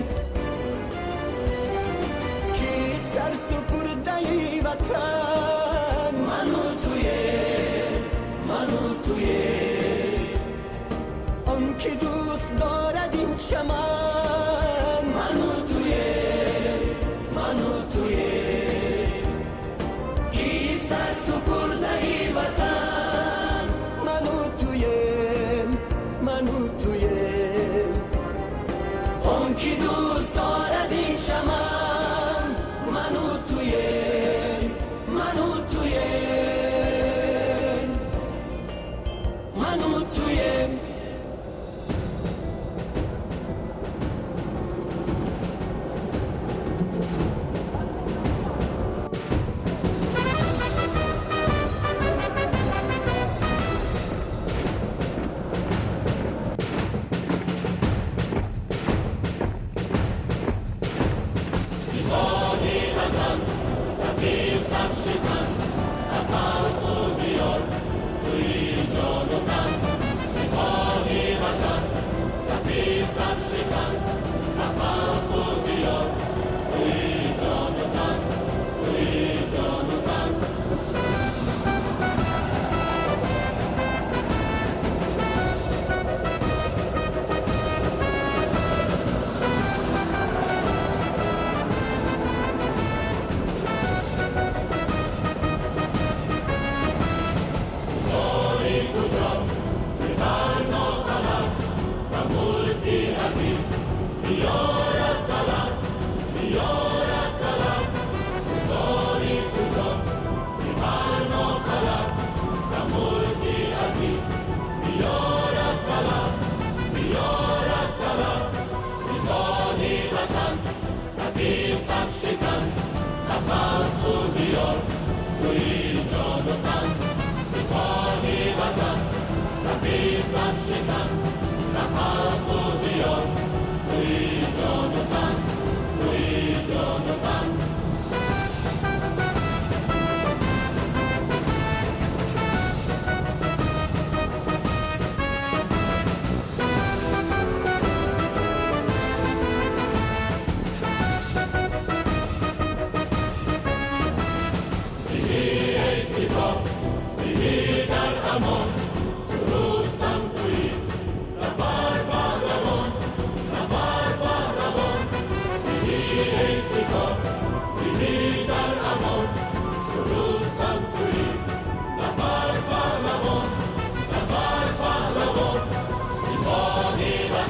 Ки сарсупурдаи ватан? Ману туем, ману туем. Он ки дӯст дорад ин чаман, ману туем, ману туем. Ки сарсупурдаи ватан? Ману туем, ману туем. Он ки дӯст дорад ин чаман, ману туем, ману туем, ману туем.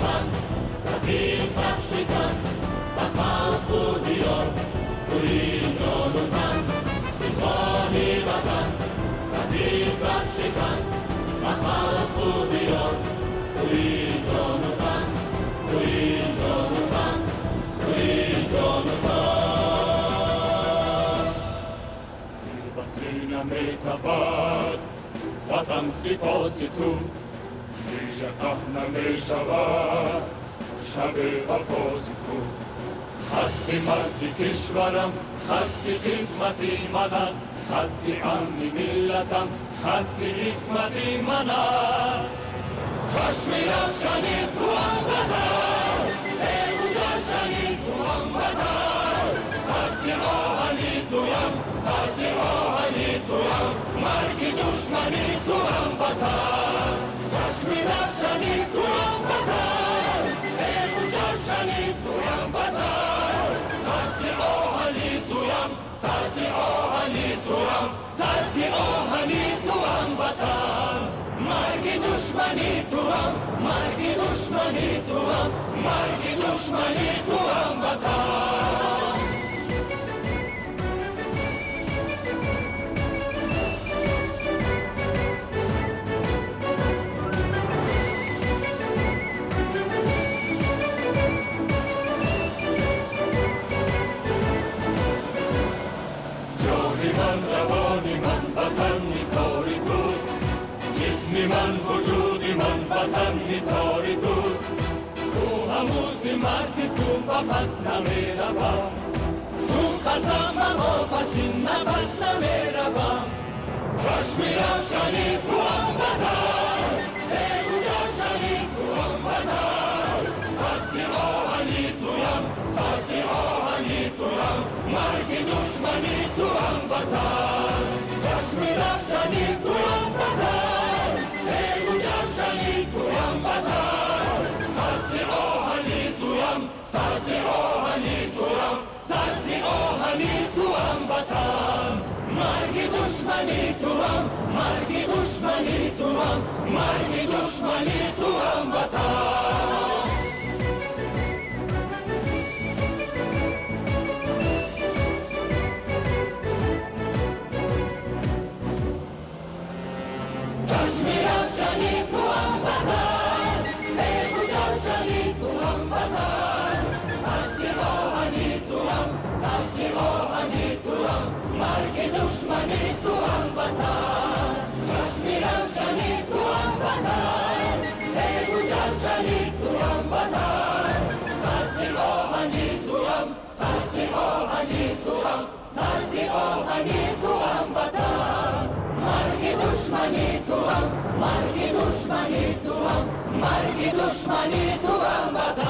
ватан, сафи саф шикан, ба халқу диёр туи ҷону тан. Сипоҳи ватан, сафи саф шикан, ба халқу диёр туи ҷону тан, туи ҷону тан, туи ҷону тан. Дил ба сина метапад, ватан сипоси ту, реша таҳ намешавад шаби барпоси ту. Хатти марзи кишварам, хатти қисмати ман аст, хатти амни миллатам, хатти исмати ман аст. Чашми равшани туам ватан, эй гулшани туам ватан, садди оҳани туям, садди оҳани туям, марги душмани туам ватан. Чашми равшани туам ватан, эй гулшани туям ватан, садди оҳани туям, садди оҳани туям, садди оҳани туам ватан. Марги душмани туам, марги душмани туам, марги душмани туам ватан. Ҷони ман, равони ман, ватан нисори туст, ҷисми ман, вуҷуди ман, ватан нисори туст. Ту ҳамузи марзи ту ба пас намеравам, чун қасам ба вопасин нафас намеравам. Чашми равшани туам ватан, эй гулшани туам ватан, садди оҳани туям, садди оҳани туям, марги душмани туам ватан. Чашми равшани туам ватан, эй гулшани туам ватан, садди оҳани туям, садди оҳани туям, садди оҳани туам ватан. Марги душмани туам, марги душмани туам, марги душмани туам ватан. Чашми равшани туам ватан, эй гулшани туам ватан, садди оҳани туам, садди оҳани туам, марги душмани туам ватан. Чашми равшани туам ватан, эй гулшани туам ватан, садди оҳани туам, садди оҳани туам, садди оҳани туам ватан. Марги душмани туам, марги душмани туам, марги душмани туам ватан.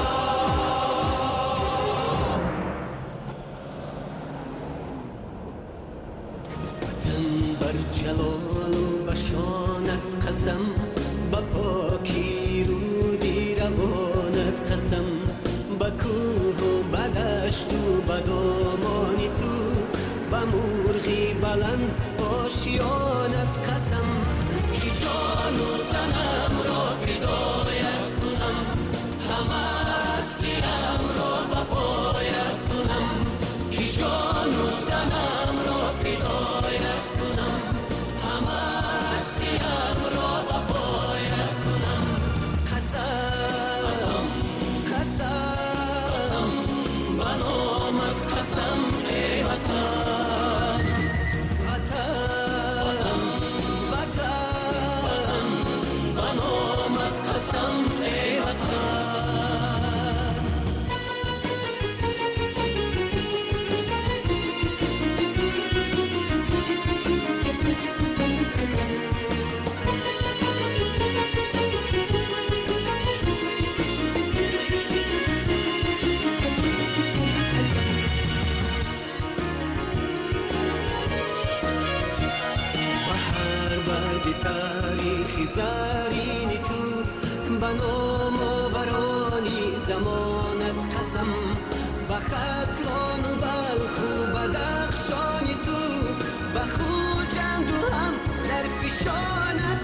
Ватан бар ҷалолу ба шонат қасам, ба поки руди равонат қасам, ба кӯҳу ба дашту ба домони ту, ба мурғи баланд ошиёнат қасам, ки ҷону танамро фидоят кунам, ҳама ҳастиамро ба поят кунам, ки ҷону танамро фидоят кунам, ҳама ҳастиамро ба поят кунам. Қасам, қасам, ба номат қасам, эй ватан, ватан, ватан, ба номат қасам, эй ватан. Ба ҳар барги таърихи зарини ту, ба номоварони замонат қасам, ба Хатлону Балху Бадахшони ту, ба Хуҷанду ҳам зарфишонат